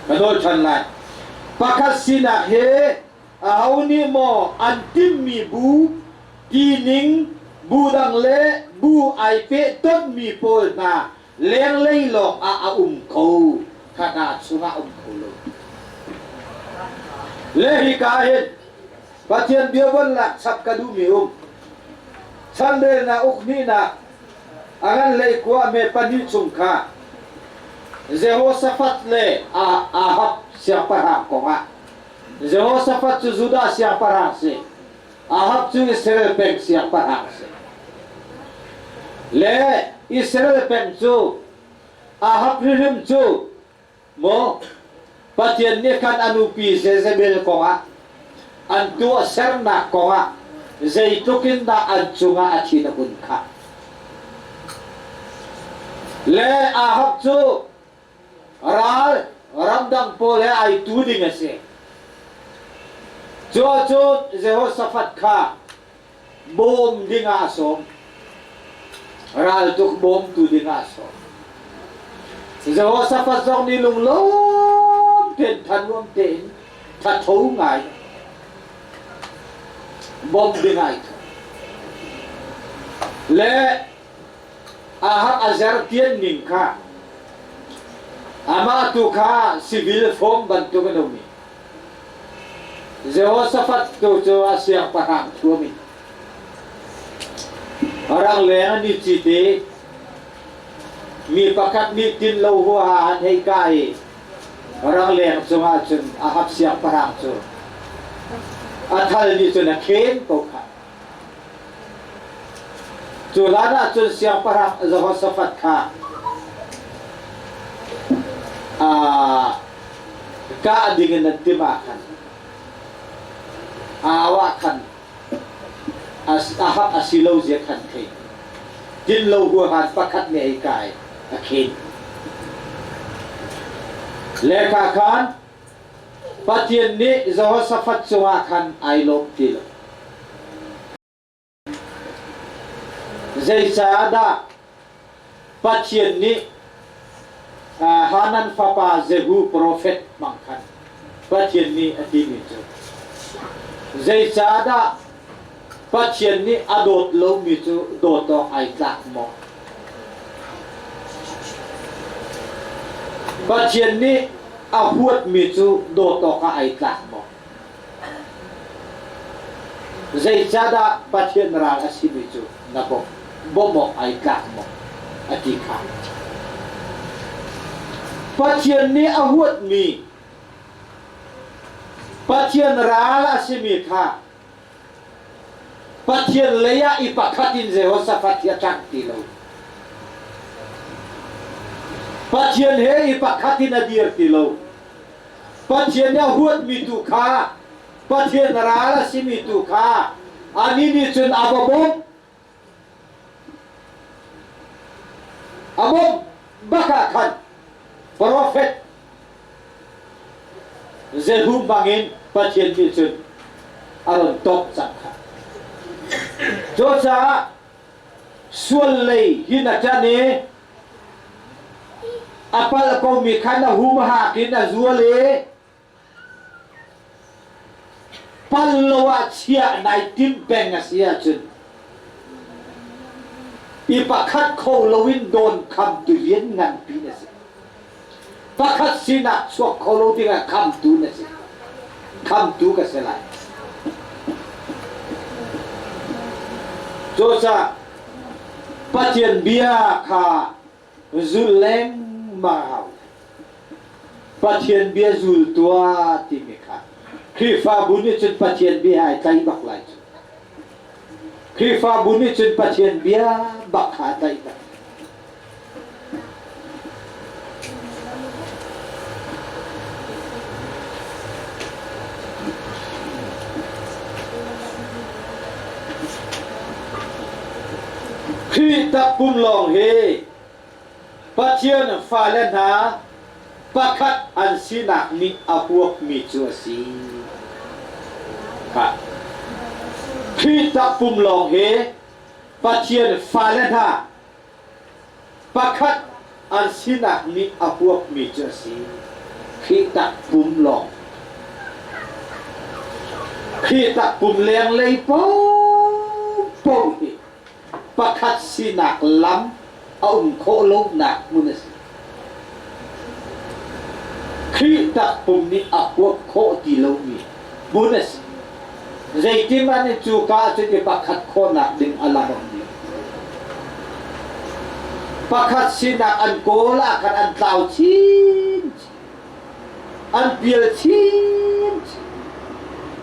[SPEAKER 1] Ka nawl ṭhan lai. Pakhat sinak he aho nih maw an timhmi bu, tining, bu dang le bu ai pehtonhmi pawl hna lenglei lawng ah a um kho. Kha hna chungah um kho lo. Le hika hin Pathian bia von lak chap ka duhmi um. Chanrelnak uk hnihnak a ngan hlei kua me pahnih chung kha Jehoshaphat le Ahab siangpahrang kongah Jehoshaphat cu Judah siangpahrang si Ahab cu Israel peng siangpahrang si le Israel peng cu Ahab hrimhrim cu Maw Pathian nih khan a nupi Jezebel kongah an tuahsernak kongah zeitluk in dah an cungah a thin a hun kha. Le Ahab cu ral ramdang pawl he ai tu ding a si. Cu ahcun Jehoshaphat kha bawm dingah a sawm. Raltuk bawmtu dingah a sawm. Jehoshaphat zong nih lunglawm tein thanuam tein thatho ngai bawm dingah ai thawh. Le Ahab a zertian ning kha amah tu kha civil form bantuk an um i Jehoshaphat tu cu a siangpahrang thuam in rangleng an i cit i mi pakhat nih tin lo huaha an hei kah i rangleng cungah cun Ahab siangpahrang cu a thal nih cun a khen ko kha. Cu hlan ah cun siangpahrang Jehoshaphat kha kah ding in an timh ah khan au ah khan Ahab a si lo zia khan thei. Din lo huahan pakhat nih ei kai a khen. Le ka khan Pathian nih Jehoshaphat cungah khan ai lawm ti lo. Zeicahdah Pathian nih Hanan fapa Jehu profet hmang khan Pathian nih a timi cu zeicahdah Pathian nih a dawt lomi cu dawt awk ai tlak maw? Pathian nih a huatmi cu dawt awkah ai tlak maw? Zeicahdah Pathian ral a simi cu na bawmh? Bawmh awk ai tlak maw? A ti kha. Pathian nih a huatmi Pathian ral a simi kha Pathian lei ah i pakhat in Jehoshaphat hi a ṭang ti lo. Pathian he i pakhat in a dir ti lo. Pathian nih a huatmi tu kha, Pathian ral a simi tu kha anih nih cun a va bawmh. A bawmh bak ah khan profet Jehu bangin Pathian nih cun a run tawk cang kha. Cucaah sual lei hi na ṭan i a palh komi kha na humhak in a zual i pal lo ah chiah nai timh peng a si ahcun i pakhat kho loin dawn khamtu lian nganpi na si. Pakhat sinak chuak kho lo dingah khamtu na si. Khamtu ka si lai. Cucaah Pathian bia kha zul lengmang hau. Pathian bia zul tuah timi kha Khrihfabu nih cun Pathian bia ai tlaih bak lai cu. Khrihfabu nih cun Pathian bia bak kha a tlaih bak. Khrih takpum lawng hi Pathian fale hna pakhat an sinak nih a huapmi cu a si. Khrih takpum lawng hi Pathian fale hna pakhat an sinak nih a huapmi cu a si. Khrih takpum lawng. Khrih takpum lenglei paohpaoh hi pakhat sinak lam a um khawh lonak hmun a si. Khrih takpum nih a huap khawh ti lomi hmun a si. Zeitin an cu ka cun i pakhat khawhnak ding a lam a um lo. Pakhat sinak an kawl ah khan an tlau chin chin. An pial chin chin.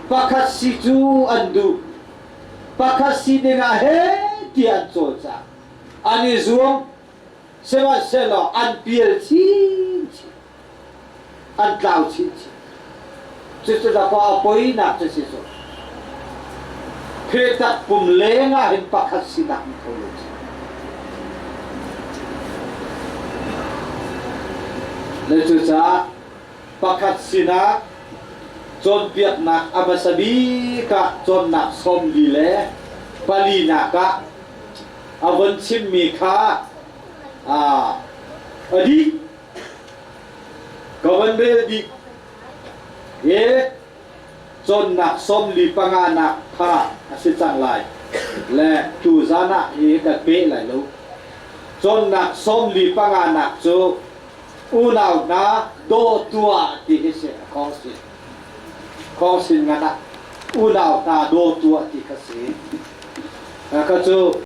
[SPEAKER 1] Pakhat si cu an duh. Pakhat si dingah he tiah an cawlcang. An i zuam. Sihmanhsehlaw an pial chin chin. An tlau chin chin. Cucu dakaw a poinak cu si cu. Khrih takpum leng ah hin pakhat sinak ni kho lo ci. Le cucaah pakhat sinah cawnpiaknak a hmasa bik ah cawnnak 44 le palinak ah a von chimmi kha a dih. Ka von rel dih i cawnnak 45 nak kha a si cang lai le tuzan ah hi kan peh lai lo. Cawnnak 45 nak cu unau hna daw tuah ti hi si a khong sin. Khong sin ngan ah unau hna daw tuah ti kha si. Kha cu.